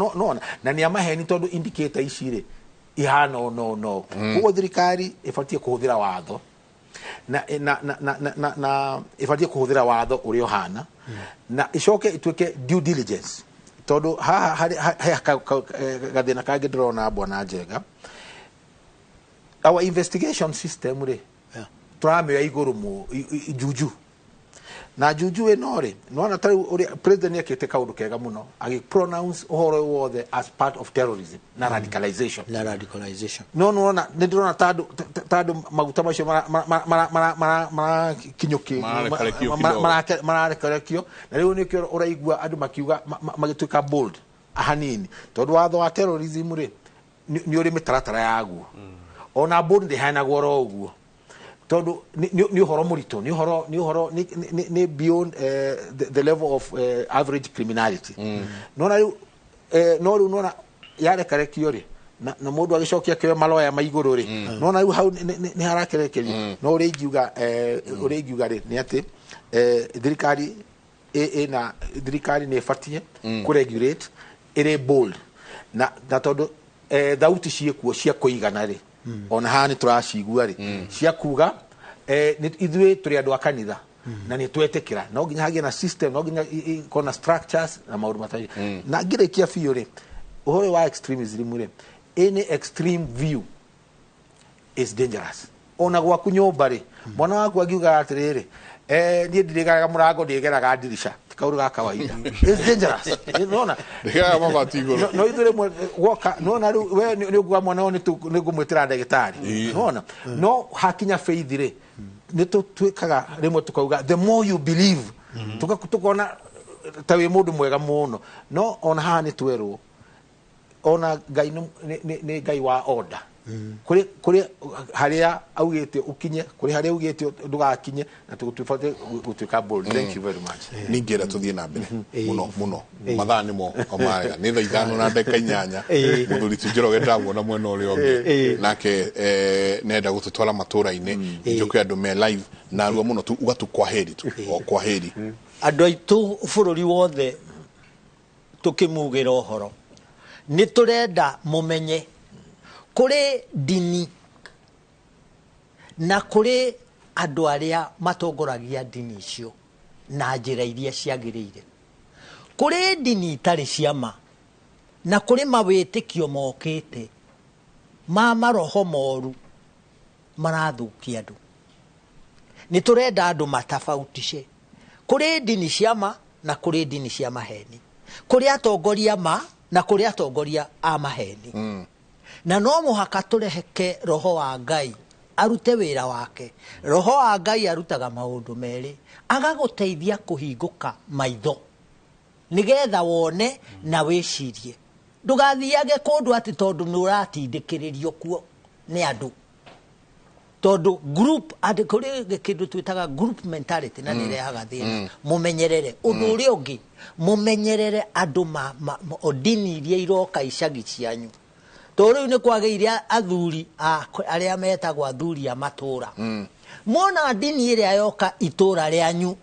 na nĩ amaheni tondũ indicator ici rĩ ihana no. Koguo thirikari ĩbatiĩ kũhũthĩra watho na ĩbatiĩ kũhũthĩra watho ũrĩa ũhana na ĩcoke ĩtuĩke due diligence, tondũ haha harĩ he gathĩna kangĩ ndĩrona, bwana Njenga. Our investigation system rĩ, tũramĩoya igũrũ mu juju na juju ĩno rĩ, nĩwona ta rĩu ũrĩa president nĩekĩte kaũndũ kega mũno agĩ pronounce ũhoro ũyũ wothe as part of terrorism na radicalization. Na radicalization. No nĩwona nĩ ndĩrona ta andũ maguta macio marakinyũkĩ. Mararekerekio kidogo. Mararekerekio, na rĩu nĩkĩo ũraigua andũ makiuga magĩtuĩka bold hanini, tondũ watho wa terrorism rĩ nĩ ũrĩ mĩtaratara yaguo, ona bold ndĩheanagwo oro ũguo, tondũ nĩ ũhoro mũritũ, nĩ ũhoro nĩ beyond the level of average criminality. Nona rĩu no rĩu nona yarekarekio rĩ, na mũndũ agĩcokia kĩoe maloya ma igũrũ rĩ, nona rĩu hau nĩ harakerekerio. No ũrĩa ingiuga rĩ nĩ atĩ thirikari ĩna thirikari nĩ ĩbatiĩ kũregulate ĩrĩ bold, na tondũ thauti ciĩkuo cia kũigana rĩ, ona haha nĩ tũracigua rĩ cia kuga ithuĩ tũrĩ andũ a kanitha na nĩ twetĩkĩra no nginya hagĩe na system, no nginya ikorwo na structures na maũndũ matarĩ. Na ngĩrĩkia biũ rĩ, ũhoro ũyũ wa extremism rĩ, any extreme view is dangerous. Ona gwaku nyũmba rĩ, mwana waku angiuga atĩrĩrĩ, niĩ ndirĩgeraga mũrango, ndĩgeraga ndirica, ti kaũndũ ga kawaida. It's dangerous. Nĩwona? Ndĩgeraga mabati igũrũ. No ithuĩ rĩmwe woka nona rĩu we nĩ ũkuga mwana ũyũ nĩ ngũmwĩtĩra ndagĩtarĩ. Nĩwona? No hakinya faith rĩ, nĩ tũtuĩkaga rĩmwe tukauga the more you believe, tukona ta wĩ mũndũ mwega mũno. No ona haha nĩ twerwo ona Ngai nĩ Ngai wa order, kũrĩ harĩa augĩte ũkinye, kũrĩ harĩa augĩte ndũgakinye, na tũbatiĩ gũtuĩka bold. Thank you very much. Ningĩenda tũthiĩ na mbere mũno mũno, mathaa nĩmo marega, nĩ thaa 5:08. Mũthuri ti Njoroge ndamuona mwena ũrĩa ũngĩ nake nenda gũtũtwara matũra-inĩ. Njũke andũ me live narua mũno tu uga tu kwaheri tu o kwaheri. Andũ aitũ bũrũri wothe tũkĩmugĩra ũhoro, nĩ tũrenda mũmenye kũrĩ ndini na kũrĩ andũ arĩa matongoragia ndini icio na njĩra iria ciagĩrĩire. Kũrĩ ndini itarĩ cia ma na kũrĩ mawĩtĩkio mokĩte ma maroho moru marathũkia andũ. Nĩ tũrenda andũ matabautishe kũrĩ ndini cia ma na kũrĩ ndini cia maheni, kũrĩ atongoria ma na kũrĩ atongoria a maheni. Na no mũhaka tũreke roho wa Ngai arute wĩra wake. Roho wa Ngai arutaga maũndũ merĩ: agagũteithia kũhingũka maitho nĩgetha wone na wĩcirie, ndũgathiage kũndũ atĩ tondũ nĩ ũratindĩkĩrĩrio kuo nĩ andũ, tondũ group atĩ kũrĩ kĩndũ twĩtaga group mentality na nĩ ĩrehaga thĩna. Mũmenyerere ũndũ ũrĩa ũngĩ, mũmenyerere andũ ma ndini iria iroka icagi cianyu, tondũ rĩu nĩ kwagĩire athuri arĩa metagwo athuri a matũra. Mona ndini ĩrĩa yoka itũra rĩanyu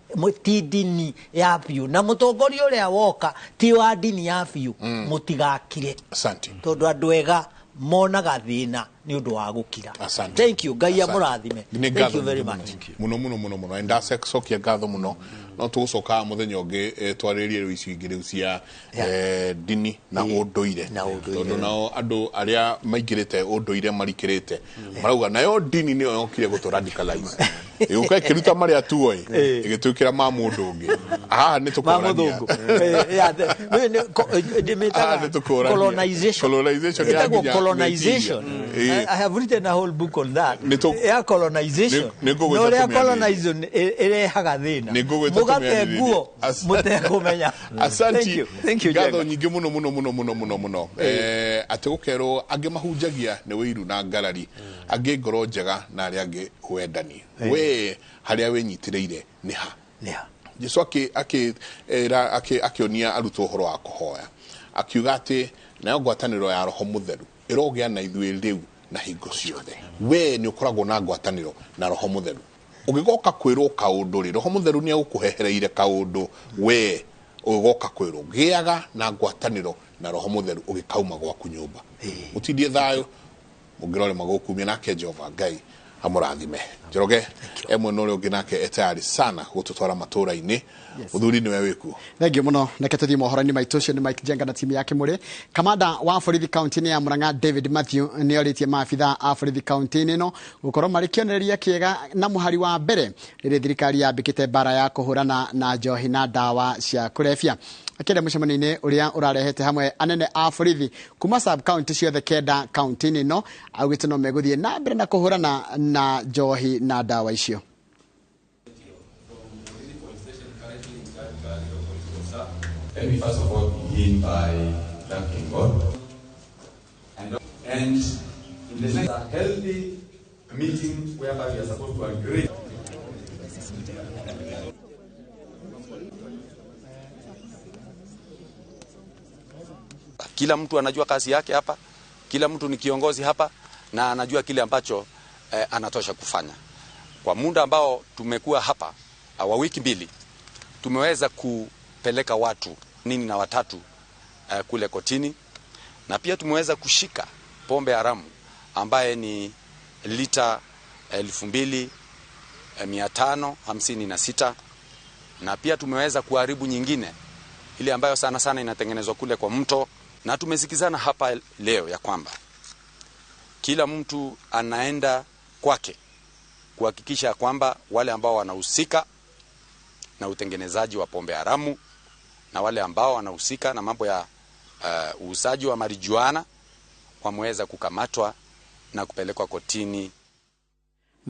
ti ndini ya biũ, na mũtongoria ũrĩa woka ti wa ndini ya biũ, mũtigakire. Asante. Tondũ andũ ega monaga thĩna nĩ ũndũ wa gũkira. Asante. Thank you. Ngai Asante. amũrathime. Nĩ Thank you ngatho very mũno much. Mũno mũno mũno mũno. Ndacokia ngatho mũno. No tũgũcoka mũthenya ũngĩ twarĩrĩrie rĩu icio ingĩ rĩu cia ndini na ũndũire, tondũ nao andũ arĩa maingĩrĩte ũndũire marikĩrĩte marauga nayo ndini nĩyo yokire gũtũ radicalize, ĩgũka ĩkĩruta marĩa tuoĩ ĩgĩtwĩkĩra ma mũndũ ũngĩ. Haha nĩ tũkũrania colonization. I have written a whole book on that. Ya colonization. No ya colonization ĩrehaga thĩna. Mũgate nguo mũtekũmenya. Asante. Thank you. Ngatho nyingĩ mũno mũno mũno mũno mũno mũno. Atĩ gũkerwo angĩ mahunjagia nĩ wĩiru na ngarari, angĩ ngoro njega na arĩa angĩ wendani. We harĩa wĩnyitĩrĩire nĩ ha? Nĩ ha? Jesu akĩonia arutwo ũhoro wa kũhoya, akiuga atĩ nayo ngwatanĩro ya Roho Mũtheru ĩrogĩa na ithuĩ rĩu na hingo ciothe. We nĩ ũkoragwo na ngwatanĩro na Roho Mũtheru. Ũgĩgoka kwĩrwo kaũndũ rĩ, Roho Mũtheru nĩ agũkũhehereire kaũndũ, we ũgĩgoka kwĩrwo gĩaga na ngwatanĩro na Roho Mũtheru ũgĩkauma gwaku nyũmba. Mũtindie thayũ, mũngĩrore magũkumia, nake Jehova Ngai amũrathime. Njoroge e mwena ũrĩa ũngĩ nake etayari sana gũtũtwara matũra-inĩ. Mũthuri nĩwe wĩkuo. Thank you mũno. Reke tũthiĩ mohoro-inĩ maitũ. Ũcio nĩ Mike Jenga na timu yake mũrĩ. Kamanda wa borithi kaunti-inĩ ya Murang'a David Matthew nĩ orĩtie maabitha a borithi kaunti-inĩ ĩno gũkorwo marĩ kĩonereria kĩega na mũhari wa mbere rĩrĩa thirikari yambĩkĩte mbara ya kũhũrana na njohi na ndawa cia kũrebia. Akĩaria mũcemanio-inĩ ũrĩa ũrarehete hamwe anene a borithi kuma sub county ciothe kenda kaunti-inĩ ĩno, augĩte no megũthiĩ na mbere na kũhũrana na njohi na ndawa icio. Let me first of all begin by thanking God. And in the next a healthy meeting whereby we are supposed to agree. Kila mtu anajua kazi yake hapa, kila mtu ni kiongozi hapa na anajua kile ambacho anatosha kufanya. Kwa muda ambao tumekuwa hapa wa wiki mbili, tumeweza kupeleka watu 83 kule kotini, na pia tumeweza kushika pombe haramu ambaye ni lita 2556, na pia tumeweza kuharibu nyingine ile ambayo sana sana inatengenezwa kule kwa mto. Na tumesikizana hapa leo ya kwamba kila mtu anaenda kwake kuhakikisha kwamba wale ambao wanahusika na utengenezaji wa pombe haramu na wale ambao wanahusika na mambo ya uuzaji wa marijuana wameweza kukamatwa na kupelekwa kotini.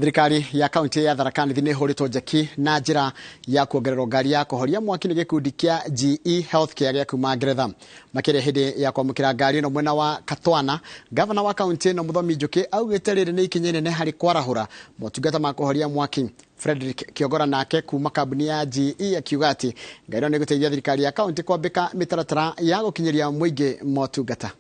Thirikari ya kaunti ya Tharaka Nithi nĩ ĩhũrĩtwo njeki na njĩra ya kuongererwo ngari ya kũhoria mwaki nĩ gĩkundi kĩa GE Healthcare gĩa kuma Ngeretha. Makĩria hĩndĩ ya kwamũkĩra ngari ĩno mwena wa Katwana, gavana wa kaunti ĩno Mũthomi Njũkĩ augĩte rĩrĩ nĩ ikinya inene harĩ kwarahũra motungata ma kũhoria mwaki. Frederick Kiogora nake kuma kambuni ya GE akiuga atĩ ngari ĩno nĩ ĩgũteithia thirikari ya kaunti kwambĩka mĩtaratara ya gũkinyĩria mũingĩ motungata.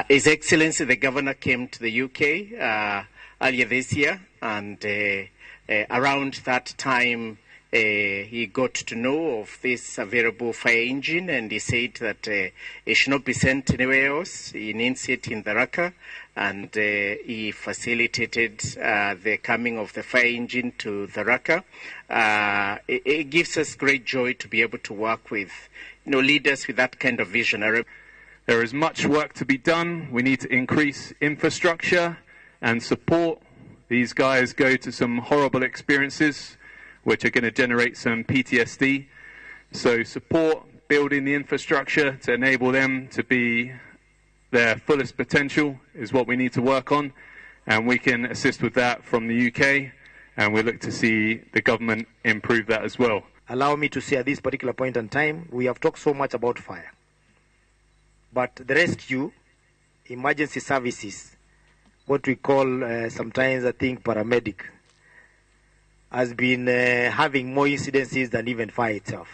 His Excellency the Governor came to the UK earlier this year, and around that time he got to know of this available fire engine, and he said that it should not be sent anywhere else. He needs it in Tharaka, and he facilitated the coming of the fire engine to Tharaka. It gives us great joy to be able to work with, you know, leaders with that kind of vision. There is much work to be done. We need to increase infrastructure and support. These guys go to some horrible experiences which are going to generate some PTSD. So support building the infrastructure to enable them to be their fullest potential is what we need to work on, and we can assist with that from the UK, and we look to see the government improve that as well. Allow me to say at this particular point in time, we have talked so much about fire, but the rescue, emergency services, what we call sometimes I think paramedic, has been having more incidences than even fire itself.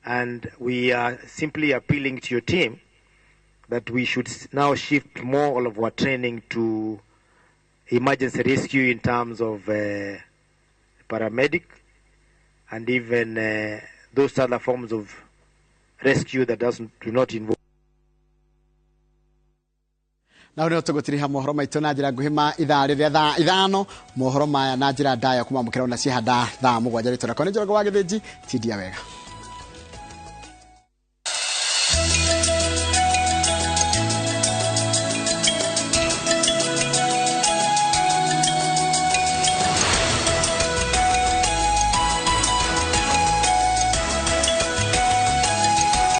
And we are simply appealing to your team that we should now shift more of our training to emergency rescue in terms of paramedic and even those other forms of rescue that do not involve. Na nä tå gå tiriha mohoro maitå na njä ra nguhä ma ithaa rä rä thaa 5 mohoro maya na njä ra ndaya kuma må kä ra ona cihanda thaa 7 rä tå rakwa nä Njoroge wa Gä thä nji tindia wega.